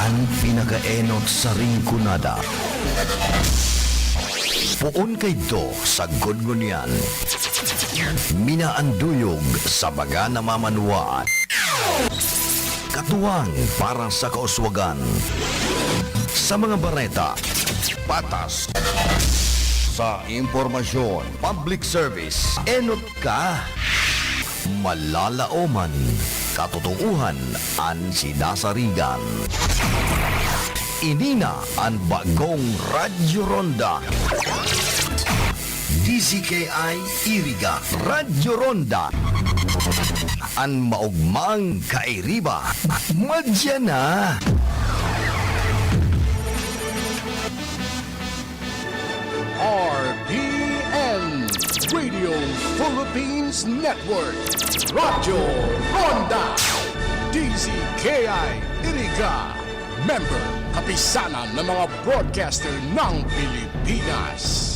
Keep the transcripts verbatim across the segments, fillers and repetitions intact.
An pinakaenot sa Rinconada. Poon kaidto sagkod ngunyan. Minaanduyog sa mga namamanwaan. Katuwang para sa kauswagan. Sa mga bareta, patas. Sa impormasyon, public service, enot ka. Malalaoman, katotoohan an sinasarigan. Ini na an bagong Radyo Ronda. D Z K I Iriga, Radyo Ronda. An maugmang kairiba, madya na. R P N, Radio Philippines Network, Radyo Ronda, D Z K I Iriga, member, kapisanan ng mga broadcaster ng Pilipinas.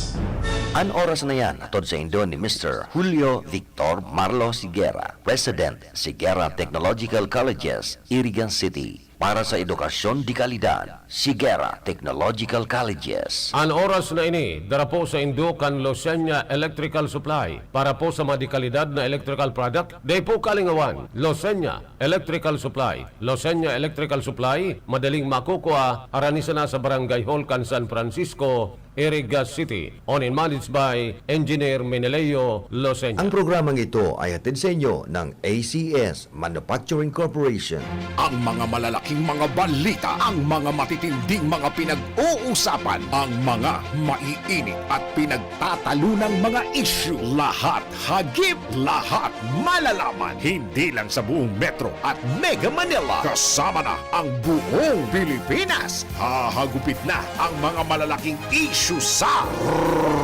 An oras na yan, hatod saindo ni Mister Julio Victor Marlo Sigera, President, Sigera Technological Colleges, Iriga City. Para sa edukasyon de kalidad, Sigera Technological Colleges. An oras na ini, dara po saindo kan Losenya Electrical Supply. Para po sa mga de kalidad na electrical product, dai po kalingawan. Losenya Electrical Supply. Losenya Electrical Supply, madaling makukua, harani sana sa Barangay Hall kan San Francisco, Iriga City. Owned and managed by Engineer Meneleo Losenya. Ang programang ito ay hatid saindo ng A C S Manufacturing Corporation. Ang mga malalaking mga balita, ang mga matitinding mga pinag-uusapan, ang mga maiinit at pinagtatalunang mga isyu, lahat hagip, lahat malalaman, hindi lang sa buong Metro at Mega Manila, kasama na ang buong Pilipinas. Hahagupit na ang mga malalaking isyu sa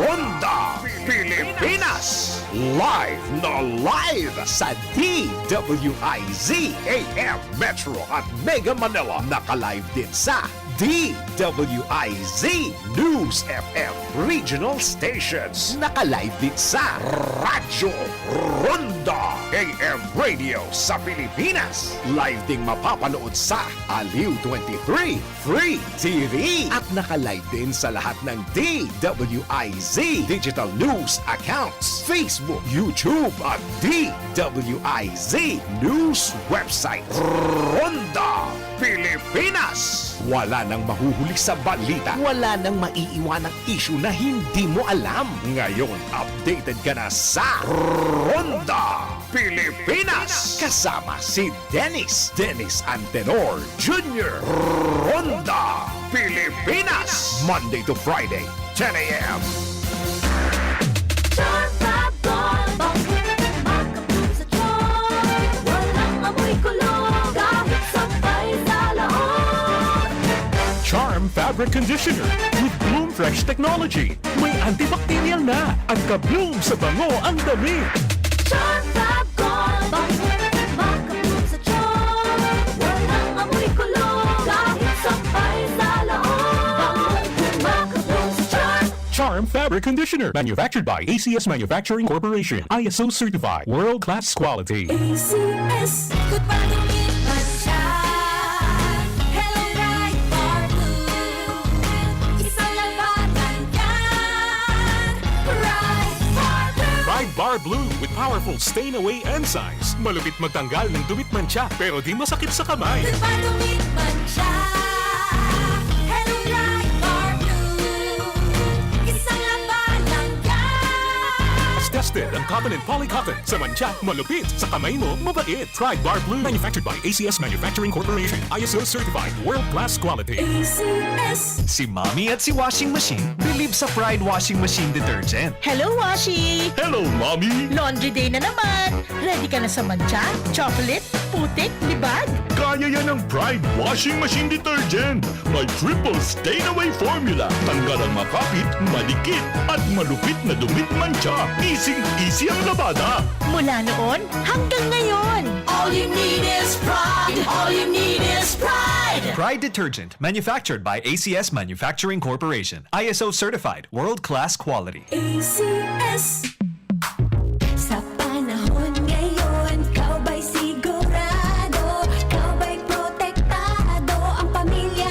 Ronda Pilipinas. Live na live sa D W I Z A M Metro at Mega Manila. Naka-live din sa D W I Z News F M Regional Stations. Naka-live din sa Radyo Ronda A M Radio sa Pilipinas. Live ding mapapanood sa Aliw twenty-three Free T V. At naka-live din sa lahat ng D W I Z digital news accounts, Facebook, YouTube, at D W I Z news website. Ronda Pilipinas. Wala nang mahuhuli sa balita. Wala nang maiiwanang isyu na hindi mo alam. Ngayon, updated ka na sa Ronda Pilipinas. Kasama si Dennis, Dennis Antenor Junior Ronda Pilipinas. Monday to Friday, ten a.m. Charm Fab Gold, makabloom sa charm. Walang amoy kulog, kahit sampay sa laot. Charm Fabric Conditioner with Bloom Fresh Technology. May antibacterial na at ka-bloom sa bango ang damit. Charm Fab Gold, makabloom sa charm. Walang amoy kulog, kahit sampay sa laot. Bangong makabloom sa charm. Charm Fabric Conditioner, manufactured by A C S Manufacturing Corporation, I S O certified, world-class quality. A C S. Goodbye, don't need mantsa. Hello, Pride Bar Blue. Isang labanan yan. Pride Bar Blue. Pride Bar Blue with powerful stain away enzymes. Malupit magtanggal ng dumit mantsa, pero di masakit sa kamay. Goodbye, don't need mantsa. Hello, Pride Bar Blue. Isang labanan yan. Tested ang cotton and polycotton. Sa mantsa, malupit. Sa kamay mo, mabait. Pride Bar Blue. Manufactured by A C S Manufacturing Corporation. I S O certified. World class quality. A C S. Si Mommy at si Washing Machine believe sa Pride Washing Machine Detergent. Hello, Washi! Hello, Mommy! Laundry day na naman! Ready ka na sa mantsa, chocolate, putik, libag? Kaya yan ng Pride Washing Machine Detergent. May triple stain away formula. Tanggal ang makapit, madikit, at malupit na dumit mantsa. Easy-easy ang labada. Mula noon hanggang ngayon. All you need is Pride. All you need is Pride. Pride Detergent, manufactured by A C S Manufacturing Corporation. I S O certified, world-class quality. A C S. Sa panahon ngayon, ikaw ba'y sigurado? Ikaw ba'y protektado? Ang pamilya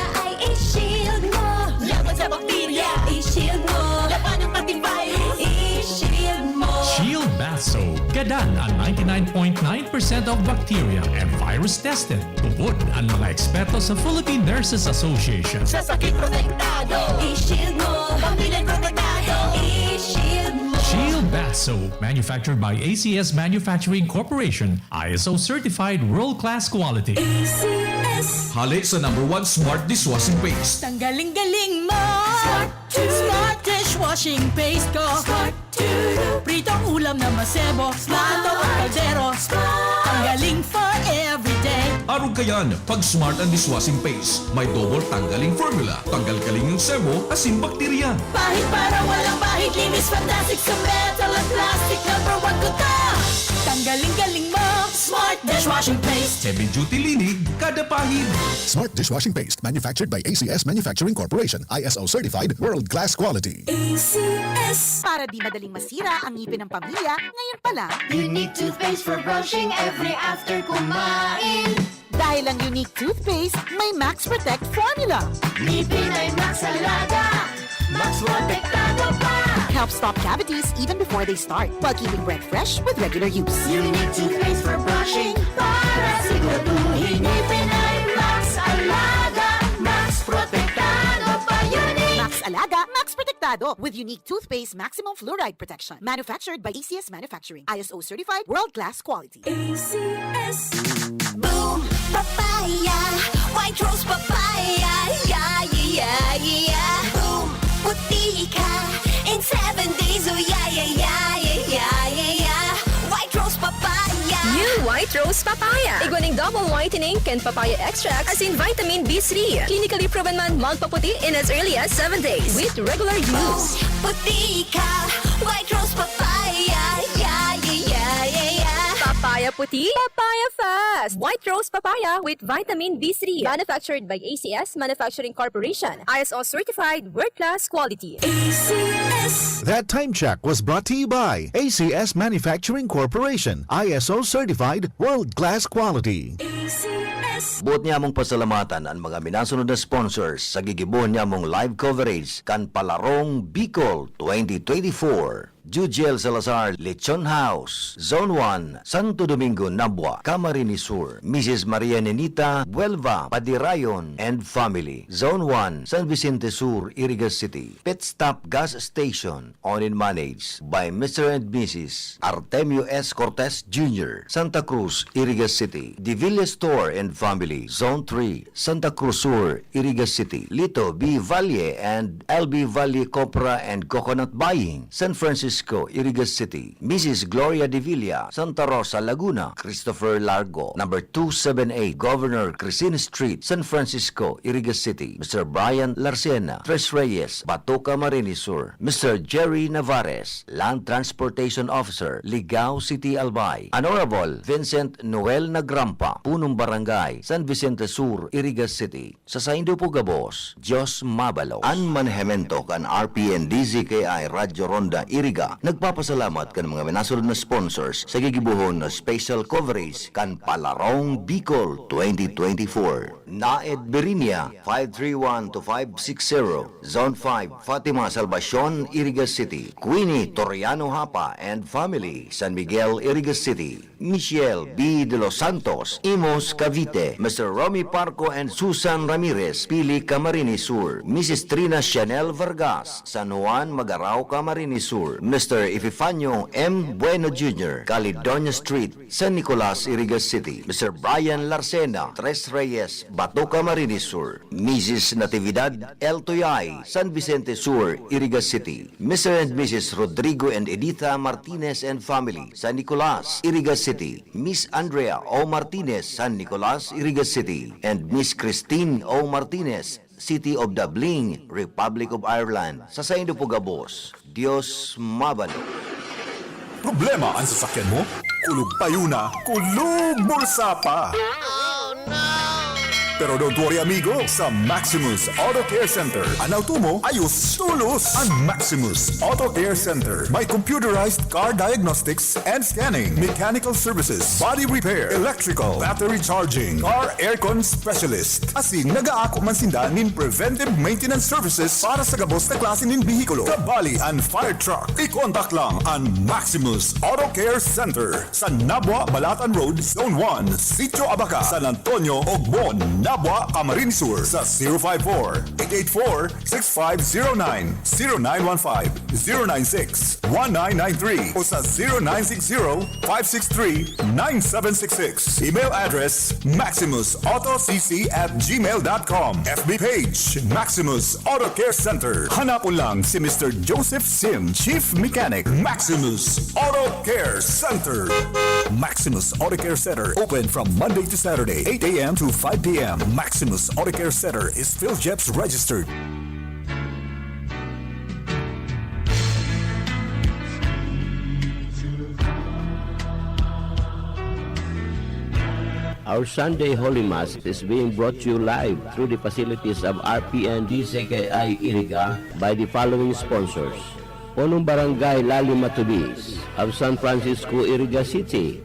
nine point nine percent of bacteria and virus tested. Tubod an mga eksperto sa Philippine Nurses Association. Sa sakit protektado, i-shield mo. Pamilya protektado, i-shield mo. Shield Bath Soap, manufactured by A C S Manufacturing Corporation, I S O certified world-class quality. A C S. Hali sa number one smart dishwashing paste. Tanggaling-galing mo. Smart dishwashing paste ko. Smart Pritong ulam na masebo, plato at kaldero. Tanggaling for everyday. Arog kayan, pag smart ang dishwashing paste. May double tanggaling formula. Tanggal kaling yung sebo, asin bakterya. Pahid para walang bahid, linis fantastic sa metal at plastic. Number one ko to. Tanggaling-galing mo. Smart dishwashing paste. Heavy duty linig, kada pahid. Smart dishwashing paste, manufactured by A C S Manufacturing Corporation, I S O certified, world class quality. A C S. Para di madaling masira ang ngipin ng pamilya, ngayon pa lang. Unique toothpaste for brushing every after kumain. Dahil ang Unique Toothpaste may Max Protect Formula. Ngipin ay Max Alaga. Max Protektado pa. Helps stop cavities even before they start, while keeping breath fresh with regular use. Unique toothpaste for brushing para siguraduhin ngipin ay Max Alaga. Max Protektado pa, Unique. Max Alaga, Max Protektado with Unique Toothpaste Maximum Fluoride Protection. Manufactured by A C S Manufacturing. I S O certified, world-class quality. A C S. Boom! Papaya! White Rose Papaya! Yeah, yeah, yeah, yeah! Boom! Puti ka in seven days! Oh, yeah, yeah, yeah, yeah, yeah, yeah, yeah! White Rose Papaya! New White Rose Papaya. Igwa ning double whitening kan papaya extract asin vitamin B three. Clinically proven man magpaputi in as early as seven days with regular use. Puti ka! White Rose Papaya! Yeah, yeah, yeah, yeah, yeah! Papaya puti, papaya fast. White Rose Papaya with vitamin B three. Manufactured by A C S Manufacturing Corporation. I S O certified, world-class quality. A C S. That time check was brought to you by A C S Manufacturing Corporation, I S O certified, world class quality. A C S. Boot nyamong pasalamatan an mga minasunod na sponsors sa gigibohon nyamong live coverage kan Palarong Bicol twenty twenty-four. Jujel Salazar, Lechon House, Zone one, Santo Domingo, Nabua, Camarines Sur. Missus Maria Nenita Buelva Padirayon and family, Zone one, San Vicente Sur, Iriga City. Pit Stop Gas Station, owned and managed by Mister and Missus Artemio S. Cortez Junior, Santa Cruz, Iriga City. Divilla Store and family, Zone three, Santa Cruz Sur, Iriga City. Lito B. Valle and L B Valle Copra and Coconut Buying, San Francisco, Iriga City. Missus Gloria Devilla, Santa Rosa, Laguna. Christopher Largo, number two seven eight Governor Crescent Street, San Francisco, Iriga City. Mister Brian Larcena, Tres Reyes, Bato, Camarines Sur. Mister Jerry Navarez, Land Transportation Officer, Ligao City, Albay. Honorable Vincent Noel Nagrampa, Punong Barangay, San Vicente Sur, Iriga City. Sa saindo po gabos, Diyos mabalog. An manehemento kan R P N D Z K I Radyo Ronda Iriga nagpapasalamat kan mga minasunod na sponsors sa gigibohon na special coverage kan Palarong Bicol twenty twenty-four. Naed Birinia, five three one to five six zero, Zone five, Fatima Salvacion, Iriga City. Queenie Toriano Hapa and family, San Miguel, Iriga City. Michelle B. De Los Santos, Imus, Cavite. Mister Romy Parco and Susan Ramirez, Pili, Camarines Sur. Missus Trina Chanel Vargas, San Juan, Magarao, Camarines Sur. Mister Epifanio M. Bueno Junior, Caledonia Street, San Nicolas, Iriga City. Mister Brian Larcena, Tres Reyes, Bato, Camarines Sur. Missus Natividad L. Tuyay, San Vicente Sur, Iriga City. Mister and Missus Rodrigo and Editha Martinez and family, San Nicolas, Iriga City. Miss Andrea O. Martinez, San Nicolas, Iriga City, and Miss Christine O. Martinez, City of Dublin, Republic of Ireland. Sa saindo po gabos, Diyos mabalog. Problema an sasakyan mo? Kulog payo na, kulog bulsa pa! Pero don't worry, amigo. Sa Maximus Auto Care Center, an auto mo, ayos tolos. An Maximus Auto Care Center may computerized car diagnostics and scanning, mechanical services, body repair, electrical, battery charging, car aircon specialist. Asin nag-aako man sinda nin preventive maintenance services para sa gabos na klase nin behikulo, kabali an fire truck. I-contact lang an Maximus Auto Care Center sa Nabua, Balatan Road, Zone one, Sitio Abaca, San Antonio, Ogbon, Nabua, Camarines Sur, sa zero five four, eight eight four, six five zero nine, zero nine one five, zero nine six, one nine nine three o sa zero nine six zero, five six three, nine seven six six. Email address, maximus auto c c at gmail dot com. F B page, Maximus Auto Care Center. Hanapon lang si Mister Joseph Sim, Chief Mechanic, Maximus Auto Care Center. Maximus Auto Care Center, open from Monday to Saturday, eight a m to five p m. Maximus Auto Care Center is PhilGEPS registered. Our Sunday Holy Mass is being brought to you live through the facilities of R P N D C K I Iriga by the following sponsors: Punong Barangay Lali Matubis of San Francisco, Iriga City,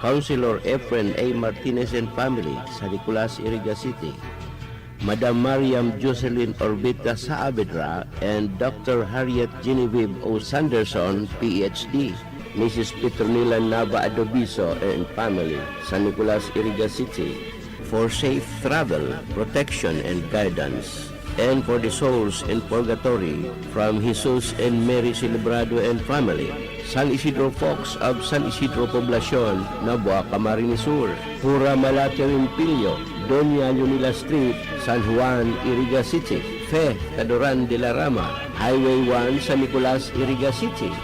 Councilor Efren A Martinez and family, San Nicolas, Iriga City, Madam Mariam Jocelyn Orbita Saavedra and Doctor Harriet Genevieve O Sanderson, P H D, Missus Petronila Nava Adobiso and family, San Nicolas, Iriga City, for safe travel, protection, and guidance, and for the souls in purgatory, from Jesus and Mary Celebrado and family, San Isidro Fox of San Isidro Poblacion, Nabua, Camarines Sur, Pura Malate Rimpilyo, Doña Leonila Street, San Juan, Iriga City, Fe Cadoran de la Rama, Highway one, San Nicolas, Iriga City,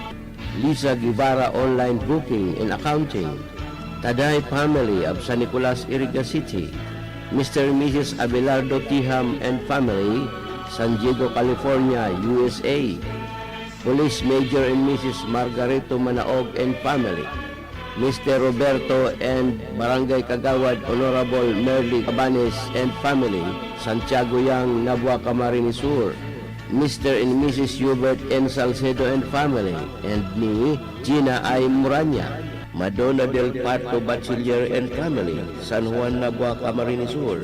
Lisa Guevara Online Booking and Accounting, Taday family of San Nicolas, Iriga City, Mister and Missus Abelardo Tiham and family, San Diego, California, U S A, Police Major and Missus Margarito Manaog and family, Mister Roberto and Barangay Kagawad Honorable Merly Cabanes and family, Santiago Yang, Nabua, Camarines Sur, Mister and Missus Hubert N Salcedo and family, and ni Gina I Muranya, Madonna del Parto Bachiller and family, San Juan, Nabua, Camarines Sur.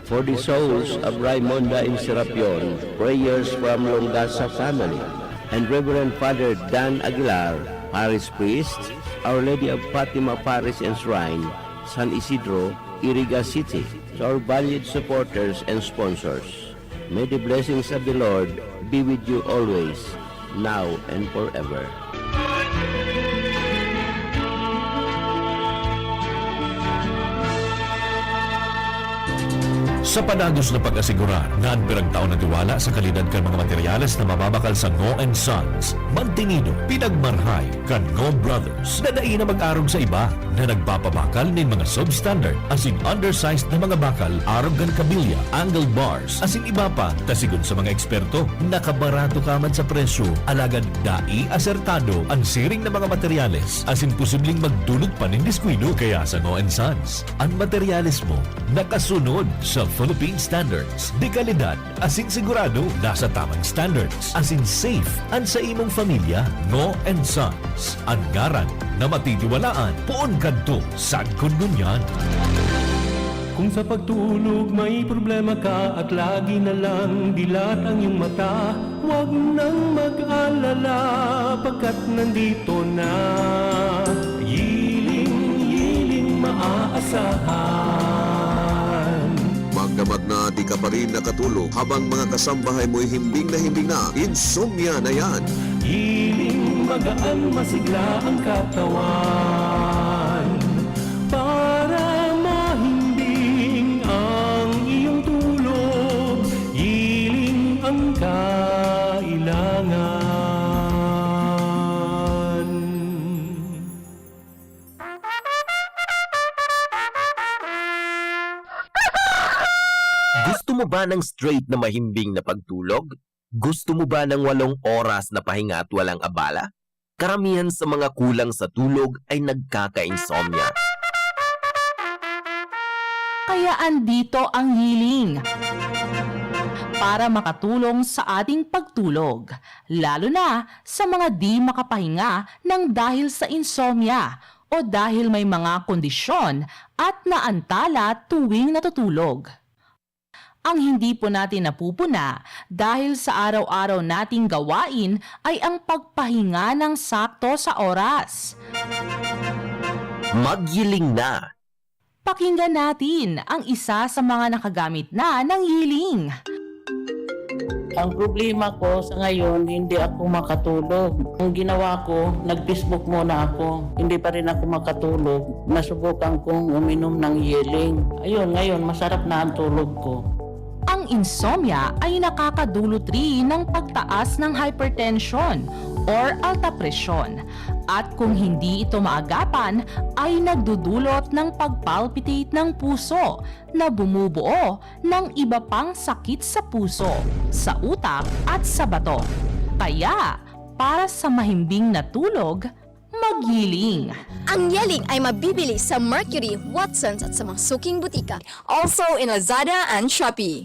For the souls of Raimonda and Serapion, prayers from Longasa family, and Reverend Father Dan Aguilar, Parish Priest, Our Lady of Fatima Parish and Shrine, San Isidro, Iriga City. To our valued supporters and sponsors, may the blessings of the Lord be with you always, now and forever. Sa padados na pag-asigurar na an pirang tao nagtiwala sa kalidad kan mga materyales na mababakal sa Ngo and Sons, mantinido, pinagmarhay kan Ngo Brothers na dai na mag-arog sa iba na nagpapabakal nin mga substandard asin undersized na mga bakal arog kan kabilya, angled bars, asin iba pa, ta sigon sa mga eksperto, nakabarato ka man sa presyo, alagad dai asertado an siring na mga materyales asin posibleng magdulot pa nin diskuido. Kaya sa Ngo and Sons, an materyales mo nakasunod sa Philippine Standards de Calidad asin sigurado nasa tamang standards asin safe an sa imong pamilya. Ngo and Sons, an ngaran na matitiwalaan poon kadto sagkod ngunyan. Kung sa pagtulog may problema ka at lagi na lang dilat ang iyong mata, huwag nang mag-alala, pagkat nandito na Yiling-yiling maaasahan. Magdamag na di ka pa rin nakatulog habang mga kasambahay mo'y himbing na himbing na, insomnia na yan. Yiling magaan, masigla ang katawan. Para mahimbing ang iyong tulog, yiling ang kailangan. Gusto mo ba ng straight na mahimbing na pagtulog? Gusto mo ba ng walong oras na pahinga at walang abala? Karamihan sa mga kulang sa tulog ay nagkaka-insomnia. Kaya andito ang Yiling para makatulong sa ating pagtulog, lalo na sa mga di makapahinga ng dahil sa insomnia o dahil may mga kondisyon at naantala tuwing natutulog. Ang hindi po natin napupuna dahil sa araw-araw nating gawain ay ang pagpahinga ng sakto sa oras. Magyiling na. Pakinggan natin ang isa sa mga nakagamit na ng Yiling. Ang problema ko sa ngayon, hindi ako makatulog. Ang ginawa ko, nag-Facebook muna ako. Hindi pa rin ako makatulog. Nasubukan kong uminom ng Yeling. Ayun, ngayon, masarap na ang tulog ko. Ang insomnia ay nakakadulot rin ng pagtaas ng hypertension or alta presyon. At kung hindi ito maagapan, ay nagdudulot ng pagpalpitate ng puso na bumubuo ng iba pang sakit sa puso, sa utak at sa bato. Kaya, para sa mahimbing na tulog, magyiling. Ang Yeling ay mabibili sa Mercury, Watsons at sa mga suking butika. Also in Lazada and Shopee.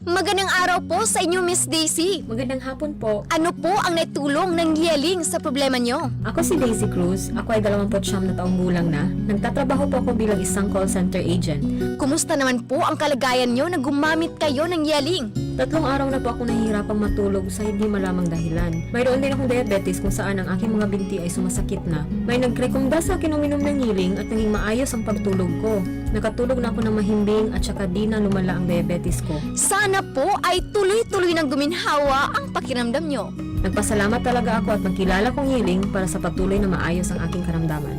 Magandang araw po sa inyo, Miss Daisy. Magandang hapon po. Ano po ang naitulong ng Yeling sa problema nyo? Ako si Daisy Cruz. Ako ay dalawampu't siyam na taong gulang na. Nagtatrabaho po ako bilang isang call center agent. Kumusta naman po ang kalagayan nyo na gumamit kayo ng Yeling? Tatlong araw na po ako nahihirapang matulog sa hindi malamang dahilan. Mayroon din akong diabetes kung saan ang aking mga binti ay sumasakit na. May nagrekomenda sa akin uminom ng Yeling at naging maayos ang pagtulog ko. Nakatulog na ako ng mahimbing at saka di na lumala ang diabetes ko. Sana po ay tuloy-tuloy nang guminhawa ang pakiramdam nyo. Nagpasalamat talaga ako at nagkilala kong Yeling para sa patuloy na maayos ang aking karamdaman.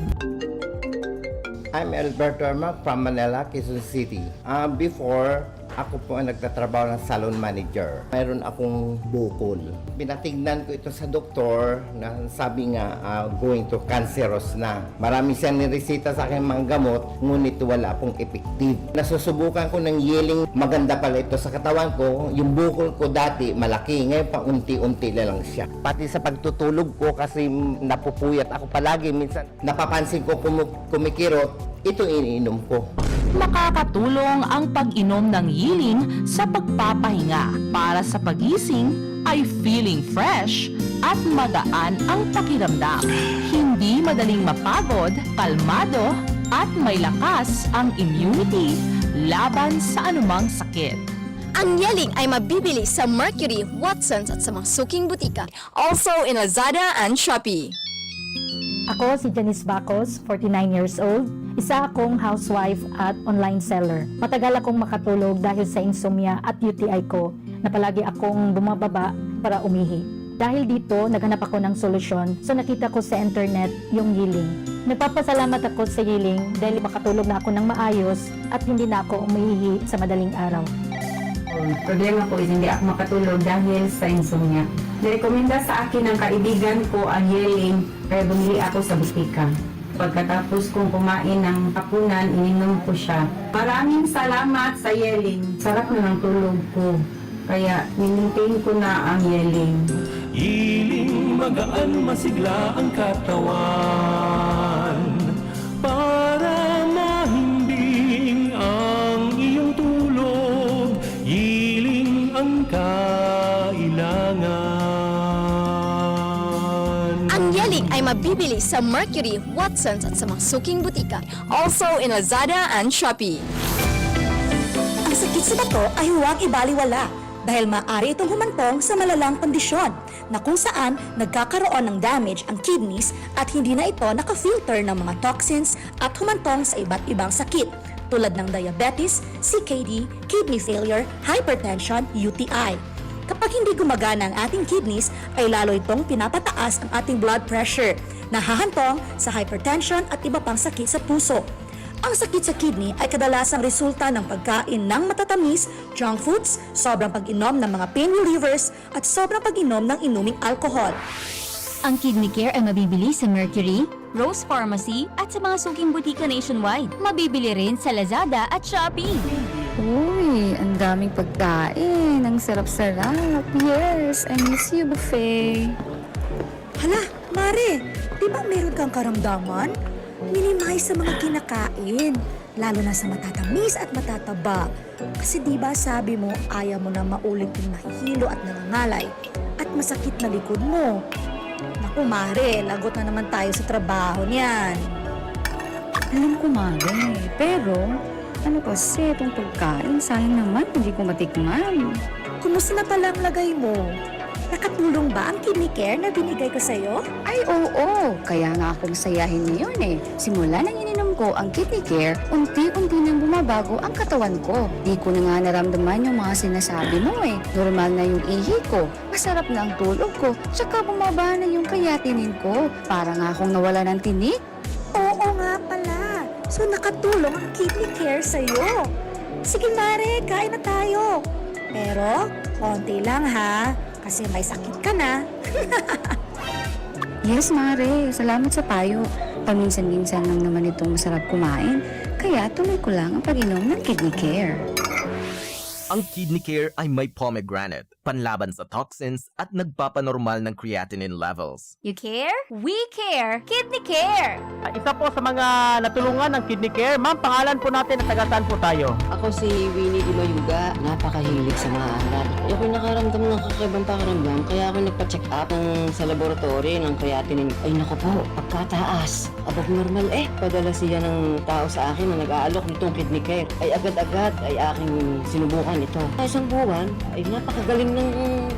I'm Alberto Erma from Manila, Quezon City. Ah, before, ako po ang nagtatrabaho ng salon manager. Mayroon akong bukol. Pinatignan ko ito sa doktor na sabi nga, ah, going to cancerous na. Marami siyang nireseta sa akin mga gamot, ngunit wala pong effective. Nasusubukan ko ng Yeling, maganda pala ito sa katawan ko. Yung bukol ko dati, malaki. Ngayon, paunti-unti na lang siya. Pati sa pagtutulog ko, kasi napupuyat ako palagi. Minsan, napapansin ko kumu- kumikirot, ito iniinom ko. Makakatulong ang pag-inom ng Yiling sa pagpapahinga. Para sa pagising ay feeling fresh at magaan ang pakiramdam. Hindi madaling mapagod, kalmado, at may lakas ang immunity laban sa anumang sakit. Ang Yeling ay mabibili sa Mercury, Watsons at sa mga suking butika. Also in Lazada and Shopee. Ako si Janice Bacos, forty-nine years old. Isa akong housewife at online seller. Matagal akong makatulog dahil sa insomnia at U T I ko na palagi akong bumababa para umihi. Dahil dito, naghanap ako ng solusyon, so nakita ko sa internet yung Yiling. Nagpapasalamat ako sa Yiling dahil makatulog na ako ng maayos at hindi na ako umiihi sa madaling araw. Ang problema ko is hindi ako makatulog dahil sa insomnia. Nirekomenda sa akin ng kaibigan ko ang Yeling, kaya bumili ako sa butika. Pagkatapos kong kumain ng hapunan, ininom ko siya. Maraming salamat sa Yeling. Sarap na ng tulog ko. Kaya, ninintain ko na ang Yeling. Hiling magaan, masigla ang katawan. Para mahimbing ang iyong tulog, Yiling ang kailangan. Ang Yeling ay mabibili sa Mercury, Watsons at sa mga suking butika. Also in Lazada and Shopee. Ang sakit sa bato ay huwag ibaliwala dahil maaari itong humantong sa malalang kondisyon na kung saan nagkakaroon ng damage ang kidneys at hindi na ito naka-filter ng mga toxins at humantong sa iba't ibang sakit tulad ng diabetes, C K D, kidney failure, hypertension, U T I. Kapag hindi gumagana ang ating kidneys, ay lalo itong pinapataas ang ating blood pressure, nahahantong sa hypertension at iba pang sakit sa puso. Ang sakit sa kidney ay kadalasang resulta ng pagkain ng matatamis, junk foods, sobrang pag-inom ng mga pain relievers, at sobrang pag-inom ng inuming alkohol. Ang Kidney Care ay mabibili sa Mercury, Rose Pharmacy, at sa mga suking butika nationwide. Mabibili rin sa Lazada at Shopee. Uy, ang daming pagkain. Ang sarap-sarap. Yes, I miss you, buffet. Hala, Mare, di ba meron kang karamdaman? Minimize sa mga kinakain, lalo na sa matatamis at matataba. Kasi di ba sabi mo, ayaw mo na maulit yung mahihilo at nangangalay at masakit na likod mo. Naku, mare, lagot na naman tayo sa trabaho niyan. Alam ko, mare, pero ano kasi itong pagkain, sayang naman, hindi ko matikman. Kumusta na pala ang lagay mo? Nakatulong ba ang kidney care na binigay ko sa'yo? Ay, oo! Kaya nga ako masayahin ngayon eh. Simula nang ininom ko ang Kidney Care, unti-unti nang bumabago ang katawan ko. Di ko na nga naramdaman yung mga sinasabi mo eh. Normal na yung ihi ko, masarap na ang tulog ko, tsaka bumaba na yung creatinine ko. Para nga akong nawala ng tinik. Oo nga pala. So nakatulong ang Kidney Care sa'yo. Sige mare, kain na tayo. Pero, konti lang ha. Kasi may sakit ka na. Yes, mare. Salamat sa payo. Paminsan-minsan lang naman itong masarap kumain. Kaya tuloy ko lang ang pag-inom ng Kidney Care. Ang Kidney Care ay may pomegranate, panlaban sa toxins at nagpapanormal ng creatinine levels. You care? We care! Kidney Care! Isa po sa mga natulungan ng Kidney Care. Ma'am, pangalan po natin at taga saan po tayo? Ako si Winnie Di Mayuga. Napakahilig sa mga angat. Ako'y nakaramdam ng kakaibang pakiramdam kaya ako nagpa-check up ng, sa laboratory ng creatinine. Ay naku po, pagkataas. Abag normal eh. Padala siya ng tao sa akin na nag-aalok nitong Kidney Care. Ay agad-agad ay aking sinubukan ito. Sa isang buwan, ay napakagaling ng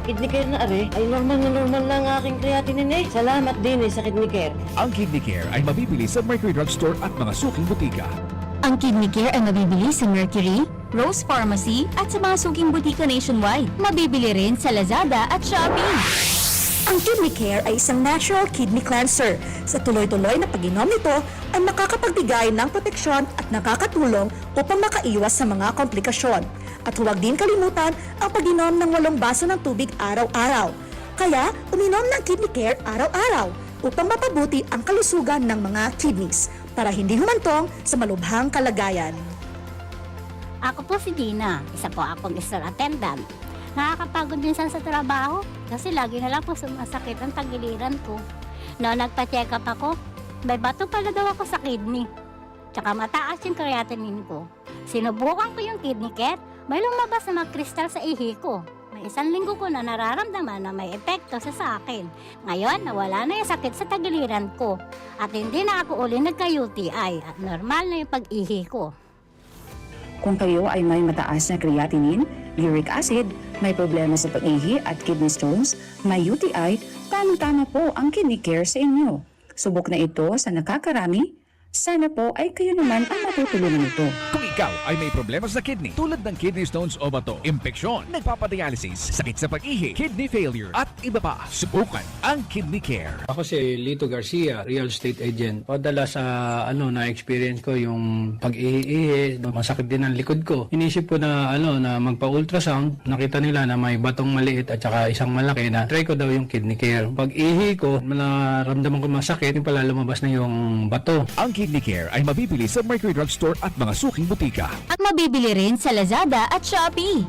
Kidney Care na are. Ay normal na normal na ang aking creatinine eh. Salamat din eh sa Kidney Care. Ang Kidney Care ay mabibili sa Mercury Drug Store at mga suking butika. Ang Kidney Care ay mabibili sa Mercury, Rose Pharmacy at sa mga suking butika nationwide. Mabibili rin sa Lazada at Shopee. Ang Kidney Care ay isang natural kidney cleanser. Sa tuloy-tuloy na pag-inom nito, ay makakapagbigay ng proteksyon at nakakatulong upang makaiwas sa mga komplikasyon. At huwag din kalimutan ang pag-inom ng walong baso ng tubig araw-araw. Kaya, uminom ng Kidney Care araw-araw upang mapabuti ang kalusugan ng mga kidneys para hindi humantong sa malubhang kalagayan. Ako po si Dina, isa po akong store attendant. Nakakapagod minsan sa trabaho kasi lagi na lang po sumasakit ang tagiliran ko. Noon nagpa-check up ako, may bato pala daw ako sa kidney. Tsaka mataas yung creatinine ko. Sinubukan ko yung Kidney Care, may lumabas na mga kristal sa ihi ko. May isang linggo ko na nararamdaman na may epekto sa, sa akin. Ngayon, nawala na yung sakit sa tagiliran ko. At hindi na ako uli nagka-U T I at normal na yung pag-ihi ko. Kung kayo ay may mataas na creatinine, uric acid, may problema sa pag-ihi at kidney stones, may U T I, tamang-tama po ang Kidney Care sa inyo. Subok na ito sa nakakarami. Sana po ay kayo naman ang matutulungan nito. Kung ikaw ay may problema sa kidney tulad ng kidney stones o bato, impeksyon, nagpapadialysis, sakit sa pag-ihi, kidney failure, at iba pa, subukan ang Kidney Care. Ako si Lito Garcia, real estate agent. Padala sa ano na experience ko yung pag-ihi-ihi, masakit din ang likod ko. Inisip ko na ano na magpa-ultrasound, nakita nila na may batong maliit at saka isang malaki na try ko daw yung Kidney Care. Pag-ihi ko, naramdaman ko masakit, yung pala lumabas na yung bato. Ang Kidney Care ay mabibili sa Mercury Drug Store at mga suking butika. At mabibili rin sa Lazada at Shopee.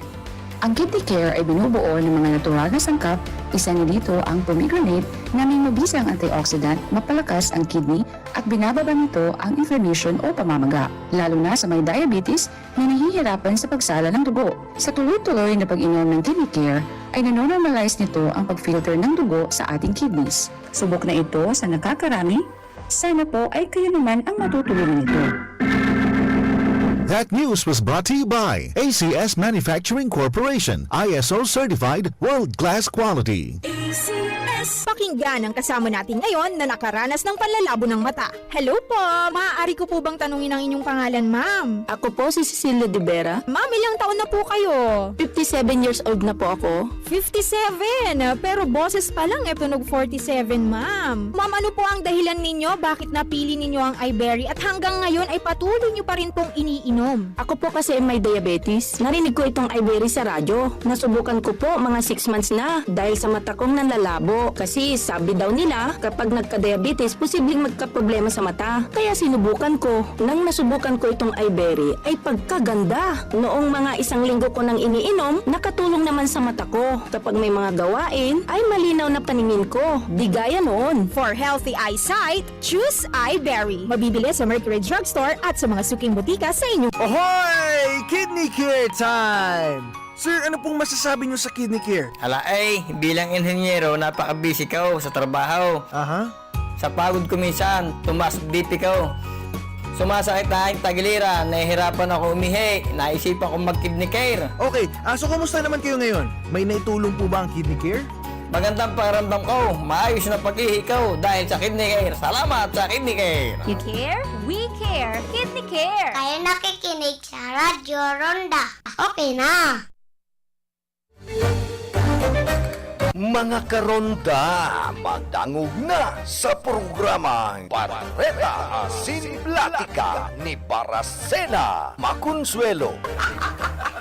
Ang Kidney Care ay binubuo ng mga natural na sangkap, isa na dito ang pomegranate na may mabisang antioxidant, mapalakas ang kidney at binababa nito ang inflammation o pamamaga, lalo na sa may diabetes na nahihirapan sa pagsala ng dugo. Sa tuloy-tuloy na pag-inom ng Kidney Care ay nanonormalize nito ang pag-filter ng dugo sa ating kidneys. Subok na ito sa nakakarami. Sana po ay kayo naman ang matutulungan nito. That news was brought to you by A C S Manufacturing Corporation, I S O certified, world-class quality. Pakinggan ang kasama natin ngayon na nakaranas ng panlalabo ng mata. Hello po! Maaari ko po bang tanungin ang inyong pangalan, ma'am? Ako po si Cecilia De Vera. Ma'am, ilang taon na po kayo? Fifty-seven years old na po ako. Fifty-seven? Pero boses pa lang e tunog forty-seven, ma'am. Ma'am, ano po ang dahilan ninyo bakit napili ninyo ang Iberry at hanggang ngayon ay patuloy nyo pa rin pong iniinom? Ako po kasi may diabetes. Narinig ko itong Iberry sa radyo. Nasubukan ko po mga six months na dahil sa mata kong nanlalabo. Kasi sabi daw nila, kapag nagka-diabetes, posibleng magkaproblema sa mata. Kaya sinubukan ko. Nang nasubukan ko itong iBerry, ay pagkaganda! Noong mga isang linggo ko nang iniinom, nakatulong naman sa mata ko. Kapag may mga gawain, ay malinaw na paningin ko. Di gaya noon. For healthy eyesight, choose iBerry. Mabibili sa Mercury Drugstore at sa mga suking botika sa inyong Ahoy! Kidney Care Time! Sir, ano pong masasabi niyo sa Kidney Care? Ala ay, bilang inhenyero, napaka-busy ko sa trabaho. Aha. Sa pagod ko minsan, tumaas B P ko. Sumasakit na ang tagiliran, nahihirapan ako umihi, naisipan kong mag-Kidney Care. Okay, ah, so kumusta naman kayo ngayon? May naitulong po ba ang Kidney Care? Magandang pakiramdam ko, maayos na pag-ihi ko dahil sa Kidney Care. Salamat sa Kidney Care! You care? We care! Kidney Care! Kaya nakikinig sa Radyo Ronda. Okay na. Mga karonda, madangog na sa programang Bareta Asin Platika ni Baracena Maconsuelo.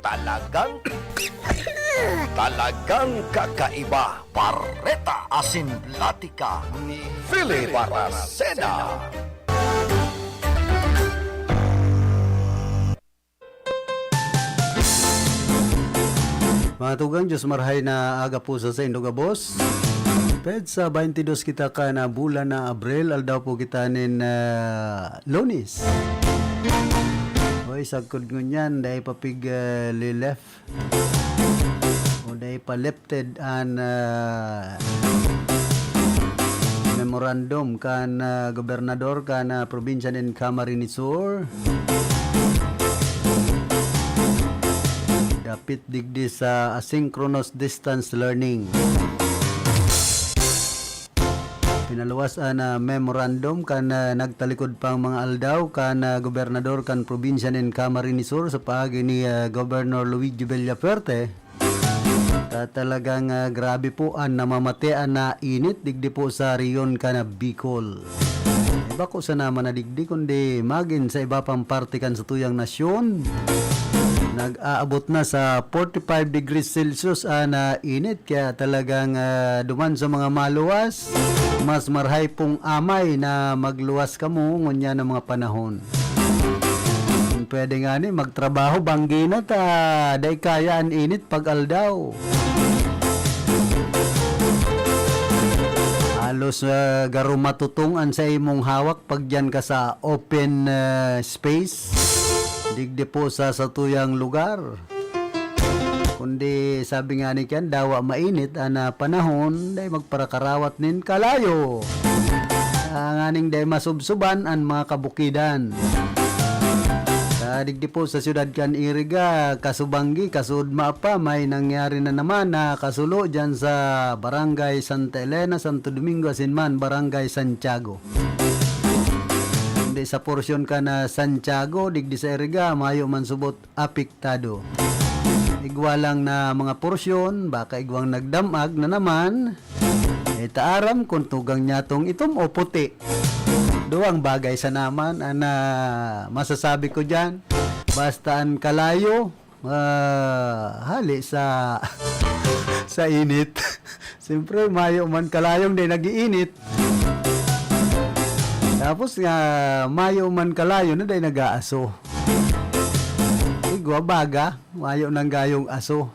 Talagang, talagang kakaiba. Bareta Asin Platika ni Philip Baracena. Mga tugang, Diyos marhay na aga po sa saindo gabos. Petsa twenty-two kita kan bulan na Abril, aldaw po kita nin, ah, Lunes. Oy, sagkod ngunyan, dai pa pig, ah, lilef. O dai pa lifted an, ah, memorandum kan, ah, gobernador kan, ah, probinsya nin Camarines Sur. Dapit digdi sa asynchronous distance learning. Pinaluwas an, ah, memorandum kan, ah, nagtalikod pang mga aldaw kan, ah, gobernador kan probinsya nin Camarines Sur sa paagi ni, ah, Governor Luigi Villafuerte. Ta-, talagang, ah, grabe po an namamatean na init digdi po sa rehiyon kan Bicol. Eh, bako sana man na digdi, kundi magin sa iba pang parte kan satuyang nasyon. Nag-aabot na sa forty-five degrees Celsius an, ah, init, kaya talagang, ah, duman sa mga maluwas, mas marhay pong amay na magluwas kamo ngunyan na mga panahon. Pwede ngani magtrabaho, banggi na ta, dai kaya an init pag aldaw. Halos, ah, garo matutong an sa imong hawak pag diyan ka sa open, ah, space. Digdi po sa satuyang lugar. Kundi sabi nga ni Kian, dawa mainit an, ah, panahon, dai magparakarawat nin kalayo. Tanganing dai masubsuban an mga kabukidan. Sa digdi po sa siyudad kan Iriga, Kasubanggi, Kasud Maapa, may nangyari na naman na kasulo diyan sa Barangay Santa Elena, Santo Domingo, asin man Barangay Santiago. Kundi sa porsyon kan Santiago, digdi sa Iriga, mayo man subot apektado. Igwa lang na mga porsyon, baka igwang nagdamag na naman. Eh, ta aram kung tugang niya tong itom o puti. Duwang bagay sana man an, ah, masasabi ko diyan. Basta an kalayo, ah, hali sa, sa init. Siyempre, mayo man kalayong dai nag-iinit. Tapos nga, mayo man kalayo na dai nag-aaso. Igwa baga, mayo nang gayong aso.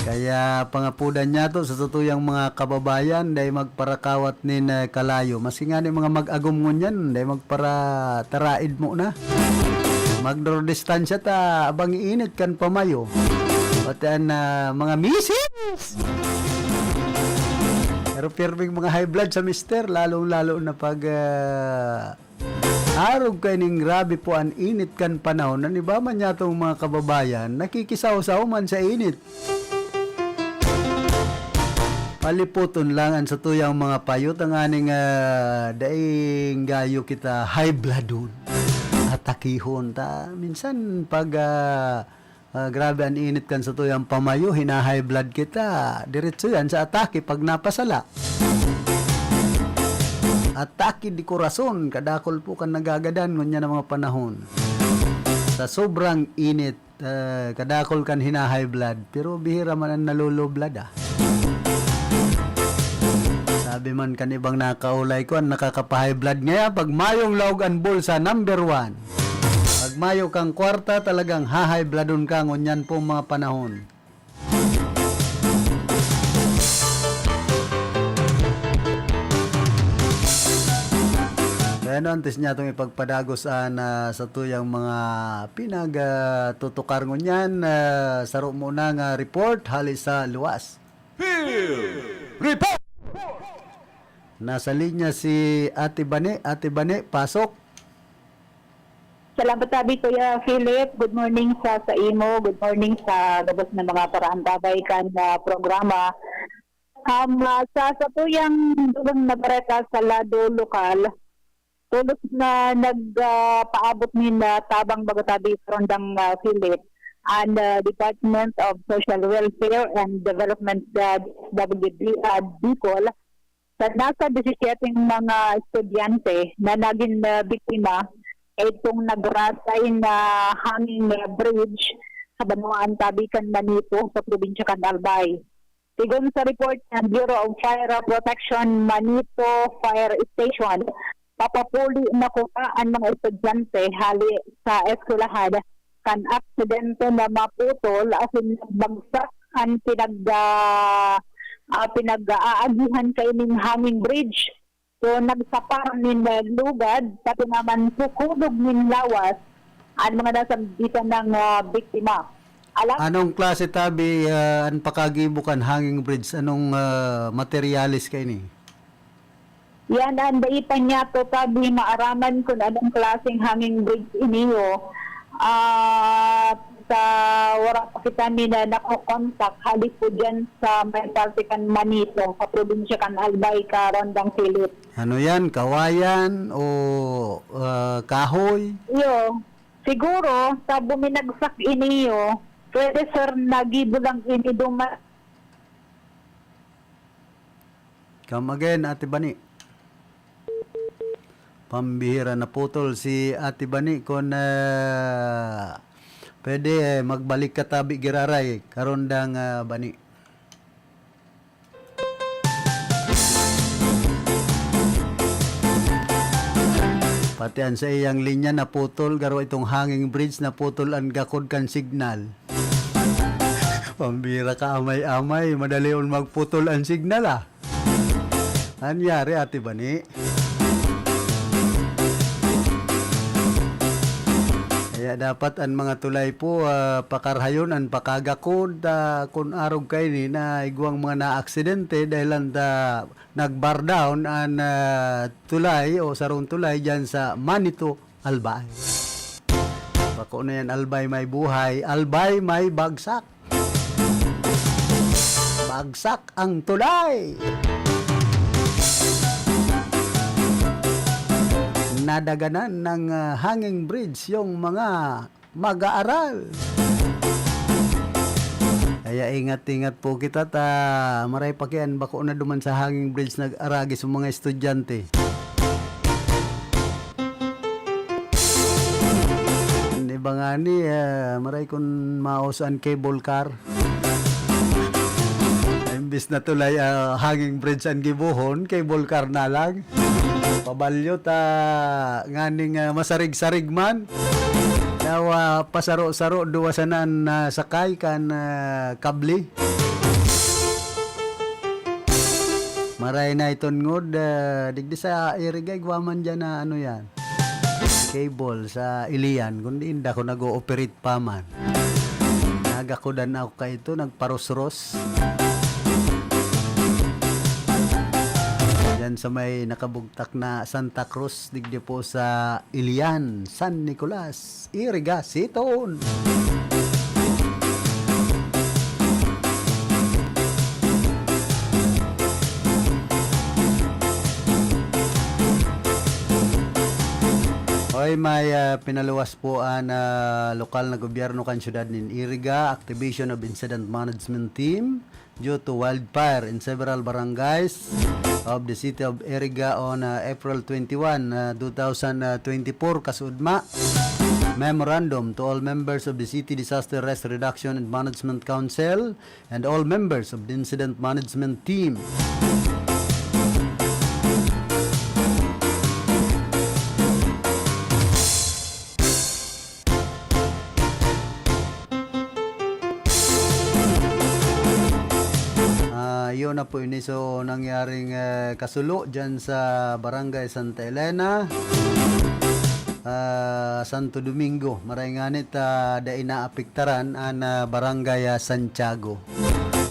Kaya pangapudan niya to sa satuyang mga kababayan, dai magparakawat nin, eh, kalayo. Maski nga ni mga mag-agom ngunyan, dai magparataraid mo na. Magdordistansya ta, abang init kan pamayo. Pati an, ah, mga misis! Pero pirming mga high blood sa mister, lalong-lalo na pag, ah, arog kaining grabe po an init kan panahon. An iba man yatong mga kababayan, nakikisawsaw man sa init. Paliputon lang an satuyang mga payo tanganing, ah, daing gayo kita high bloodon, atakihon ta. Minsan pag, ah, ah, grabe an init kan satuyang pamayo, hina-high blood kita. Diretso yan sa atake pag napasala. Atake di korason, kadakol po kan nagagadan ngunyan na mga panahon. Sa sobrang init, ah, kadakol kan hina-high blood, pero bihira man an nalo-low blood, ah. Sabi man kan ibang nakaulay ko, an nakakapa-high blood ngaya, pag mayong laog an bulsa, number one. Pag mayo kang kwarta, talagang ha-high bloodon ka ngunyan pong mga panahon. Kaya no, antes niya itong ipagpadagos an, ah, satuyang mga pinagtutukar ngunyan, ah, saro muna nga report hali sa luwas. Field Report! Nasa linya si Ate Bani. Ate Bani, pasok. Salamat tabi, Kuya Philip. Good morning sa, sa imo. Good morning sa gabos na mga paraantabay kan, ah, programa. Um, ah, sa, sa tuyang dugang na bareta sa lado lokal, tolos na nag, ah, paabot nin, ah, tabang baga tabi sa Rondang, ah, Philip and, ah, Department of Social Welfare and Development, ah, D S W D, ah, Bicol, sa nasa disisiete mga estudyante na nagin, ah, biktima itong nagrasay na hanging, ah, bridge sa banwaan tabi kan Manito sa probinsya kan Albay. Sigon sa report ng Bureau of Fire Protection Manito Fire Station, papapuli na kuta an mga estudyante hali sa eskwelahan kan aksidente na maputol asin nagbagsak an pinag-, ah, ah, pinag-aagihan kaining hanging bridge. So, nagsapar nin, ah, lugad, pati naman kukulog nin lawas an mga nasambitan ng, ah, biktima. Alam Anong klase tabi, ah, an pakagibo kan hanging bridge? Anong, ah, materyales kaini? Yan, ang dai pa niya to tabi maaraman kung anong klaseng hanging bridge iniyo. Ah, sa wala pa kita nila nakokontak, hali po dyan sa may parte kan Manito, sa probinsya kan Albay, ka Rondang Philip. Ano yan? Kawayan o, ah, kahoy? Iyo, siguro, sa buminagsak iniyo, pwede, sir, nagibo lang ini duma- Come again, Ate Bani. Pambihira, naputol si Ate Bani. Kung, ah, pwede, eh, magbalik ka tabi giraray, karondang, ah, Bani. Pati an sa iyang linya naputol, garo itong hanging bridge, naputol an gakod kan signal. Pambira ka, amay-amay, madalion magputol an signal, ah. Anyari, Ate Bani? Kaya dapat an mga tulay po, ah, pakarhayon an pakagakod, ah, kun arog kaini na igwang mga naaksidente dahilan ta nag-bar down an, ah, tulay o sarong tulay diyan sa Manito, Albay. Bako na yan, Albay may buhay, Albay may bagsak. Bagsak ang tulay. Nadaganan ng, ah, hanging bridge yung mga mag-aaral. Kaya ingat-ingat po kita ta maray pa kiyan bako na duman sa hanging bridge nag-aragi sa mga estudyante. Di ba nga ni, ah, maray kun maos an cable car? Imbis na tulay, ah, hanging bridge an gibohon, cable car na lang. Pabalyo ta nganing, ah, masarig-sarig man. Daw, ah, pasaro-saro, duwa sana an, ah, sakay kan, ah, kable. Maray na iton ngod, ah, digdi sa Iriga, igwa man dyan na ano yan. Cable sa Ilian, kundi inda ko nag-ooperate pa man. Nagakudan ako kaito, nagparusros. Diyan sa may nakabugtak na Santa Cruz, digdi po sa Ilian, San Nicolas, Iriga, Siton. Hoy, may, ah, pinaluwas po an, ah, lokal na gobyerno kan siyudad nin Iriga, activation of incident management team due to wildfire in several barangays of the city of Iriga on, ah, April twenty-one, ah, two thousand twenty-four, kasudma. Memorandum to all members of the City Disaster Risk Reduction and Management Council and all members of the Incident Management Team. Ah, yun na po ini. So, nangyaring, eh, kasulo dyan sa Barangay Santa Elena, ah, Santo Domingo. Maray ngani ta dai naapektaran an, ah, Barangay, ah, Santiago.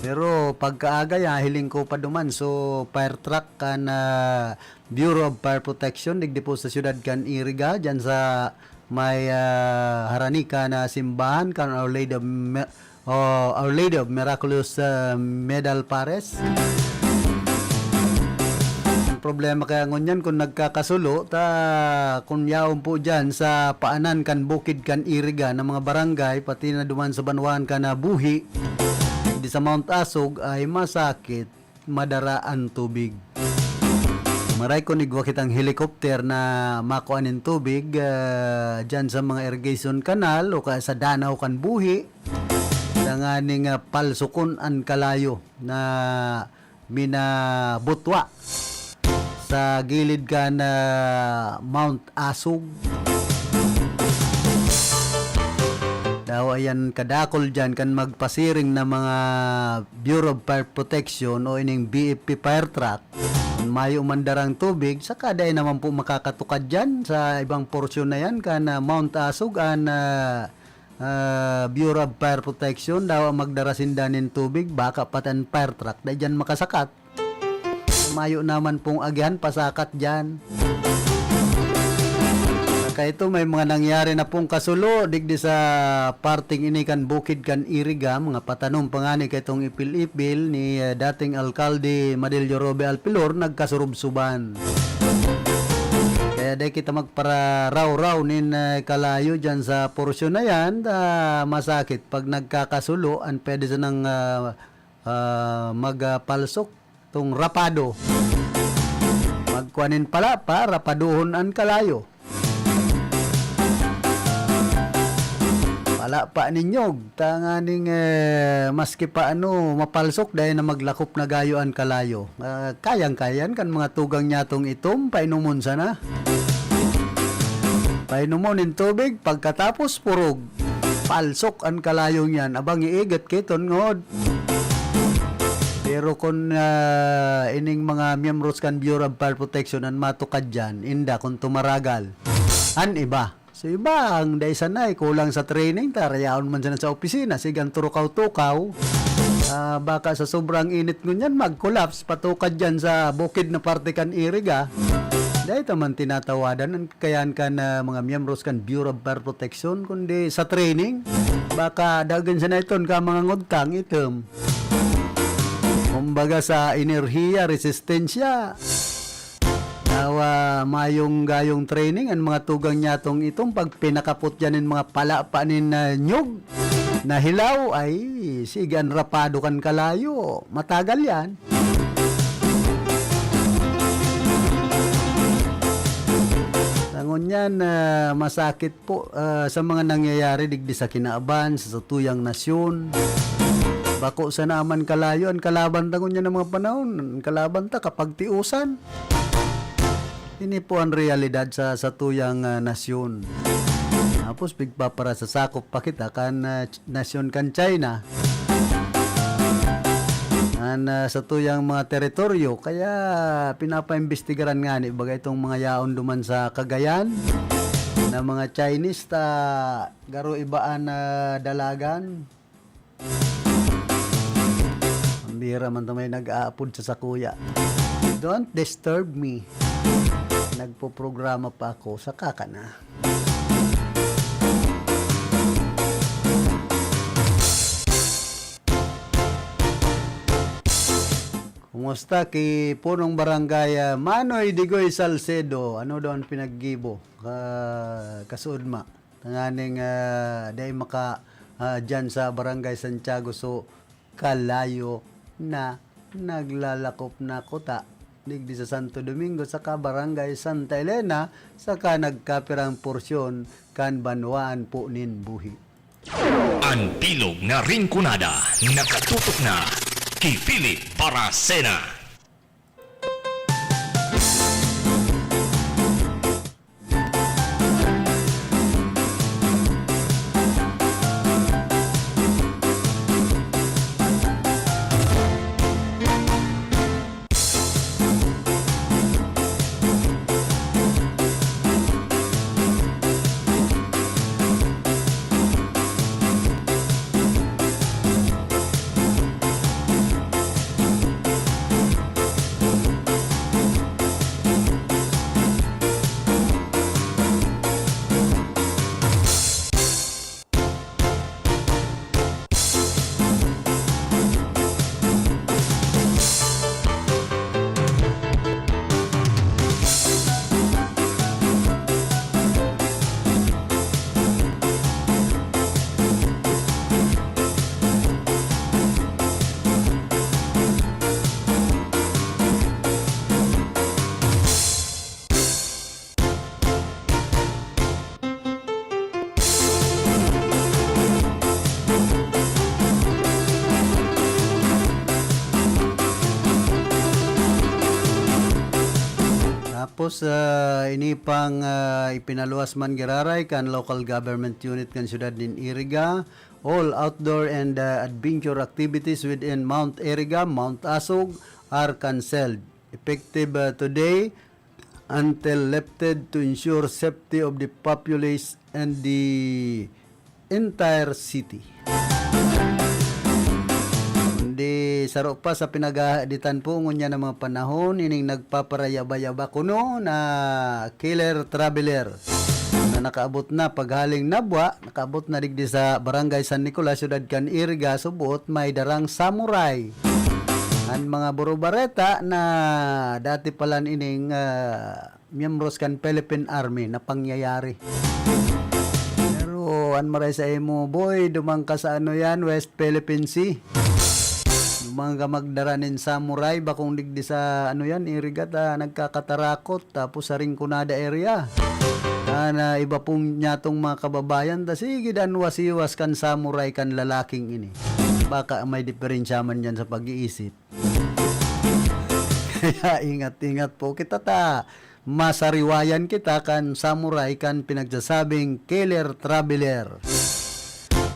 Pero pagkaaga, ya, hiling ko pa duman. So, fire truck kan, ah, Bureau of Fire Protection, digdi po sa siyudad kan Iriga, dyan sa may, ah, harani kan simbahan kan Our Lady of Mi-, o Our Lady of Miraculous, ah, Medal Pares. Ang problema kaya ngunyan kung nagkakasulo, ta, kung yaon po dyan sa paanan kan bukid kan Iriga ng mga barangay, pati na duman sa banwaan kan, ah, Buhi, di sa Mount Asog, ay masakit madara an tubig. Maray kun igwa kitang helicopter na makua nin tubig, ah, dyan sa mga irrigation canal o kaya sa danaw kan Buhi, tanganing, ah, palsukon an kalayo na minabutwa sa gilid kan, ah, Mount Asog. Daw ayan kadakol dyan kan magpasiring na mga Bureau of Fire Protection o ining B F P fire truck. Kun mayo man darang tubig, saka dai naman po makakatukad dyan sa ibang porsyon na yan kan, ah, Mount Asog an, ah, ah, Bureau of Fire Protection. Daw ang magdara sinda nin tubig, baka pati an fire truck dai dyan makasakat. Mayo naman pong agihan pasakat dyan. Kaito, may mga nangyari na pong kasulo digdi sa parting ini kan bukid kan Iriga, mga patanom pa ngani kaitong ipil-ipil ni, eh, dating alkalde Madilio Robe Alpilor, nagkasurubsuban. Kaya dai kita magpararaw-raw nin, eh, kalayo dyan sa porsyon na yan, ta masakit pag nagkakasulo, an pwede sanang, ah, ah, magpalsok tong rapado. Magkua nin palapa, rapaduhon an kalayo. Palapa nin nyog, tanganing, eh, maski pa ano, mapalsok, dai na maglakop na gayo an kalayo. Ah, kayang-kaya yan kan mga tugang nyatong itom, painomon sana. Painomon nin tubig, pagkatapos purog. Palsok an kalayong yan. Abang iigot ki tongod. Pero kun, ah, ining mga miyembros kan Bureau of Fire Protection an matukad diyan, inda kun tumaragal an iba. So, iba ang dai sanay, kulang sa training, tarayaon man siya sa opisina, sige ang turukaw-tukaw. Ah, baka sa sobrang init ngunyan, mag-collapse, patukad diyan sa bukid na parte kan Iriga. Dai ta man tinatawadan an kakayan kan, ah, mga miyembros kan Bureau of Fire Protection, kundi sa training. Baka dagan siya na iton ka mga ngudkang itom. Kumbaga sa enerhiya, resistensya. Dawa mayong gayong training an mga tugang niyatong itom pag pinakapot yan nin mga palapa nin, ah, nyog na hilaw, ay, sige, an rapado kan kalayo. Matagal yan. Sa ngunyan, ah, masakit po, ah, sa mga nangyayari digdi sa kinaban, sa satuyang nasyon. Bako sana man kalayo an kalaban ta ngunyan ng mga panahon. An kalaban ta, kapagtiusan. Ini po an realidad sa satuyang, ah, nasyon. Tapos, pigpaparasasakop pa kita kan, ah, nasyon kan China. An, ah, satuyang mga teritoryo, kaya pinapaimbestigaran ngani baga itong mga yaon duman sa Cagayan na mga Chinese ta garo iba an, ah, dalagan. Ang bihira man ta may nag-aapod sa sakuya. Don't disturb me. Nagpoprograma pa ako, saka ka na. Kumusta ki punong barangay, ah, Manoy Digoy Salcedo? Ano daw an pinaggibo ka, kasuodma? Tanganing, ah, dai maka, ah, diyan sa Barangay Santiago, so kalayo na naglalakop na kuta. digdi sa Santo Domingo saka Barangay Santa Elena, saka nagkapirang porsyon kan banwaan po nin buhi. An bilog na Rinconada, nakatutok na ki Philip Baracena. Tapos, ah, ini pang, ah, ipinaluwas man giraray kan local government unit kan siyudad nin Iriga. All outdoor and, ah, adventure activities within Mount Iriga, Mount Asog are canceled. Effective, ah, today, until lifted to ensure safety of the populace and the entire city. Kundi saro pa sa pinaghahaditan po ngunyan ng mga panahon, ining nagpaparayaba-yaba kuno na killer traveler na nakaabot na paghaling Nabua, nakaabot na digdi sa Barangay San Nicolas, Siyudad kan Iriga, subot may darang samurai. An mga burubareta na dati palan ining, ah, miyembros kan Philippine Army na pangyayari. Pero an maray sa imo, boy, duman ka sa ano yan, West Philippine Sea. Duman ka magdara nin samurai, bakong digdi sa ano yan, Iriga ta nagkakatarakot, tapos sa Rinconada area. Na, na iba pong nyatong mga kababayan, ta sige dan wasiwas kan samurai kan lalaking ini. Baka may diferensya man yan sa pag-iisip. Kaya ingat-ingat po kita ta masariwayan kita kan samurai kan pinagsasabing killer traveler.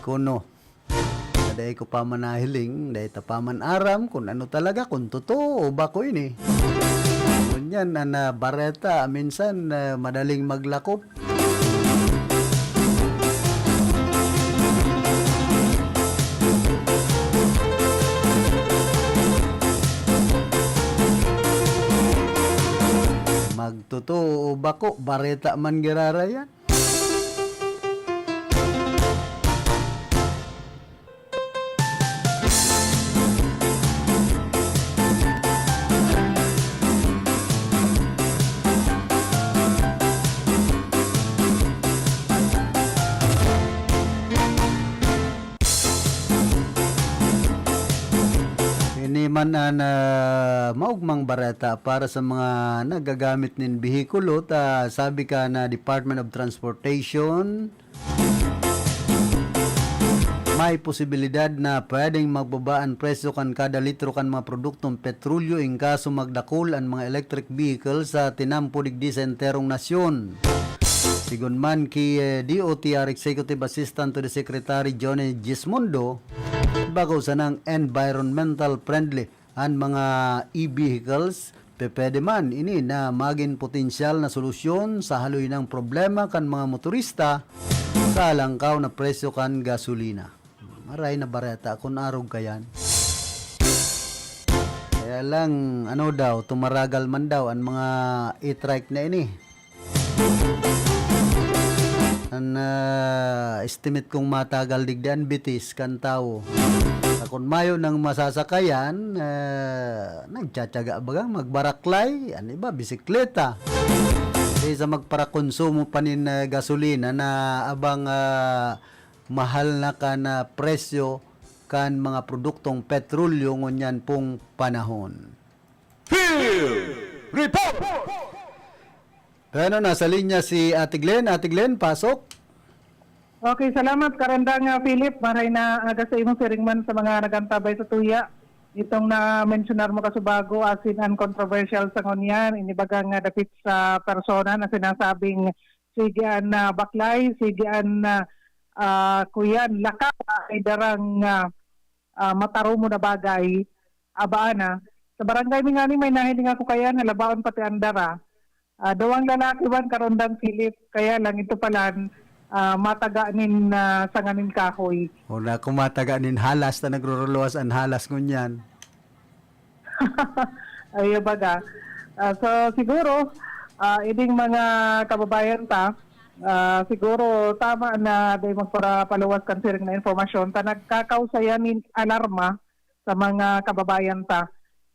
Kuno, dai ko pa man nahiling, dai ta pa man aram kun ano talaga, kun totoo o bako ini. Ngunyan, an, ah, bareta, minsan, ah, madaling maglakop. Magtotoo o bako, bareta man giraray yan. Ini man an, ah, maugmang bareta para sa mga naggagamit nin behikulo, ta sabi kan Department of Transportation, may posibilidad na pwedeng magbaba an presyo kan kada litro kan mga produktong petrolyo in kaso magdakul an mga electric vehicle sa tinampo digdi sa enterong nasyon. Sigon man ki, eh, D O T R Executive Assistant to the Secretary Johnny Gismondo, bako sanang environmental friendly an mga e-vehicles, pe pwede man ini na magin potensyal na solusyon sa haloy nang problema kan mga motorista sa alangkaw na presyo kan gasolina. Maray na bareta kun arog ka yan. Kaya lang, ano daw, tumaragal man daw an mga e-trike na ini. An, ah, estimate kong matagal digdi an bitis kan tawo. Kun mayo nang masasakayan, ah, nagtsatsaga bagang magbaraklay, an iba bisikleta. Kaysa magparakonsumo pa nin, ah, gasolina na abang, ah, mahal na kan, ah, presyo kan mga produktong petrolyo ngunyan pong panahon. Field Report! Ano, nasa linya si Ate Glenn. Ate Glenn, pasok. Okay, salamat, Karandang, ah, Philip. Maray na aga sa imo, siring man sa mga nagantabay sa tuya. Itong na-mentionar mo kasubago, asin an controversial sa ngunyan, inibaga nga dapit sa persona na sinasabing sige an, ah, baklay, sige an, ah, ah, kuyan, lakaw ay darang, ah, ah, matarumon na bagay. Abaan na. Sa barangay mi ngani may nahiling ako kaya na labaon pati an dara. Ah, duwang lalaki man, Karandang Philip, kaya lang ito palan, ah, mataga nin, ah, sanga nin kahoy. O na, kung mataga nin halas, ta nagruruluwas an halas ngunyan. Ay, baga. Ah, so, siguro, ah, ining mga kababayan ta, ah, siguro tama na dai magparapaluwas kan siring na impormasyon ta nagkakausayan nin alarma sa mga kababayan ta.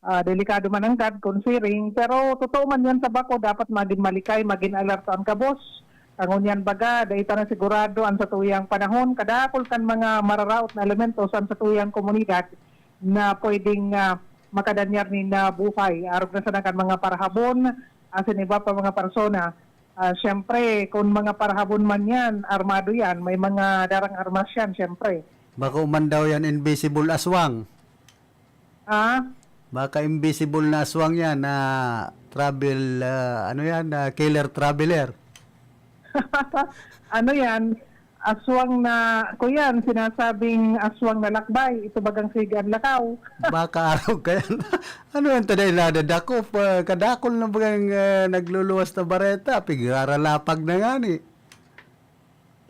Ah, delikado man nanggad kun siring, pero totoo man yan sa bako, dapat magin malikay, magin alerto an gabos. Ngunyan baga, dai ta na sigurado an satuyang panahon, kadakul kan mga mararaot na elemento sa satuyang komunidad na pwedeng, ah, makadanyar nin, ah, buhay. Arog na sana kan mga parahabon, asin iba pa mga persona. Ah, siyempre, kung mga parahabon man yan, armado yan, may mga darang armas yan, siyempre. Bako man daw yan invisible aswang. Ah? Baka invisible na aswang yan, na travel, ah, ano yan, na killer traveler. Ano yan? Aswang na, kuyan, sinasabing aswang na lakbay, ito bagang sige an lakaw. Baka arog kaya. Ano yan, taday nadadakop? Ah, kadakol na bagang, ah, nagluluwas na bareta, pigraralapag na ngani.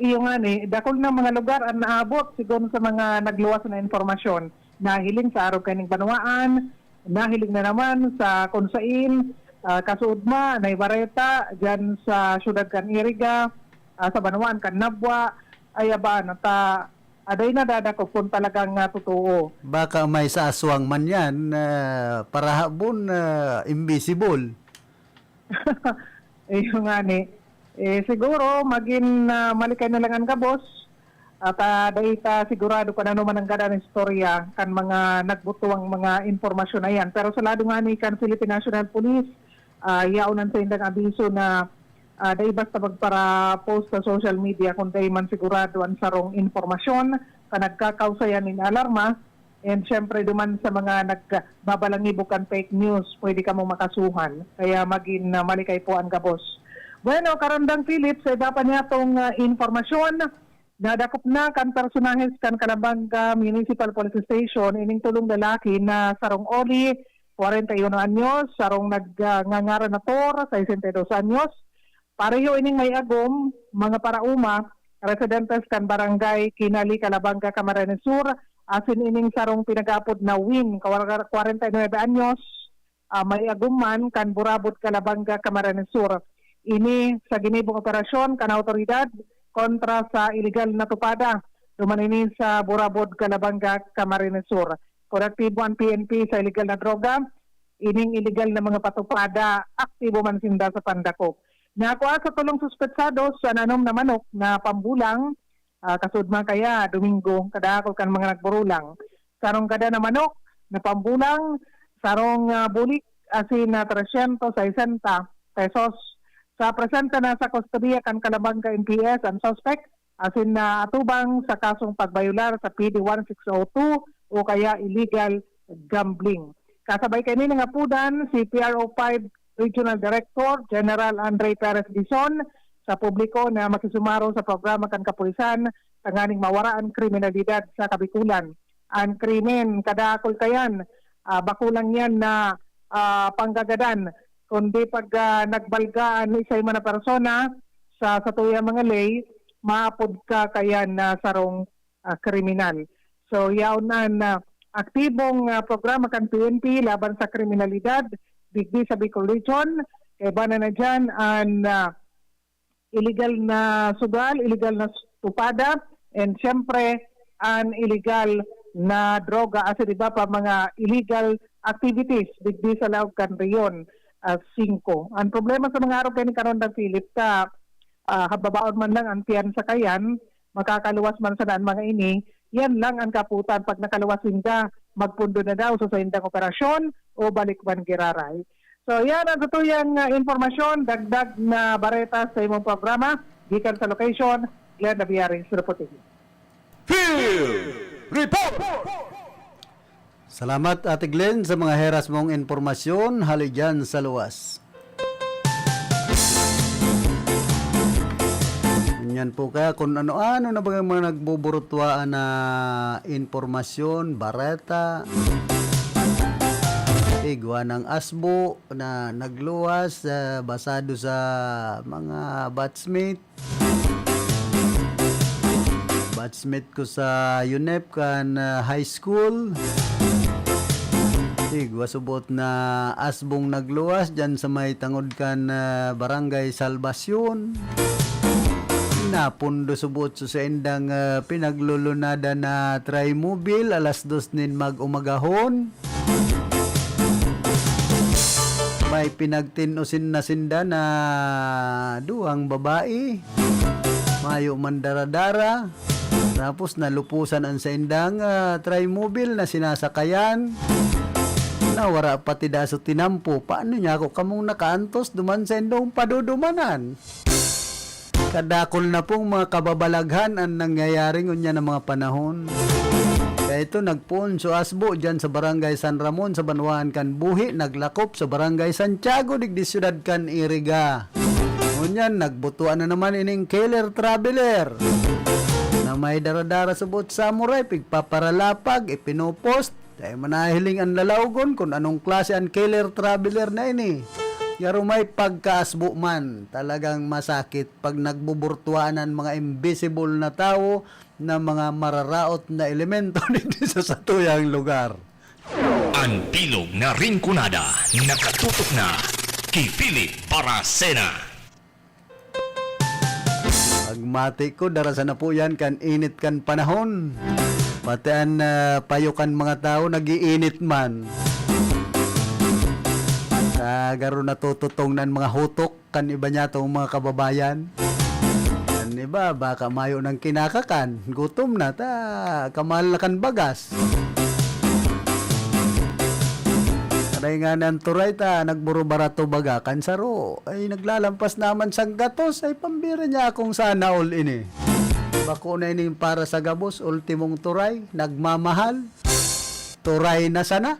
Iyo ngani, dakul na mga lugar an naabot, sigon sa mga nagluwas na impormasyon. Nahiling sa arog kaning banwaan, nahiling na naman sa Consain, ah, Kasuudma, Naibareta, diyan sa siyudad kan Iriga, ah, sa banwaan kan Nabua, Ayaban, ta aday nadadakop kun talagang, ah, totoo. Baka may sa aswang man yan, ah, parahabon, ah, invisible. Iyo ngani. Eh, siguro, magin, ah, malikay na lang an gabos. At, ah, dai ta sigurado kun ano man nanggad an istorya kan mga nagbutuang mga impormasyon na yan. Pero sa lado ngani kan Philippine National Police, ah, yaon an saindang abiso na, ah, dai basta magpara-post sa social media kun dai man sigurado an sarong impormasyon kan nagkakausayan nin alarma. And siyempre, duman sa mga nagbabalangibo kan fake news, pwede kamo makasuhan. Kaya magin, ah, malikay po an gabos. Bueno, Karandang Philip, sa iba pa niyatong, ah, impormasyon, nadakop na kan personahes kan Calabanga Municipal Police Station ining tolong lalaki na sarong oli, kwarenta y uno anyos, sarong nag, ah, ngangaran na Tor, sesenta y dos anyos. Pareho ining may agom, mga parauma, residentes kan Barangay Kinali, Calabanga, Camarines Sur, asin ining sarong pinag-aapod na Win, kwarenta y nuebe anyos, ah, may agom man kan Burabod, Calabanga, Camarines Sur. Ini sa ginibong operasyon kan awtoridad kontra sa iligal na tupada. Duman ini sa Burabod, Calabanga, Camarines Sur. Kon aktibo an P N P sa iligal na droga, ining iligal na mga patupada, aktibo man sinda sa pandakop. Nakua sa tolong suspetsados an anom na manok na pambulang, ah, kasudma kaya, Domingo, kadakol kan mga nagburulang. Sarong gada na manok na pambulang, sarong, ah, bulik, asin na trescientos sesenta pesos. Sa presente na sa kustodiya kan Calabanga M P S an suspect, asin na atubang sa kasong pagbayolar sa P D one six oh two o kaya illegal gambling. Kasabay kaini nangapodan si P R O five Regional Director General Andre Perez Dizon sa publiko na makisumaro sa programa kan kapulisan tanganing mawara an kriminalidad sa Kabikulan. An krimen, kadakol kayan, ah, bako lang yan na, ah, panggagadan, kundi pag, ah, nagbalga an isay man na persona sa satuyang mga ley, maapod ka kayan na sarong, ah, kriminal. So, yaon an, ah, aktibong, ah, programa kan P N P laban sa kriminalidad digdi sa Bicol Region. Kaiba na na dyan an, ah, illegal na sugal, illegal na tupada, and siyempre, an illegal na droga, asin iba pa mga illegal activities digdi sa laog kan Rehiyon, ah, singko. An problema sa mga arog kaini, Karandang Philip, ta, ah, hababaon man lang an piyansa kayan, makakaluwas man sana an mga ini, yan lang an kaputan. Pag nakaluwas sinda, magpundo na daw sa saindang operasyon o balik man giraray. So, yan ang satuyang, ah, impormasyon, dagdag na bareta sa imong programa. Gikan sa location, Glenn Naviaris reporting. Field Report! Salamat, Ate Glenn, sa mga heras mong impormasyon hali dyan sa luwas. Ganyan po kaya kung ano-ano na ba yung mga nagbuburutwaan na impormasyon, bareta, igwa ng asbo na nagluwas, ah, basado sa mga batchmate. Batchmate ko sa UNEP kan, ah, high school. Igwa subot na asbong nagluwas dyan sa may tangod kan, ah, Barangay Salvacion. Napundo subot sa saindang, ah, pinaglulunada na trimobile alas dos nin mag-umagahon. May pinagtinosin na sinda na duwang babae. Mayo man dara-dara. Tapos nalupusan ang saindang, ah, trimobile na sinasakayan. Nawara pati daso tinampo. Paano niya ako kamong nakaantos duman sa indong padudumanan? Kadakol na pong mga kababalaghan ang nangyayari ngunyan na mga panahon. Kaya ito, nagpoon so asbo dyan sa Barangay San Ramon, sa banwaan kan Buhi, naglakop sa Barangay Santiago, digdi siyudad kan Iriga. Ngunyan, nagbutuan na naman ining killer traveler na may daradara subot samurai, pigpaparalapag, ipinopost. Dai man nahiling an lalawgon kun anong klase an killer traveler na ini. Garo may pagkaasbo man. Talagang masakit pag nagbuburtuan an mga invisible na tawo na mga mararaot na elemento digdi sa satuyang lugar. An bilog na Rinconada nakatutok na ki Philip Baracena. Pagmati ko, dara sana po yan kan init kan panahon. Pati an, ah, payo kan mga tawo, nag-iinit man. Ah, garo natututong na an mga hutok kan iba niyatong mga kababayan. An iba, baka mayo nang kinakakan. Gutom na, ta, kamahal na kan bagas. Aray nga nan turay ta, nagburubarato baga kan saro. Ay, naglalampas naman sanggatos. Ay, pambira niya akong sana all ini. Bako na ining para sa gabos, ultimong turay, nagmamahal. Turay na sana.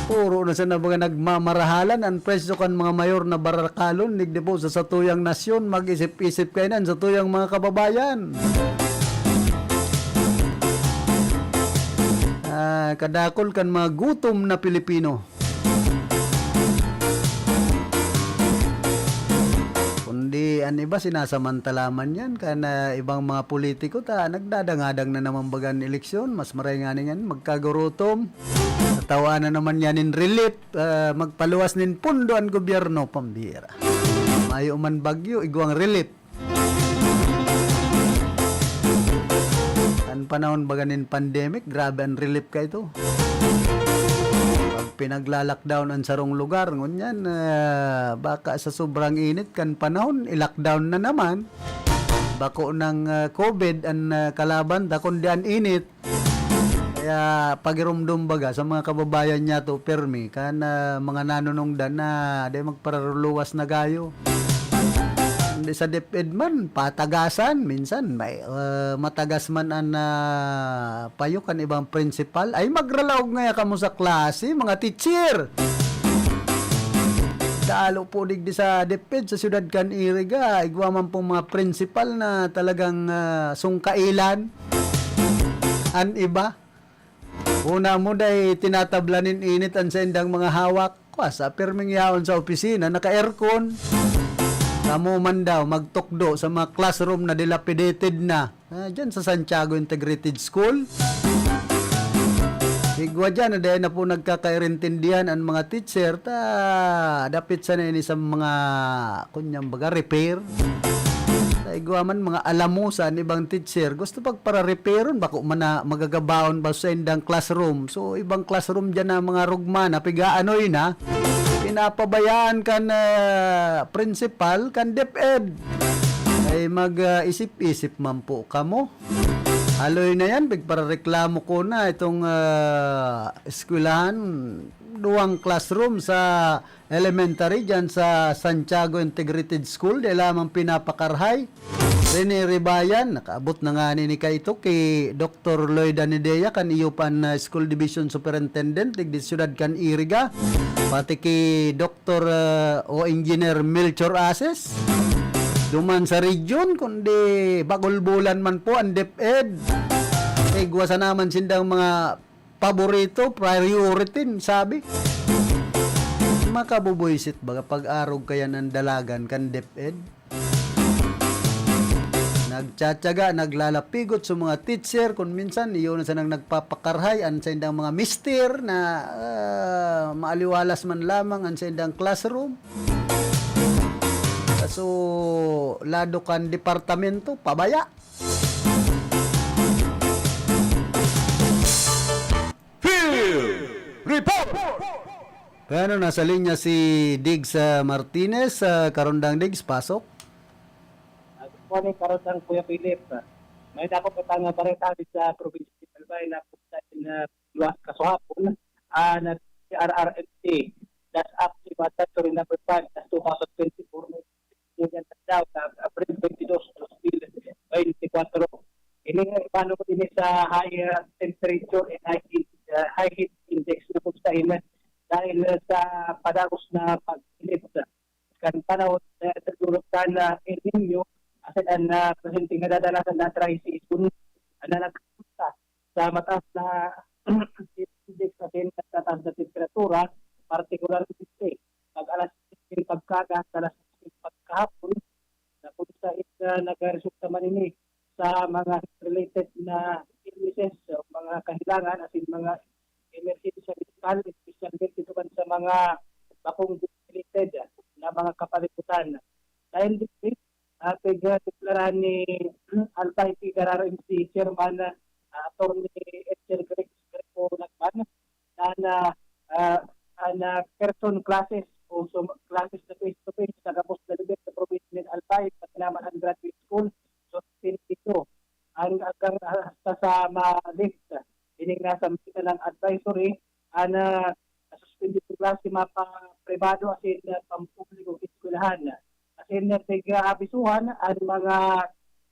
Puro na sana mga nagmamarahalan an presyo kan mga mayor na barakalon, digdi po sa satuyang nasyon, mag-isip-isip kayo nan satuyang mga kababayan. Ah, kadakol kan mga gutom na Pilipino. Kundi an iba sinasamantala man yan, kan, ah, ibang mga politiko ta nagdadangadang na naman baga an eleksyon, mas maray nga niyan magkagurutom. Tatawan na naman yan in relief, ah, magpaluwas nin pondo an gobyerno, pambira. Mayo man bagyo, igwang relief. An panahon baga nin pandemic, grabe an relief kaito. Pag pinagla-lockdown an sarong lugar, ngunyan, ah, baka sa sobrang init kan panahon, i-lockdown na naman. Bako ng, ah, COVID an, ah, kalaban ta, kundi an init. Kaya pagirumdom baga sa mga kababayan niyato, pirmi, kan, ah, mga nanunungdan na di magpararuluwas na gayo. Kundi sa DepEd man, patagasan. Minsan, may, ah, matagas man an, ah, payo kan ibang principal. Ay, magralaog ngaya kamo sa klase, mga teacher! Dalo po digdi sa DepEd, sa siyudad kan Iriga. Igwa man pong mga principal na talagang, ah, sungkailan. An iba, una mo day tinatabla nin init an saindang mga hawak. Kwa, sa pirming yaon sa opisina, naka-aircon. Kamo man daw, magtukdo sa mga classroom na dilapidated na. Ah, dyan sa Santiago Integrated School. Igwa dyan, na dahil na po nagkakairintindihan ang mga teacher, ta dapit sana ini sa mga, kunyang baga, repair. Ta igwa man, mga alamusa an ibang teacher, gusto pagpara-repairon, bako man na magagabaon ba sa indang classroom. So, ibang classroom dyan na mga rugma na, pigaanoy na, pinapabayaan kan, ah, principal, kan DepEd. Ay mag, ah, isip-isip man po kamo. Aloy na yan, pigparareklamo ko na itong, ah, eskwelahan, duwang classroom sa elementary dyan sa Santiago Integrated School, di lamang pinapakarhay. Rene Ribayan, nakaabot na nga nini kaito ki Doktor Lloyd Anidea, kan iyo pan, ah, School Division Superintendent, digdi siyudad kan Iriga, pati ki Doktor, ah, o Engineer Melchor Ases. Duman sa region, kundi bagulbulan man po ang DepEd. Igwa sa naman sindang mga paborito, priority, sabi. Makabubuisit baga pag-arog kaya ng dalagan kan DepEd. Nagtsatsaga, naglalapigot sa mga teacher. Kung minsan, iyon na sanang nagpapakarhay, ang sa indang mga mister na, ah, maaliwalas man lamang ang sa indang classroom. Kaso, lado kan departamento, pabaya. Field Report! Kaya ano, nasa linya si Diggs, ah, Martinez. Ah, Karondang Diggs, pasok. Ah, good morning, Karondang Kuya Philip. May dako pa tanga bareta dito sa probinsya ng Albay na kung saan, ah, luwas kasuhapon, ah, nag-, R R M C, that's up si Bata Torina Pagpag, that's two thousand twenty-four, Julian Tagdao, sa Abril twenty-dos, dos mil beintikwatro. Ini nga ibalo ko din sa high, ah, temperature and high heat, ah, high heat index na kung saan dahil sa padagos na pag-init kan panahon, eh, sa dulot kan, ah, El Niño, asin an, ah, presente nga kadalasan na dry season, ah, na nagpunta sa mataas na index asin nagtataas na temperatura, partikularmente pag alas siyete pagkaga hasta alas siyete pagkahapon, na kung saan, ah, nagresulta man ini sa mga related na illnesses o mga kahilangan asin mga emerhensya medikal, espesyalmente duman sa mga bakong ventilated na mga kapalibutan. Dahil dito, ah, pigdeklara ni Albay P D R R M C Chairman, ah, Attorney Edger Greco Nagman, na, na, ah, an, ah, person classes o sum-, classes na face-to-face sa gabos na lugar sa probinsya nin Albay, pati naman an graduate school, suspendido. Ang hanggang hasta sa ma-lift ining nasambitan ng advisory, an, ah, suspendido klase mapapribado asin, ah, pampublikong eskwelahan. Asin, ah, pig-aabisuhan an mga,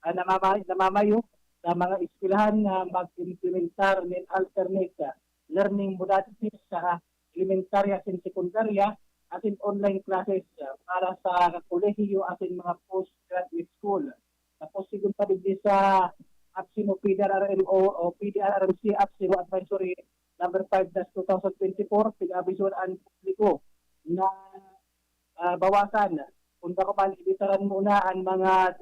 ah, namama-, namamayo sa mga eskwelahan na mag-implementar nin alternate, ah, learning modalities sa elementarya asin sekundarya asin online classes, ah, para sa kolehiyo asin mga postgraduate school. Tapos, sigon pa digdi sa APSEM o P D R R M O o P D R R M C APSEM Advisory Number five dash two thousand twenty-four, pig-aabisuhan an publiko na, ah, bawasan, kung bako man, ibitaran muna an mga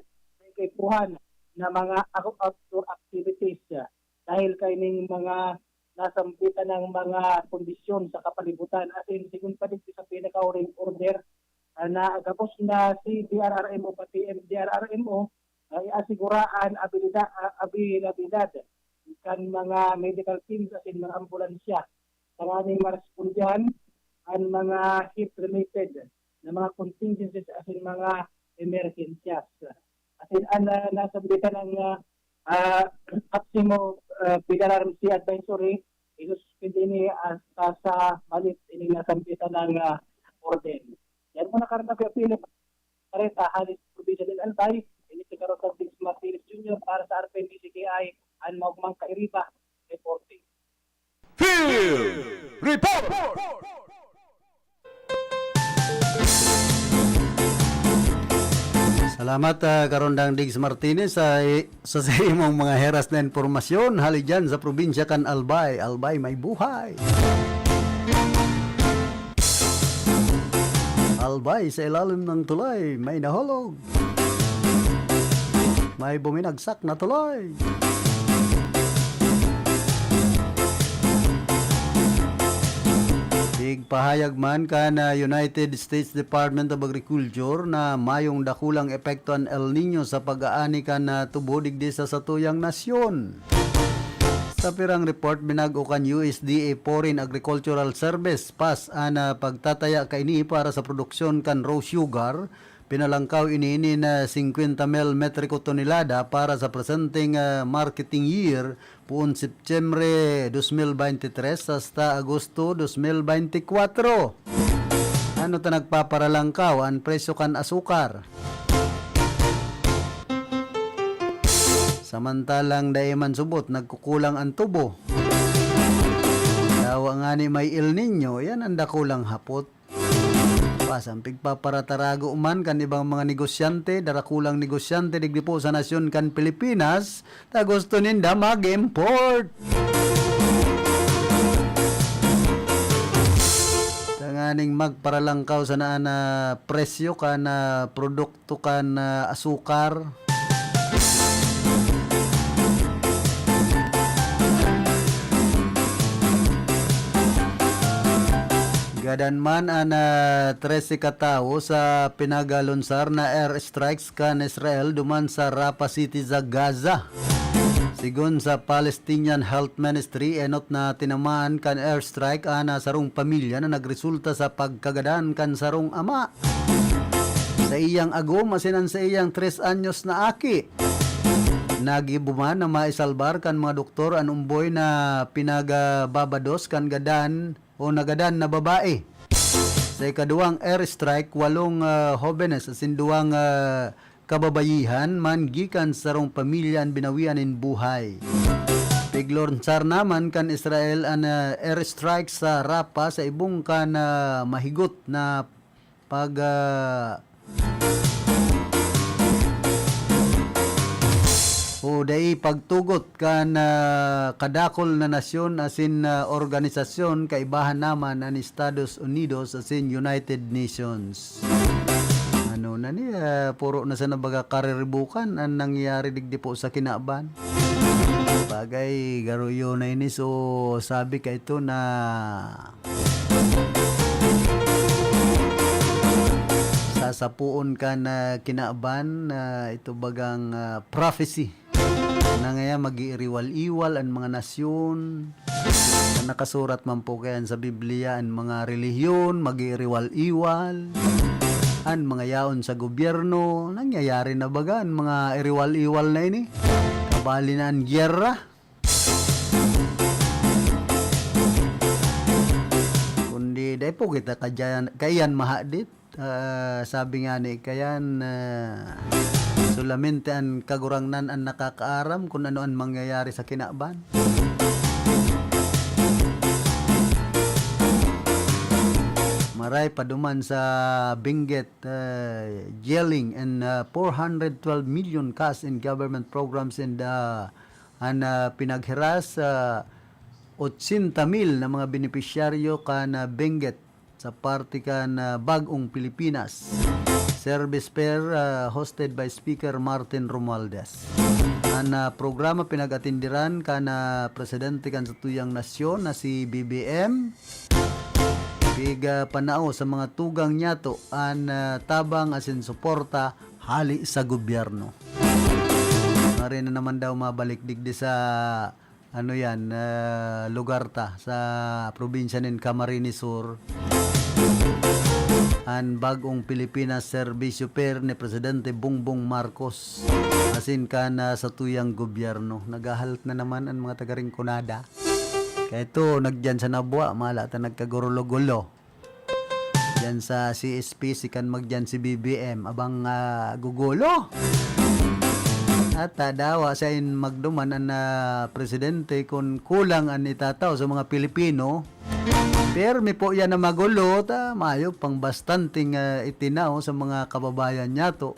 kaipuhan na mga out-, outdoor activities, ah, dahil kaining mga nasambitan ng mga kondisyon sa kapalibutan. Asin, sigon pa digdi sa pinakahuring order, ah, na gabos na si D R R M O pati M D R R M O, ah, iasigura an abilida-, ah, availabilidad kan mga medical teams asin mga ambulansya tanganing marespondihan an mga health-related na mga contingencies asin mga emerhensyas. Asin an, ah, nasambitan ng, ah, ah, APSEM o, ah, P D R R M C Advisory, isususpindi ini hasta sa ma-lift ining nasambitan ng, ah, order. Yan muna, Karta Kuya Philip. Kareta, hali sa probinsya ng Albay, ini si Karota Vince Martinez Junior para sa R P N D C K I, an Maugmang Kairiba, reporting. Field Report! Salamat, ah, Karondang Diggs Martinez, sa, sa, sa imong mga heras na impormasyon. Hali dyan sa probinsya kan Albay. Albay, may buhay! Albay, sa ilalim ng tulay, may nahulog. May buminagsak na tulay. Igpahayag man kan, ah, United States Department of Agriculture na mayong dakulang epekto an El Niño sa pag-aani kan, ah, tubo digdi sa satuyang nasyon. Sa pirang report, binag-o kan U S D A Foreign Agricultural Service, FAS, an, ah, pagtataya kaini para sa produksyon kan raw sugar, Pinalangkaw ini nin, ah, singkwenta mil metriko tonelada para sa presenteng, ah, marketing year, poon Setyembre dos mil bente tres hasta Agosto dos mil bente kwatro. Ano ta nagpaparalangkaw? An presyo kan asukar. Samantalang dai man subot, nagkukulang an tubo. Dawa ngani may El Niño, yan an dakulang hapot. Pasang pigpaparatarago man kan ibang mga negosyante, darakulang negosyante digdi po sa nasyon kan Pilipinas, ta gusto ninda mag-import. Tanganing magparalangkaw sana na presyo kan, ah, produkto kan, ah, asukar. Gadan man an, ah, trese ka tawo sa pinagalunsar na airstrikes kan Israel duman sa Rafah City sa Gaza. Sigon sa Palestinian Health Ministry, enot na tinamaan kan airstrike an, ah, sarong pamilya na nagresulta sa pagkagadan kan sarong ama. Sa iyang agom asin an sa iyang tres anyos na aki. Nagibo man na maisalbar kan mga doktor an omboy na pinagababados kan gadan o nagadan na babae. Sa ikaduwang airstrike, walong, ah, hobenes asin duwang, ah, kababayihan man gikan sa sarong pamilya an binawian nin buhay. Piglonsar naman kan Israel an, ah, airstrike sa Rafah sa ibong kan, ah, mahigot na pag, ah, o dai pagtugot kan, ah, kadakul na nasyon asin, ah, organisasyon, kaibahan naman an Estados Unidos asin United Nations. Ano na ni, ah, puro na sana baga kariribukan an nangyayari digdi po sa kinaban. Bagay, garoyo na ini. So, sabi ka ito na sasapuon ka na kinaban, na ito bagang, ah, prophecy na ngayon mag-iiriwal-iwal an mga nasyon. Nakasurat man po kayan sa Biblia, an mga relihiyon mag-iiriwal-iwal, an mga yaon sa gobyerno. Nangyayari na baga an mga iriwal-iwal na ini? Kabali na an giyera. Kundi dai po kita kadyan, kaiyan mahadit. Ah, sabi nga ni kayan, ah, solamente an Kagurangnan an nakakaaram kun ano an mangyayari sa kinaban. Maray pa duman sa Benguet, ah, gelling and, ah, four hundred twelve million cash in government programs and, ah, an, ah, pinaghiras sa otsenta mil na mga benepisyaryo kan, ah, Benguet sa parte kan, ah, Bag-ong Pilipinas Service Fair, ah, hosted by Speaker Martin Romualdez. An, ah, programa pinag-atindiran kan, ah, presidente kan satuyang nasyon na si B B M. Pigapanao sa mga tugang niyato an, ah, tabang asin suporta hali sa gobyerno. Maray na naman daw mabalik digdi sa, ano yan, ah, lugar ta, sa probinsya nin Camarines Sur, an Bag-ong Pilipinas Serbisyo Fair ni Presidente Bongbong Marcos, asin kan, ah, satuyang gobyerno. Naghahalat na naman an mga taga Rinconada. Kaya ito, nagyan sa Nabua, mala ta nagkagurulo-gulo. Diyan sa C S P, si kan magdiyan si B B M, abang, ah, gugulo. At, ah, dawa sa in magduman an, ah, presidente, kun kulang an itatao sa mga Pilipino, permi po yan na magulo, ta mayo pang bastanteng, ah, itinaw sa mga kababayan niyato.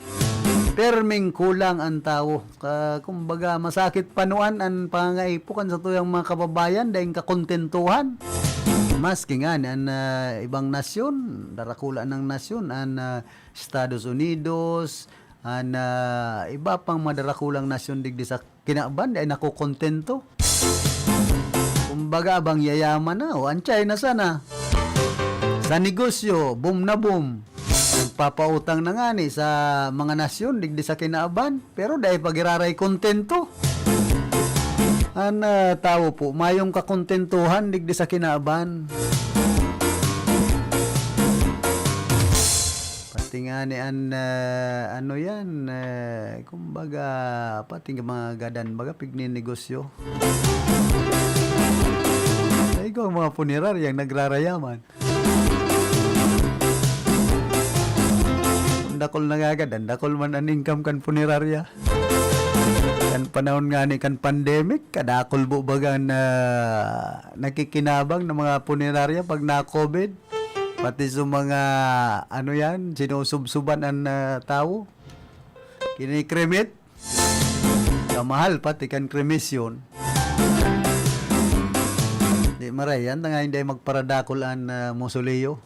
Perming kulang an tawo. Ka-, kumbaga, masakit panuan an pangangaipo kan satuyang mga kababayan, daing kakontentuhan. Maski ngani an, ah, ibang nasyon, darakula nang nasyon, an, ah, Estados Unidos, an, ah, iba pang madarakulang nasyon digdi sa kinaban, dai nakokontento. Kumbaga, abang yayaman na, o an China sana. Sa negosyo, boom na boom. Nagpapautang na ngani sa mga nasyon digdi sa kinaban, pero dai pa giraray kontento. An, ah, tawo po, mayong kakontentuhan digdi sa kinaban. Pat-, Tingani an, ah, ano yan, eh, kumbaga, pati mga gadan baga pigninegosyo. Sa ikaw, mga puneraryang nagrarayaman. Ang dakul na gagad, ang dakul man an income kan punerarya. Kan panahon ngani kan pandemic, kadakul po baga na nakikinabang ng mga punerarya pag na-COVID. Pati sa mga, ano yan, sinusubsuban an, ah, tawo. Kinikremit. Kamahal pati kan kremisyon. Di maray, yan na nga hindi magparadakol an, ah, mausoleo.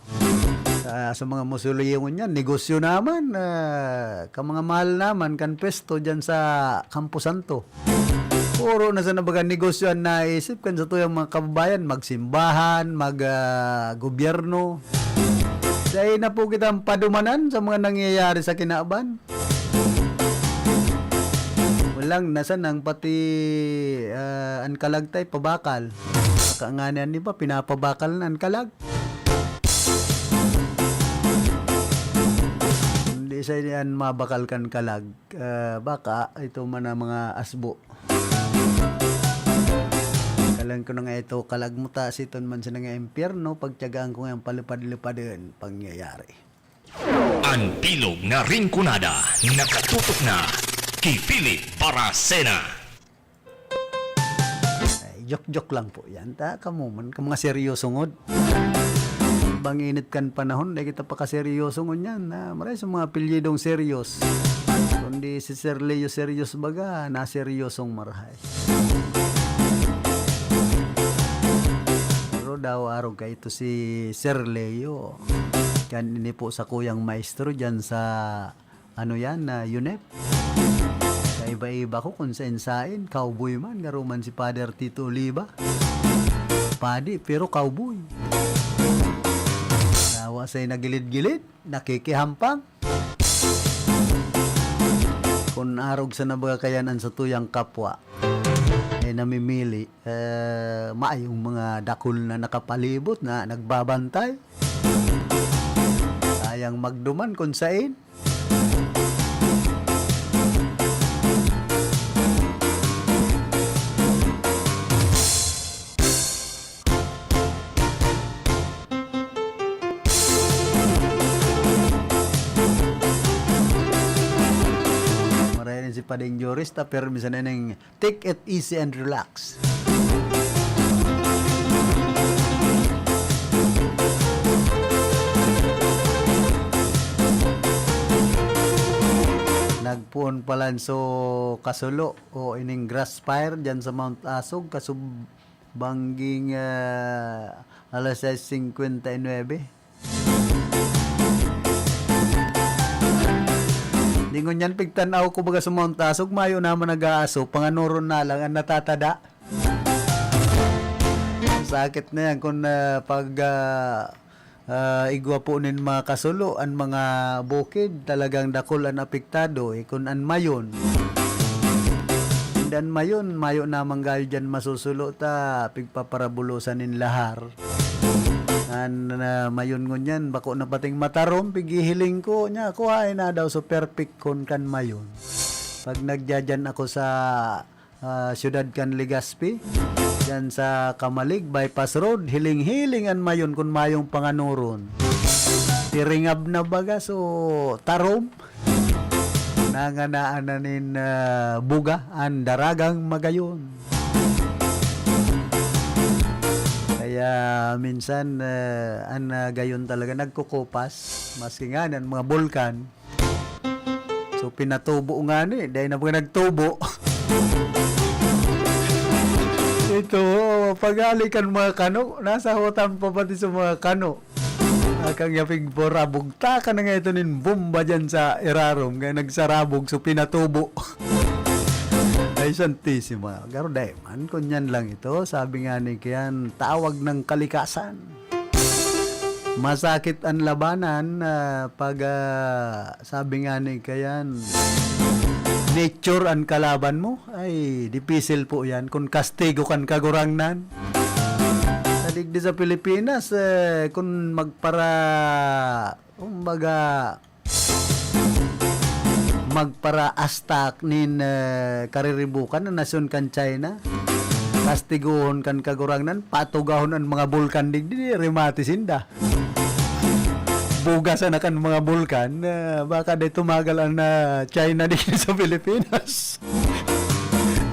Ah, sa mga mausoleo ngunyan, negosyo naman, ah, ka mga mahal naman kan pwesto dyan sa Campo Santo. Puro na sa nabaga negosyo an naisip kan satuyang mga kababayan, magsimbahan, mag, ah, gobyerno. Dai na po kitang padumanan sa mga nangyayari sa kinaban. Walang nasanang pati, ah, an kalagtay pabakal. Baka nga niyan iba, pinapabakal na an kalag. Hindi sa yan mabakal kan kalag. Ah, baka ito man ang mga asbo. Kalang ko na nga ito, kalag mo ta, siton man sa nga impyerno, pagtiyagaan ko ngayang palipad-lipadon, pangyayari. An bilog na ringkonada, nakatutok na ki Philip Baracena. Ay, joke-joke lang po yan. Ta, kamo man, ka mga seryoso ngod. Bang init kan panahon, dai kita pakaseryoso ngunyan. Ah, maray sa mga apelyidong Serios. Kundi si Sir Leo Serios baga, naseryosong marahay. Pero daw arog kaito si Sir Leo. Kan ini po sa kuyang maestro dyan sa, ano yan, na UNEP. Kaiba-iba ko kung sain-sain, cowboy man, garo man si Father Tito Oliva. Padi, pero cowboy. Dawa sa'y nagilid-gilid, nakikihampang. Kun arog sa nabagakayan an satuyang kapwa, eh, namimili, eh, maayong mga dakul na nakapalibot na nagbabantay. Sayang magduman kun sain. Maray rin si Padeng Joris, ta permi sana ning take it easy and relax. Nagpoon palan so kasulo o ining grass fire dyan sa Mount Asog, kasub-, Bangging, ah, alas sais singkwenta y nuebe. Di ngunyan pigtan-aw ko baga sa Mount Asog, mayo naman nag-aaso, panganoron na lang an natatada. Sakit na yan kun, ah, pag, ah, ah, igwa po nin mga kasulo, an mga bukid, talagang dakul an apektado, eh, kun an mayon. And an mayon, mayo naman gayo diyan masusulo ta pigpaparabulosan nin lahar. An, ah, mayon ngunyan, bako na pating matarom, pighihiling ko, nya, ako, ay na daw, so perfect kon kan mayon. Pag nagdiyan ako sa ah, siyudad kan Legazpi, diyan sa Camalig, Bypass Road, hiling-hiling an mayon kun mayong panganoron. Tiringab na baga, so tarom. Nanganaan na nin, ah, buga an daragang magayon. Kaya minsan, ah, an, ah, gayon talaga nagkukupas, maski nga an mga bulkan. So, pinatubo ngani, dai na mga nagtubo. Ito, paghali kan mga kano, nasa hutan pa pati sa mga kano. Akang yapig pora, bugtakan na nga ito nin bomba dyan sa irarom, kaya nagsarabog, so pinatubo. Ay, Santisima. Garo dai man, kunyan lang ito. Sabi nga ni Kian, tawag ng kalikasan. Masakit an labanan, ah, pag, ah, sabi nga ni Kayan, nature an kalaban mo. Ay, dipisil po yan kun kastigo kan Kagurangnan. Sa digdi sa Pilipinas, eh, kun magpara-, kumbaga, magparaastak nin, eh, kariribukan na nasyon kan China. Kastigohon kan Kagurangnan, patugahon an mga bulkan digdi, remate sinda. Bugasan na kan mga bulkan, eh, baka di tumagal an, ah, China digdi sa Pilipinas.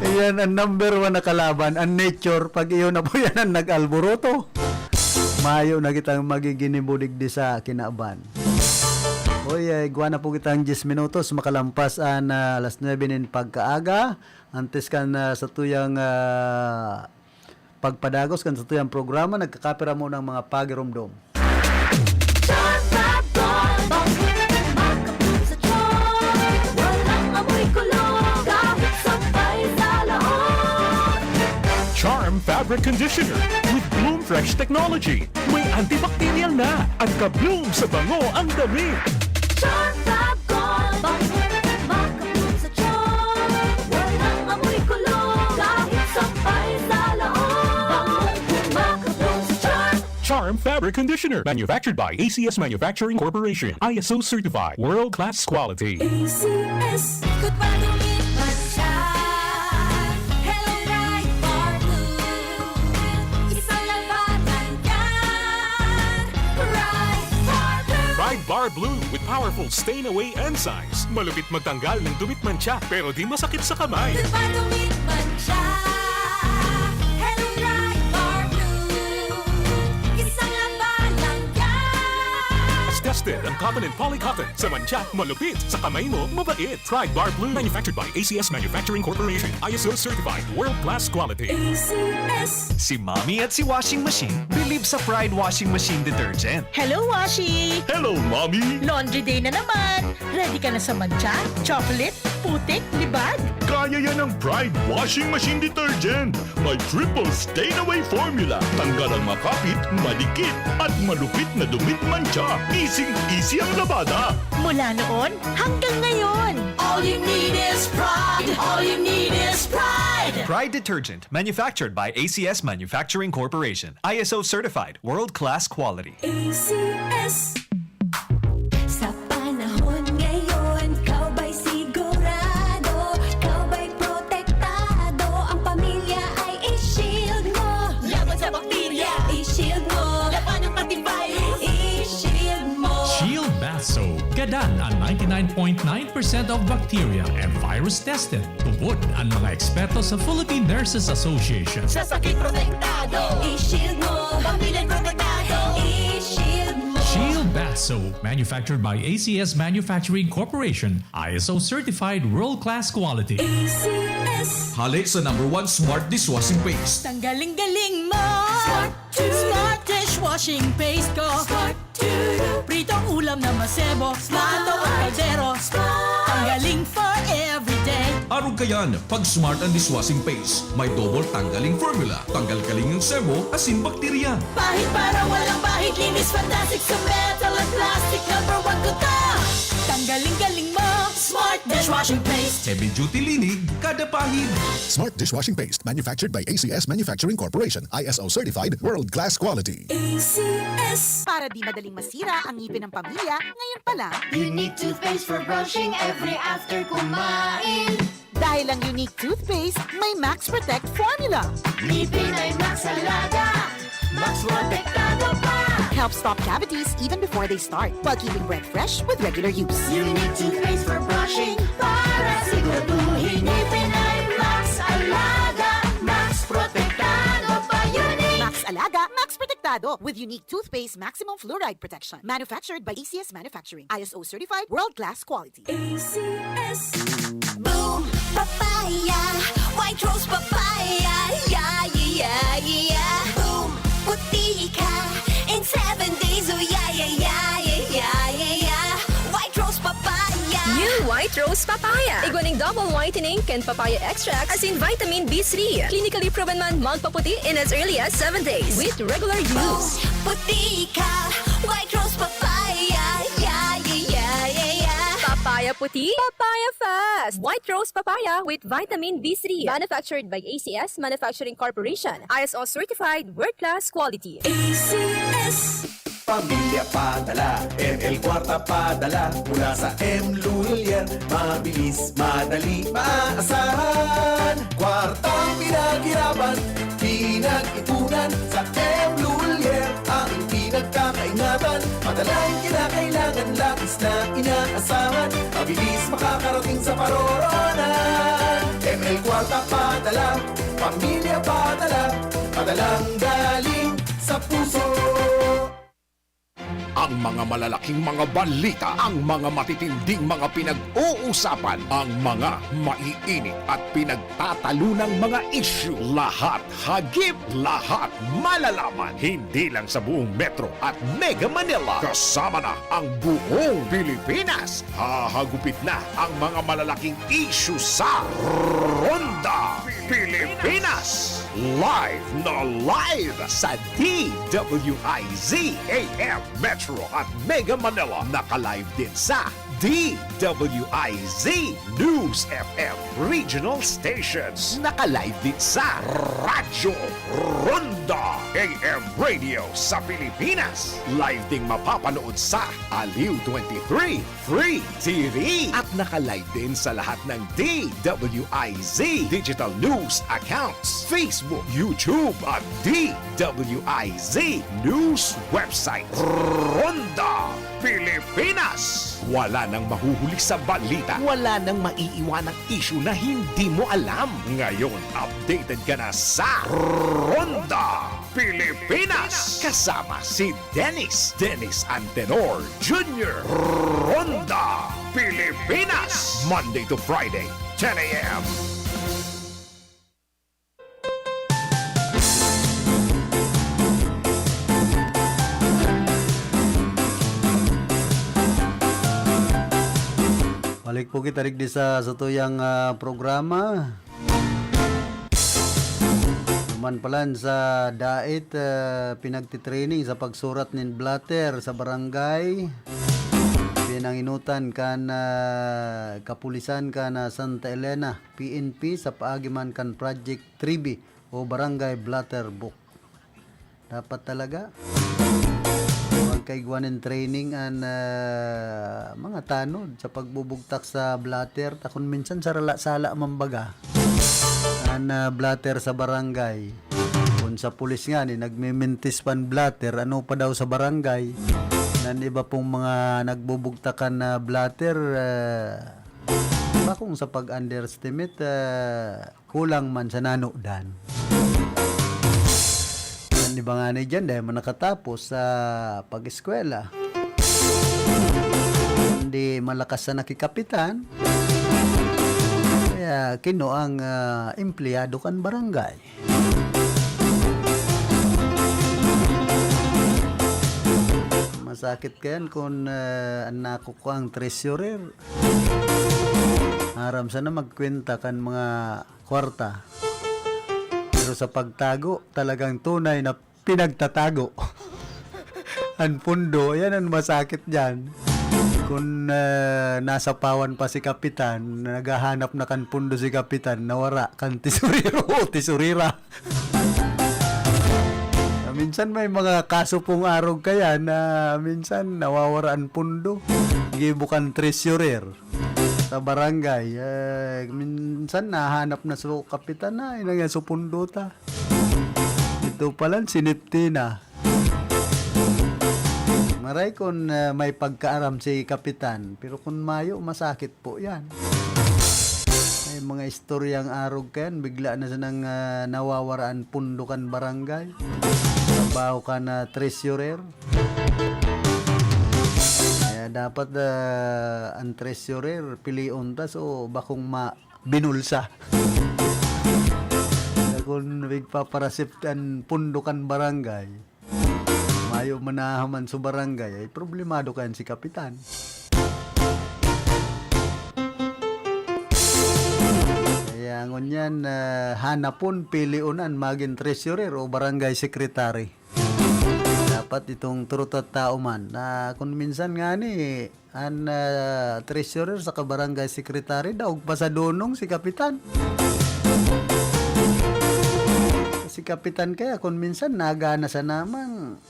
Iyan ang number one na kalaban, ang nature, pag iyon na po yan ang nag-alboroto. Mayo na kitang magiginibo digdi sa kinaban. Uy, ay, igwa na po kitang diyes minutos, makalampas an, ah, alas nuebe nin pagkaaga. Antes kan, ah, satuyang, ah, pagpadagos kan satuyang programa, nagkakapira mo ng mga pagiromdom. Charm Fab Gold, bangko makapul sa tiyan. Walang amoy kulog, kahit sabay sa laot. Charm Fabric Conditioner with Bloom Fresh Technology. May antibacterial na. Ang ka-bloom sa bango ang damit. Charm Fab Gold, bangko makapul sa tiyan. Walang amoy kulog, kahit sabay sa laot. Bangko makapul sa tiyan. Charm Fabric Conditioner, manufactured by A C S Manufacturing Corporation, I S O certified, world class quality. A C S. Ikot pa, dumit pa siya. Hello, Pride Bar Blue. Isang labanan yan. Pride Bar Blue. Pride Bar Blue with powerful stain away enzymes. Malupit magtanggal ng dumit, mantsa, pero di masakit sa kamay. Ikot pa, dumit pa siya. Hello, Pride Bar Blue. Isang labanan yan. Tested ang cotton and polycotton. Sa mantsa, malupit. Sa kamay mo, mabait. Pride Bar Blue. Manufactured by A C S Manufacturing Corporation. I S O certified. World class quality. A C S. Si Mommy at si Washing Machine believe sa Pride Washing Machine Detergent. Hello, Washi! Hello, Mommy! Laundry day na naman! Ready ka na sa mantsa, chocolate, putik, libag? Kaya yan ng Pride Washing Machine Detergent. May triple stain away formula. Tanggal ang makapit, madikit, at malupit na dumit, mantsa. Easy-easy ang labada. Mula noon hanggang ngayon. All you need is Pride. All you need is Pride. Pride Detergent, manufactured by A C S Manufacturing Corporation. I S O certified, world-class quality. A C S. Sa panahon ngayon, ikaw ba'y sigurado? Ikaw ba'y protektado? Ang pamilya ay i-shield mo. Laban sa bakterya, i-shield mo. Labanan pati virus, i-shield mo. Shield Bath Soap. Gadan ang ninety-nine point nine percent of bacteria and virus tested. Tubod ang mga eksperto sa Philippine Nurses Association. Sa sakit protektado, i-shield mo. Pamilya protektado, i-shield mo. Shield Bath Soap, manufactured by A C S Manufacturing Corporation, I S O certified, world-class quality. A C S. Hale sa number one smart dishwashing paste. Tanggaling-galing mo! Smart! Smart dishwashing paste ko! Smart! Pritong ulam na masebo, plato o kaldero. Ang galing for everyday. Arog kayan, pag Smart ang dishwashing paste, may double tanggaling formula, tanggal kaling ang sebo, asin bakterya. Pahid para walang bahid, linis fantastic sa metal at plastic, number one ko to. Tanggaling-galing mo, Smart dishwashing paste. Heavy duty linig, kada pahid. Smart dishwashing paste, manufactured by A C S Manufacturing Corporation, I S O certified, world class quality. A C S. Para di madaling masira ang ngipin ng pamilya, ngayon pa lang. Unique toothpaste for brushing every after kumain. Dahil ang Unique toothpaste may Max Protect formula. Ngipin ay Max Alaga, Max Protektado pa. Helps stop cavities even before they start, while keeping breath fresh with regular use. Unique toothpaste for brushing para siguraduhin ngipin ay Max Alaga, Max Protektado pa. Unique. Max Alaga, Max Protektado with Unique Toothpaste Maximum Fluoride Protection. Manufactured by A C S Manufacturing. I S O certified, world-class quality. A C S. Boom Papaya, White Rose Papaya, yeah, yeah, yeah, yeah. Boom, puti ka in seven days, oh yeah, yeah, yeah, yeah, yeah, yeah, yeah. White Rose Papaya. New White Rose Papaya. Igwa ning double whitening kan papaya extract asin vitamin B three. Clinically proven man magpaputi in as early as seven days with regular use. Puti ka, White Rose Papaya, yeah, yeah, yeah, yeah, yeah. Papaya puti, papaya fast. White Rose Papaya with vitamin B three. Manufactured by A C S Manufacturing Corporation. I S O certified, world-class quality. A C S. Pamilya padala, M L Kwarta padala, mula sa M Lulier, mabilis, madali, maaasahan. Kwartang pinaghirapan, pinag-ipunan, sa M Lulier, aming pinagkakaingatan. Padalang kinakailangan, labis na inaasahan, mabilis makakarating sa paroroonan. M L Kwarta padala, pamilya padala, padalang galing sa puso. Ang mga malalaking mga balita, ang mga matitinding mga pinag-uusapan, ang mga maiinit at pinagtatalunang mga isyu, lahat hagip, lahat malalaman. Hindi lang sa buong Metro at Mega Manila, kasama na ang buong Pilipinas. Hahagupit na ang mga malalaking isyu sa Ronda Pilipinas. Live na live sa D W I Z A M Metro at Mega Manila. Naka-live din sa D W I Z News F M Regional Stations. Naka-live din sa Radyo Ronda A M Radio sa Pilipinas. Live ding mapapanood sa Aliw twenty-three Free T V. At naka-live din sa lahat ng D W I Z digital news accounts, Facebook, YouTube, at D W I Z news website. Ronda Pilipinas. Wala nang mahuhuli sa balita. Wala nang maiiwanang isyu na hindi mo alam. Ngayon, updated ka na sa Ronda Pilipinas. Kasama si Dennis, Dennis Antenor Junior. Ronda Pilipinas. Monday to Friday, ten a m. Balik po kita digdi sa satuyang, ah, programa. Duman palan sa Dait, ah, pinagtitraining sa pagsurat nin blotter sa barangay. Pinanginutan kan, ah, kapulisan kan, ah, Santa Elena, P N P, sa paagi man kan Project Tribe o Barangay Blotter Book. Dapat talaga magkaigwa nin training an, ah, mga tanod sa pagbubugtak sa blotter. Ta kun minsan sarala-sala man baga an, ah, blotter sa barangay. Kun sa pulis ngani nagmimintis pan blotter, ano pa daw sa barangay? Nan iba pong mga nagbubugtak kan, ah, blotter, ah, bakong sa pag-underestimate, ah, kulang man sa nanodan. An iba ngani diyan, dai man nakatapos sa pag-eskwela. Kundi malakas na nakikapitan, kaya kinuang, ah, empleyado kan barangay. Masakit kayan kun, ah, an nakukuang treasurer. Aram sana magkwenta kan mga kwarta. Pero sa pagtago, talagang tunay na pinagtatago an pundo. Yan ang masakit diyan. Kun, ah, nasapawan pa si kapitan, naghahanap na kan pundo si kapitan, nawara kan tesorero o tesorera. Minsan may mga kaso pong arog kaya na minsan nawawara an pundo. Gibo kan treasurer sa barangay. Eh, minsan nahanap na sa kapitan na, "Ay, nangyari sa pundo ta." Ito palan, sinipti na. Maray kun, ah, may pagkaaram si kapitan, pero kun mayo, masakit po yan. May mga istoryang arog kayan, bigla na sanang, ah, nawawara an pundo kan barangay. Trabaho ka na treasurer. Kaya dapat, ah, an treasurer, pilion ta, so bakong ma-, binulsa. Kaya kun nagpaparasip an pundo kan barangay, mayo manahaman sa barangay, ay problemado kayan si kapitan. Kaya ngunyan, ah, hanapon, pilion an magin treasurer o barangay secretary. Dapat itong turot at tao man na kun minsan ngani, an, ah, treasurer saka barangay secretary, daog pa sa dunong si kapitan. Si kapitan kaya kun minsan nagana sa namang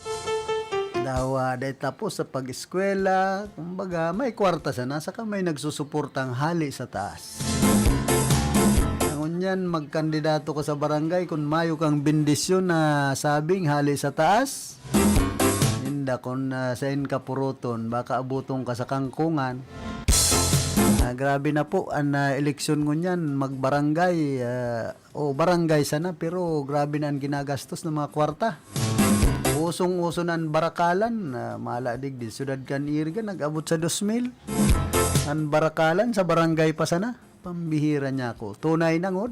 Dawa, dai tapos sa pag-eskwela, kumbaga, may kwarta sana, saka may nagsusuportang hali sa taas. Ngunyan, magkandidato ka sa barangay, kun mayo kang bendisyon na sabing hali sa taas, ninda kun, ah, sain ka puroton, baka abuton ka sa kangkungan. Ah, grabe na po an, ah, eleksyon ngunyan, magbarangay, ah, o barangay sana, pero grabe na an ginagastos na mga kwarta. Usong-uso na an barakalan, ah, mala digdi, syudad kan Iriga, nag-abot sa dos mil. An barakalan sa barangay pa sana, pambihira niya ako. Tunay na ngod.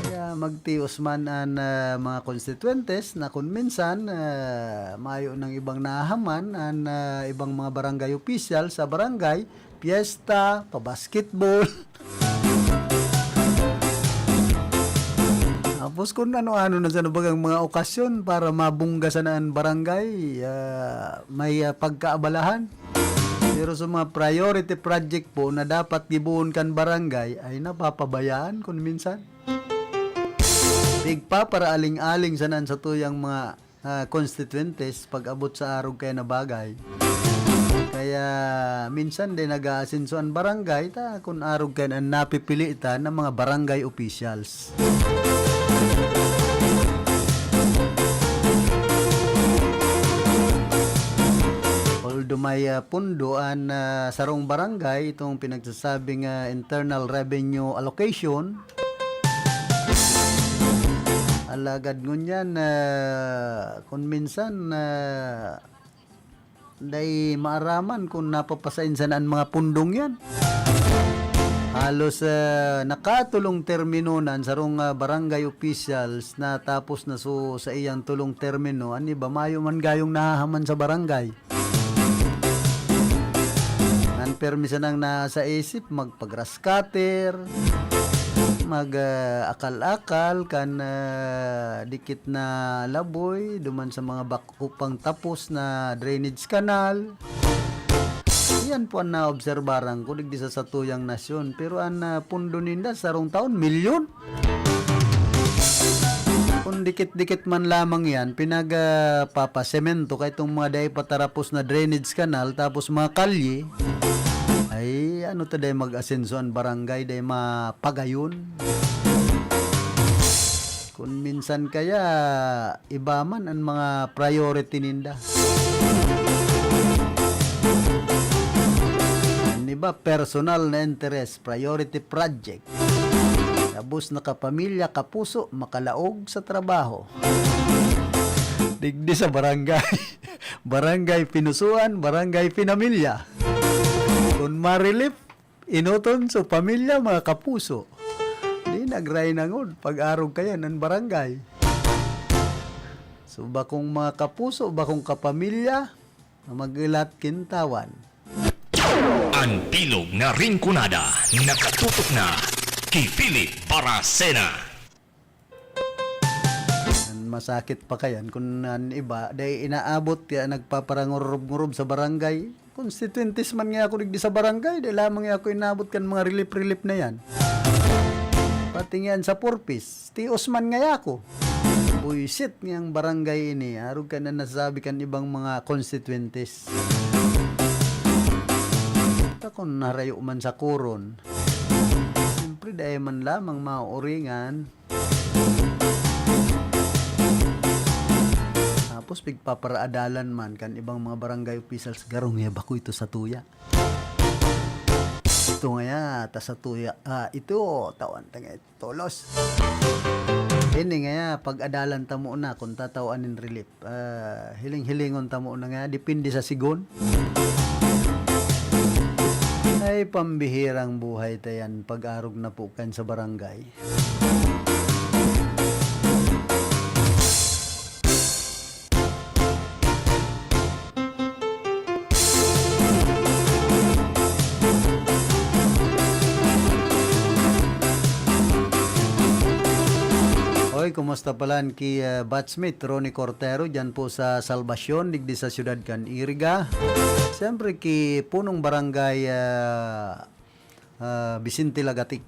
Kaya magtios man an, ah, mga konstituyentes na kun minsan, ah, mayo nang ibang nahahaman an, ah, ibang mga barangay official sa barangay, piyesta, pa-basketball. Tapos kun ano-ano na sana bagang mga okasyon para mabungga sana an barangay, ah, may, ah, pagkaabalahan. Pero sa mga priority project po na dapat gibohon kan barangay, ay napapabayaan kun minsan. Pigpaparaaling-aling sana an satuyang mga, ah, konstituyentes pag-abot sa arog kaya na bagay. Kaya minsan din nag-aasenso an barangay, ta kun arog kaya an napipilitan ng mga barangay officials. Although may, ah, pundo an, ah, sarong barangay, itong pinagsasabing, ah, internal revenue allocation, alagad ngunyan, ah, kun minsan, ah, dai maaraman kun napapasain sana an mga pundong yan. Halos, ah, nakatulong termino na an sarong, ah, barangay officials na tapos na su-, sa iyang tulong termino, an iba mayo man gayong nahahaman sa barangay. An permi sanang nasa isip, magpa-grass cutter, mag, ah, akal-akal kan, ah, dikit na laboy, duman sa mga bak-, upang tapos na drainage canal. Iyan po an naobserbaran ko digdi sa satuyang nasyon. Pero an, ah, pundo ninda sarong taon, milyon. Kung dikit-dikit man lamang yan, pinag, ah, papasemento kay itong mga dai patarapos na drainage canal, tapos mga kalye, ay ano ta dai mag-asenso an barangay, dai mapagayon. Kun minsan kaya, iba man an mga priority ninda. An iba, personal na interest, priority project. Gabos na kapamilya, kapuso, makalaog sa trabaho. Digdi sa barangay. Barangay Pinusuan, Barangay Pinamilya. Kun ma-relief, enoton so pamilya, mga kapuso. Di nagray na ngod, pag-arog kayan an barangay. So, bakong mga kapuso, bakong kapamilya, na mag-ilat kintawan. An bilog na Rinconada, nakatutok na ki Philip Baracena. An masakit pa kayan kun an iba, dai inaabot kaya nagpaparangurub-ngurub sa barangay. Konstituyentes man nga ako digdi sa barangay, dai lamang nga ako inaabot kan mga relief-relief na yan. Pati nga yan sa Four Ps, tios man nga ako. Buisit nga ang barangay ini, arog kan nasasabi kan ibang mga konstituyentes. Takon narayo man sa koron. Siyempre, dai man lamang mauuringan. Tapos, pigpaparaadalan man kan ibang mga barangay officials, garong ya bako ito sa tuya. Ito ngaya, ta sa tuya, ah, ito, tawan ta nga ito, tolos. Ini ngaya, pag-adalan ta muna kung tatawan nin relief. Ah, hiling-hilingon ta muna nga, depende sa sigon. Ay, pambihirang buhay ta yan, pag-arog na po kan sa barangay. Oy, kumusta palan ki, ah, batchmate Ronnie Cortero dyan po sa Salvacion, digdi sa siyudad kan Iriga? Siyempre, ki punong barangay, ah, ah, Vicente Lagatic.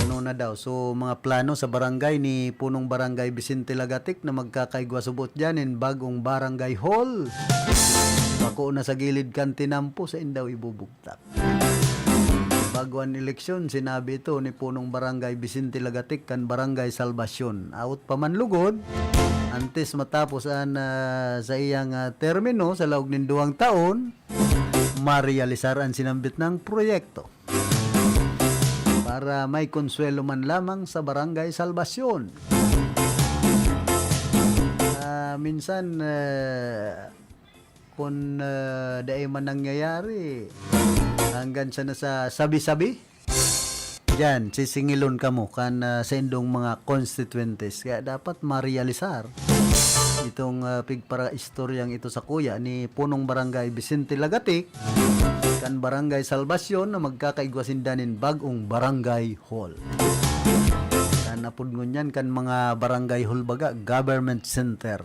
Ano na daw. So, mga plano sa barangay ni Punong Barangay Vicente Lagatik na magkakaigwa subot dyan in bagong barangay hall. Bako na sa gilid kan tinampo, sa indaw ibubugtak. Bago an eleksyon, sinabi ito ni Punong Barangay Vicente Lagatik kan Barangay Salvacion. Awot pa man lugod, antes matapos an, ah, sa iyang, ah, termino sa laog nin duwang taon, marealisar an sinambit nang proyekto. Para may konsuwelo man lamang sa Barangay Salvacion. Ah, minsan, eh, kun, ah, dai man nangyayari, hanggang sa nasa sabi-sabi, diyan, sisingilon kamo kan, ah, saindong mga konstituyentes. Kaya dapat marealisar itong, ah, pigpara-istoryang ito sakuya ni Punong Barangay Vicente Lagatik kan Barangay Salvacion na magkakaigwa sinda nin bag-ong barangay hall. An apod ngunyan kan mga barangay hall baga, government center.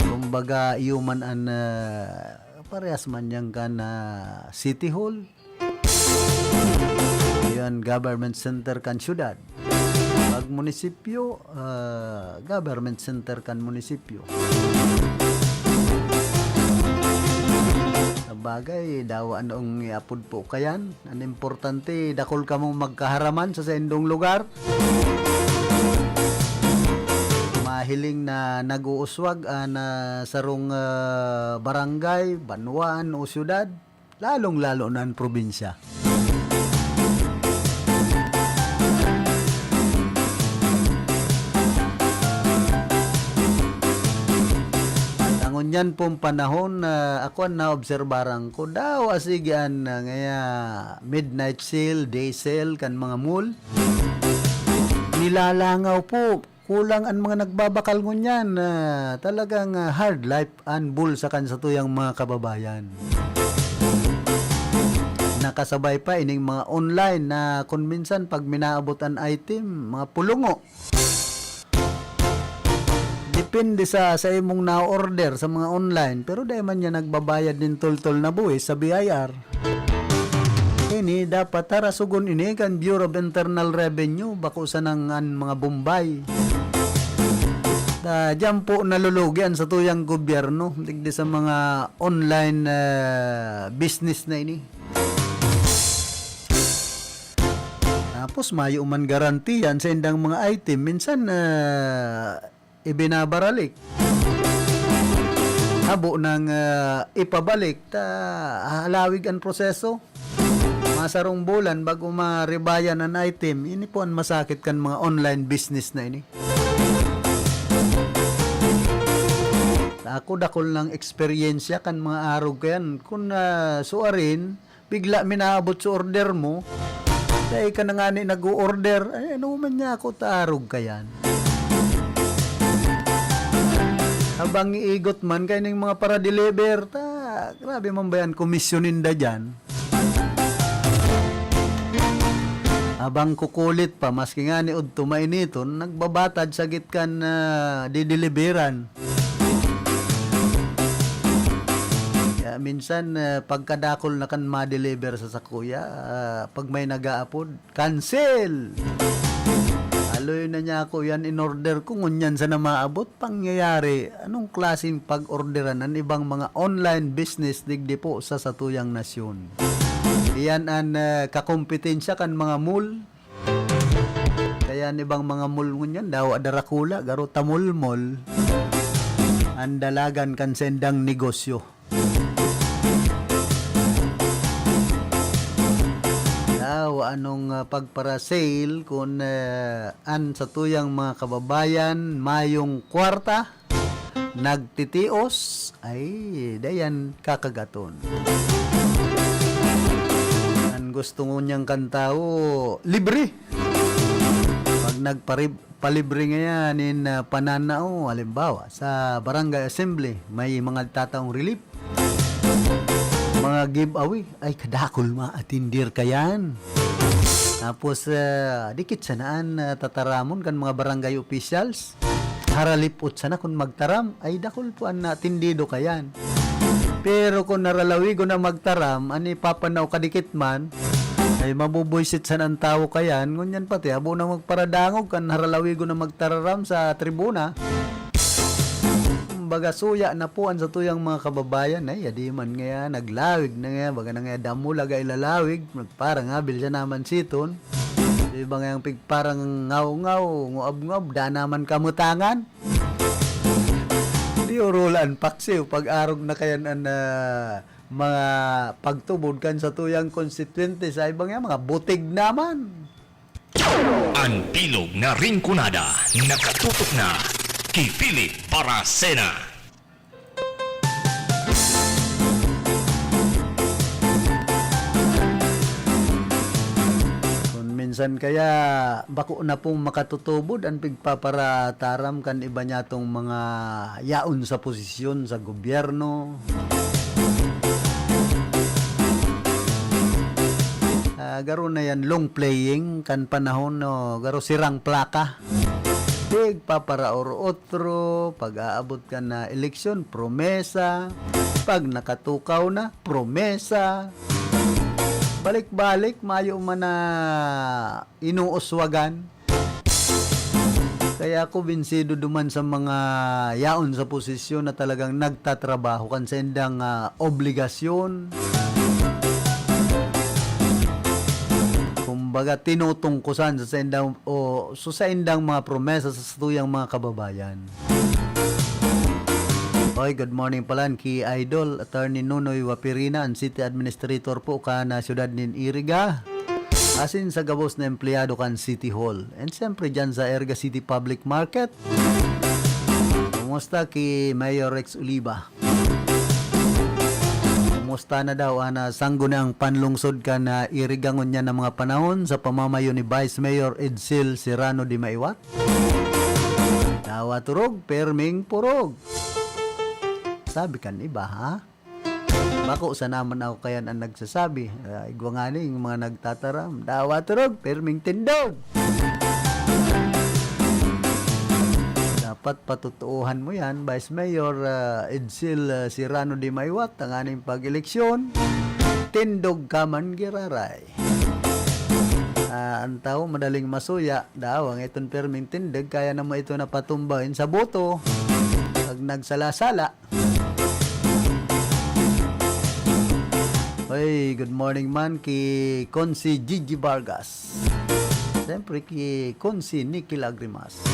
Kumbaga, iyo man an, ah, parehas man yan kan, ah, city hall. Iyo an government center kan syudad. Pag munisipyo, ah, government center kan munisipyo. Sabagay, dawa nong iapod po kayan. An importante, dakul kamong magkaharaman sa saindong lugar. Mahiling na nag-uuswag an, ah, sarong, ah, barangay, banwaan o syudad, lalong-lalo na an probinsya. At ang ngunyan pong panahon na ako an naobserbaran ko, daw asigi an, ah, ngaya midnight sale, day sale kan mga mall. Nilalangaw po. Kulang an mga nagbabakal ngunyan na talagang, ah, hard life an bulsa kan satuyang mga kababayan. Nakasabay pa ining mga online na kun minsan pag minaabot an item, mga pulungo. Depende sa, sa imong na-order sa mga online, pero dai man niya nagbabayad nin toltol na buhis sa B I R. Ini dapat tarasogon ini kan Bureau of Internal Revenue, bako sanang an mga Bombay. Ta, diyan po nalulugi an satuyang gobyerno, digdi sa mga online, ah, business na ini. Tapos mayo man garantiya an saindang mga item, minsan, ah, ibinabaralik. Habo nang, ah, ipabalik, ta halawig an proseso. Masarong bulan bago maribayan an item. Ini po an masakit kan mga online business na ini. Ta ako dakul nang eksperyensya kan mga arog kayan. Kun, ah, suarin, bigla minaabot sa order mo, dai ka na ngani nag-o-order. Ay, ano man niya ako, ta arog kayan. Habang iigot man kaining mga para-deliver, ta, grabe man ba yan, komisyon ninda dyan? Habang kukulit pa, maski ngani udto mainiton, nagbabatad sagit kan, ah, dideliveran. Kaya minsan, ah, pagkadakul na kan ma-deliver sa sakuya, ah, pag may nag-aapod, cancel! Aloy na niya ako, yan in-order ko, ngunyan sana maabot, pangyayari. Anong klaseng pag-orderan an ibang mga online business digdi po sa satuyang nasyon? Iyan an, ah, kakompetensya kan mga mall. Kaya an ibang mga mall ngunyan, dawa darakula, garo tamolmol an dalagan kan sendang negosyo. Dawa anong, ah, pagpara-sale kun, ah, an satuyang mga kababayan mayong kwarta, nagtitios, ay, dayan kakagaton. An gusto ngunyan kan tawo, libre. Pag nagparib-, palibre ngayan nin, ah, pananao, halimbawa, sa barangay assembly, may mga tataong relief, mga giveaway, ay, kadakul maatindir kayan. Tapos, ah, dikit sana an, ah, tataramon kan mga barangay officials. Haralipot sana kun magtaram, ay, dakul po an natindido kayan. Pero kun naralawigon na magtaram, an ipapanao kadikit man, Ay, mabubuisit san an tawo kayan, ngunyan pati habo na magparadangog kan haralawigon na magtararam sa tribuna. Kumbaga, suya na po an satuyang mga kababayan. Ay, adi man ngaya, naglawig na ngaya, baga na ngaya damo laga ilalawig, nagparangabil siya naman siton. Di ba ngayang pigparangaw-ngaw, nguab-nguab, da naman kamutangan. Di urulan paksiw, pag-arog na kayan an, ah, mga pagtubod kan satuyang konstituyente sa iba nga mga butig naman. An bilog na Rinconada, nakatutok na ki Philip Baracena. Kun minsan kaya bako na pong makatutubod an pigpaparataram kan iba niyatong mga yaon sa posisyon sa gobyerno. Ah, garo na yan, long playing kan panahon, no? Garo sirang plaka. Pigpaparaor-otro, pag-aabot kan, ah, eleksyon, promesa. Pag nakatukaw na, promesa. Balik-balik, mayo man na inuuswagan. Kaya ako binsido duman sa mga yaon sa posisyon na talagang nagtatrabaho kan saindang, ah, obligasyon. Kumbaga, tinutungkusan sa saindang, o, sa saindang mga promesa sa satuyang mga kababayan. Oy, good morning palan ki Idol Attorney Nonoy Wapirina, an City Administrator po kan, ah, siyudad nin Iriga. Asin sa gabos na empleyado kan City Hall. And siyempre dyan sa Iriga City Public Market. Kumusta ki Mayor Rex Oliva? Kumusta na daw an, ah, sangguniang panlungsod kan, ah, Iriga ngunyan na mga panahon sa pamamayo ni Vice Mayor Edsel Serrano de Maiwat? Dawa turog, perming purog. Sabi kan iba, ha? Bako sana man ako kayan an nagsasabi. Ah, igwa ngani yung mga nagtataram, "Dawa turog, perming tindog." Dapat patotoohan mo yan, Vice Mayor, ah, Edsel, ah, Serrano de Maiwat, tanganing pag-eleksyon, tindog ka man giraray. Ah, an tawo madaling masuya, daw, ang iton perming tindog, kaya na mo ito napatumbahin sa boto. Pag nagsala-sala. Hey, good morning man ki Consi Gigi Vargas. Siyempre ki Consi Nicky Lagrimas.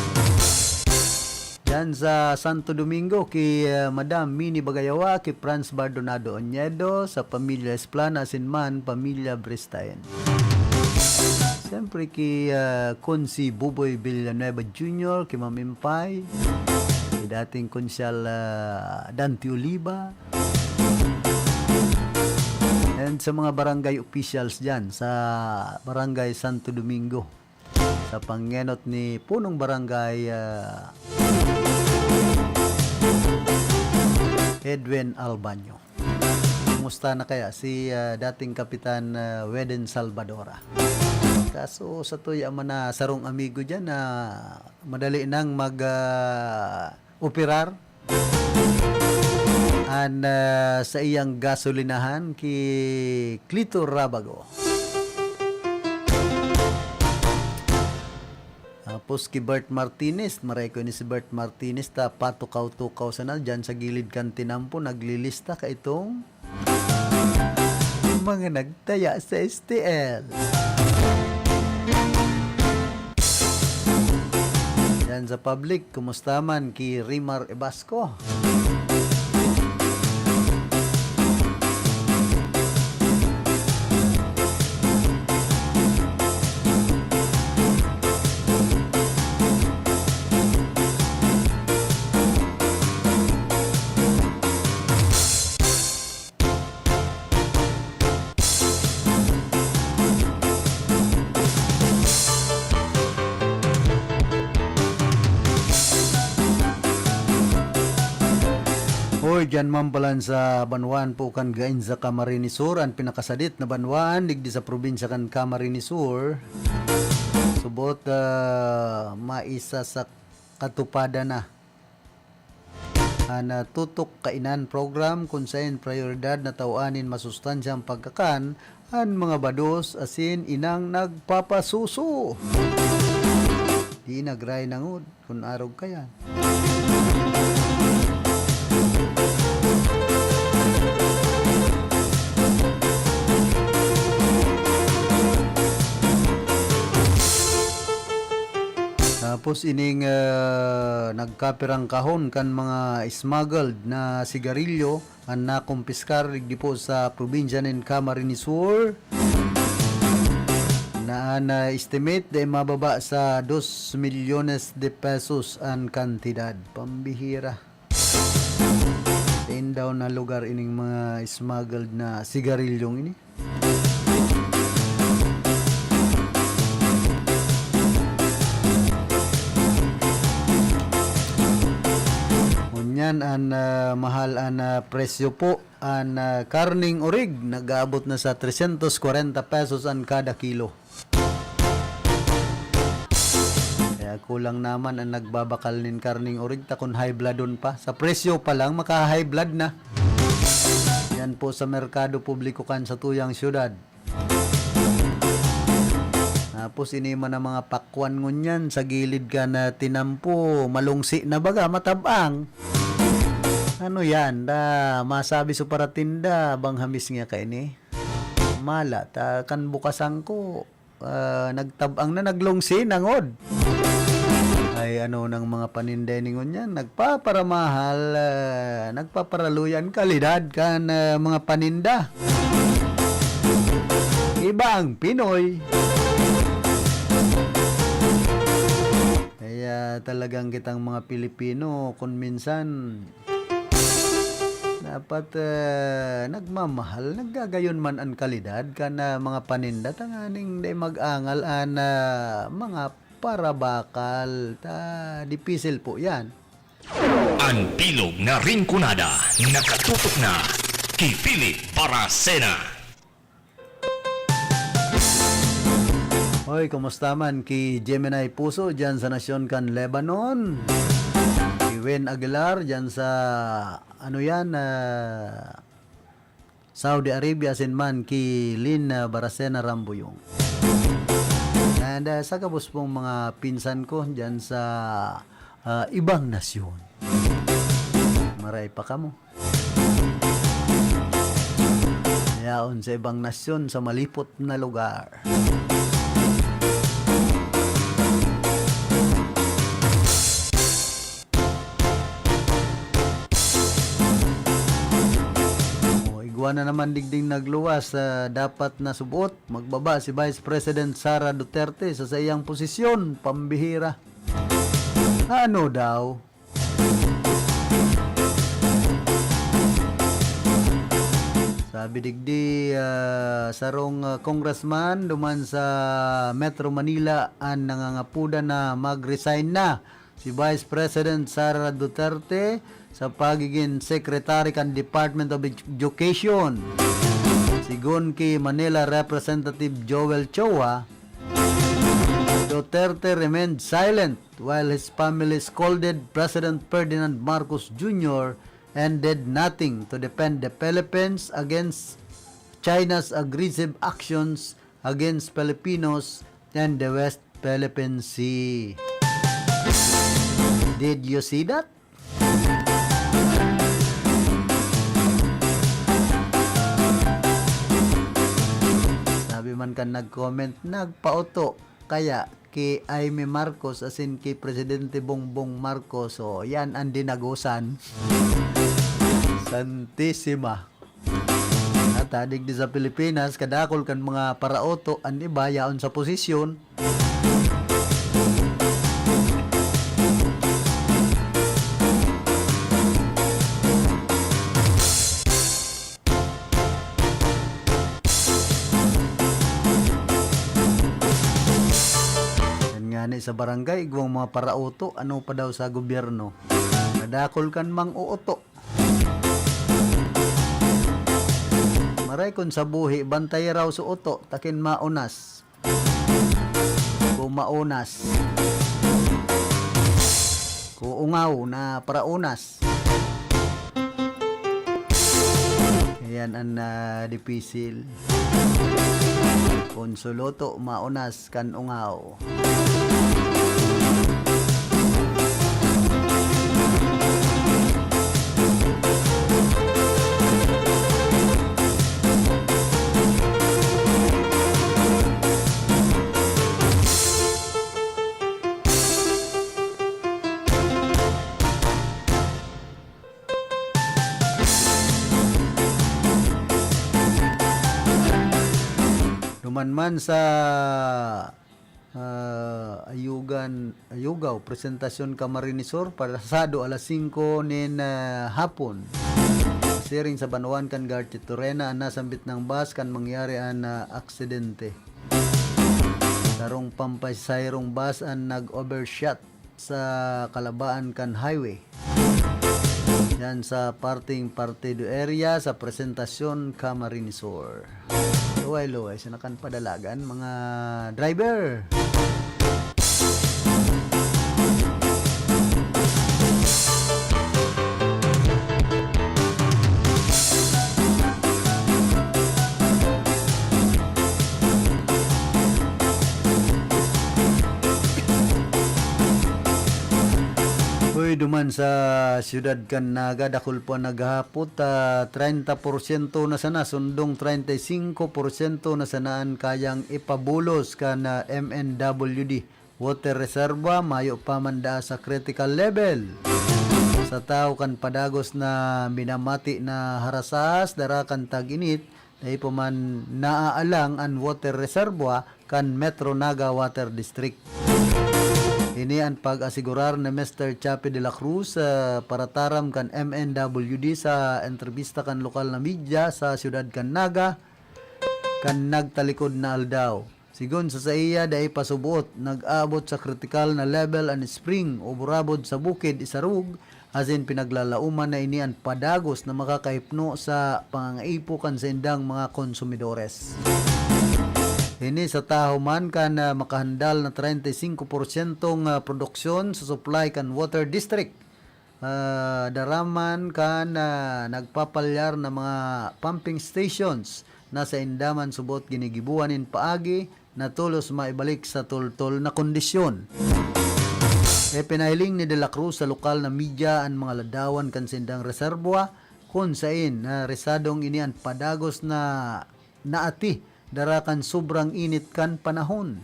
Diyan sa Santo Domingo, ki, ah, Madam Mini Bagayawa, ki Franz Bardonado Oñedo, sa pamilya Esplana, asin man, pamilya Bristain. Siyempre, ki, ah, Konsi Buboy Villanueva Junior, ki Ma'am Impay, ki dating Konsyal, ah, Dante Oliva, and sa mga barangay officials dyan sa Barangay Santo Domingo. Sa pangenot ni Punong Barangay, ah, Edwin Albaño. Kumusta na kaya si, ah, dating Kapitan, ah, Weden Salvadora? Kaso sa tuya man na sarong amigo dyan na madali nang mag, ah, operar. An, ah, saiyang gasolinahan ki Clito Rabago. Tapos ki Bert Martinez, maray ko ini si Bert Martinez, ta patukaw-tukaw sana dyan sa gilid kan tinampo, naglilista ka itong mga nagtaya sa S T L. Yan sa public, kumusta man ki Rimar Ebasco? Hoy, dyan man palan sa banwaan po kan Gainza, Camarines Sur, an pinakasadit na banwaan, digdi sa probinsya kan Camarines Sur. Subot, ah, maisa sa katupadan na an, ah, Tutok Kainan Program, kun saen prayoridad na tawan nin masustansyang pagkakan An mga bados asin inang nagpapasuso. Di nagray nangod kun arog kaya. Tapos ining, ah, nagkapirang kahon kan mga smuggled na sigarilyo, an nakumpiskar digdi po sa probinsya nin Camarines Sur, na an, ah, estimate dai mababa sa dos milyones de pesos an kantidad. Pambihira. Sain daw na lugar ining mga smuggled na sigarilyong ini? Ngunyan an, ah, mahal an, ah, presyo po. An, ah, karneng orig nag-aabot na sa trescientos kwarenta pesos an kada kilo. Kaya kulang naman an nagbabakal nin karneng orig ta kun high bloodon pa. Sa presyo pa lang, maka-high blood na. Yan po sa merkado publiko kan satuyang syudad. Tapos ini man ang mga pakwan ngunyan sa gilid kan tinampo, malungsi na baga, matab-ang. Ano yan? Da, masabi sa paratinda, bang hamis nga kaini? Mala, ta kan bukasan ko, ah, nagtab-ang na, naglungsi na ngod. Ay, ano nang mga paninda ini ngunyan? Nagpaparamahal, ah, nagpaparaluy an kalidad kan, ah, mga paninda. Iba ang Pinoy. Kaya talagang kitang mga Pilipino, kun minsan, dapat, eh, nagmamahal, naggagayon man an kalidad kan, ah, mga paninda, tanganing dai mag-angal an, ah, mga parabakal. Ta, dipisil po yan. An bilog na Rinconada, nakatutok na ki Philip Baracena. Hoy, kumusta man ki Gemini Puso diyan sa nasyon kan Lebanon? Ki Wen Aguilar diyan sa, ano yan, ah, Saudi Arabia, asin man ki Lin, ah, Baracena Rambuyong. And, ah, sa gabos pong mga pinsan ko diyan sa, ah, ibang nasyon. Maray pa kamo. Yaon sa ibang nasyon, sa malipot na lugar. O, igwa na naman digding nagluwas sa dapat na subot. Magbaba si Vice President Sara Duterte sa saiyang posisyon. Pambihira. Ano daw? Sabi digdi, ah, sarong, ah, congressman duman sa Metro Manila an nangangapodan na mag-resign na si Vice President Sara Duterte sa pagigin secretary kan Department of Education. Sigon ki Manila Representative Joel Chua, Duterte remained silent while his family scolded President Ferdinand Marcos Junior and did nothing to defend the Philippines against China's aggressive actions against Filipinos and the West Philippine Sea. Did you see that? Sabi man kan nag-comment, nagpaoto kaya ki Imee Marcos asin ki Presidente Bongbong Marcos. So, yan ang dinagusan. Santisima. At, ah, digdi sa Pilipinas, kadakol kan mga paraoto, an iba yaon sa posisyon. Yan nga ni sa barangay, igwang mga paraoto, ano pa daw sa gobyerno. Kadakol kan mang-uuto. Maray kun sa buhi, bantay raw sa uto, takin maunas. Kung maunas. Kung ungaw na paraunas. Ayan ang, ah, dipisil. Konsoloto, maunas kan ungaw. Duman man sa, ah, Ayugan, Ayugaw, presentasyon Camarines Sur, pasado alas singko nin, ah, hapon. Siring sa banwaan kan Garchitorena, an nasambit na bus kan mangyari an, ah, aksidente. Sarong pampasaherong bus an nag-overshoot sa kalabaan kan highway. Yan sa parting Partido area sa presentasyon Camarines Sur. Luway-luway, sa nakan padalagan, mga driver. Uy, duman sa siyudad kan Naga, dakul po an naghahapot, ah, treinta porsyento na sana, sundong treinta y cinco porsyento na sana an kayang ipabulos kan, ah, M N W D. Water reserva, mayo pa man daa sa critical level. Sa tawo kan padagos na minamati na harasahas, dara kan tag-init, dai pa man naaalang an water reserva kan Metro Naga Water District. Ini an pag-asigurar ni Mister Chappie de la Cruz, ah, parataram kan M N W D sa entrebista kan lokal na media sa siyudad kan Naga, kan nagtalikod na aldaw. Sigon sa saiya, dai pa suboot, nag-aabot sa kritikal na level an spring o burabod sa bukid, isarog, asin pinaglalaoman na ini an padagos na makakahipno sa pangangaipo kan saindang mga konsumidores. Ini sa taho man kan, ah, makahandal na treinta y cinco porsyentong, ah, produksyon sa supply kan Water District. Ah, dara man kan, ah, nagpapalyar na mga pumping stations na sainda man subot ginigibohan nin paagi na tolos maibalik sa toltol na kondisyon. Ipinahiling ni De La Cruz sa lokal na media an mga ladawan kan saindang reserva, kun sain na risadong ini an padagos na naati dara kan sobrang init kan panahon.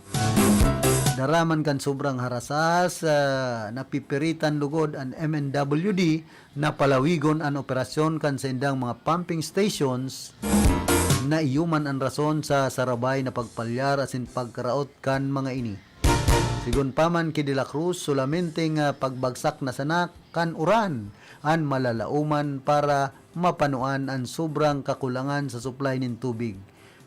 Dara man kan sobrang harasahas, ah, napipiritan lugod an M N W D na palawigon an operasyon kan saindang mga pumping stations, na iyo man an rason sa sarabay na pagpalyar asin pagkaraot kan mga ini. Sigon pa man ki De La Cruz, solamente nga pagbagsak na sana kan uran an malalaoman para mapanuan an sobrang kakulangan sa supply nin tubig.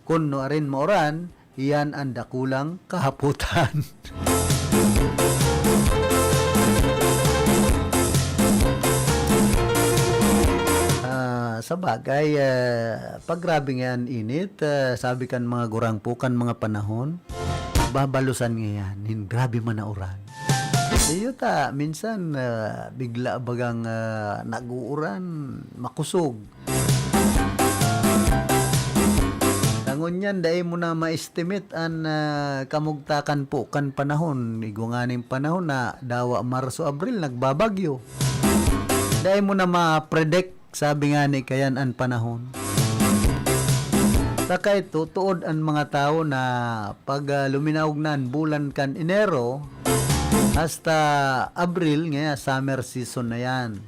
Kun nuarin mauran, iyan an dakulang kahapotan. Ah, sa bagay, ah, pag grabe nga an init, ah, sabi kan mga gurangpo, kan mga panahon, babalusan ngayan nin grabe man na uran. Iyo ta, minsan, ah, bigla bagang, ah, nag-uuran, makosog. Ngunyan, dai mo na ma-estimate an, ah, kamugtakan po kan panahon. Igwa nganing panahon na dawa Marso, Abril, nagbabagyo. Dai mo na ma-predict, sabi ngani kayan, an panahon. Ta kaito, tuod an mga tawo na pag, ah, luminaog na an bulan kan Enero hasta Abril, ngaya summer season na yan.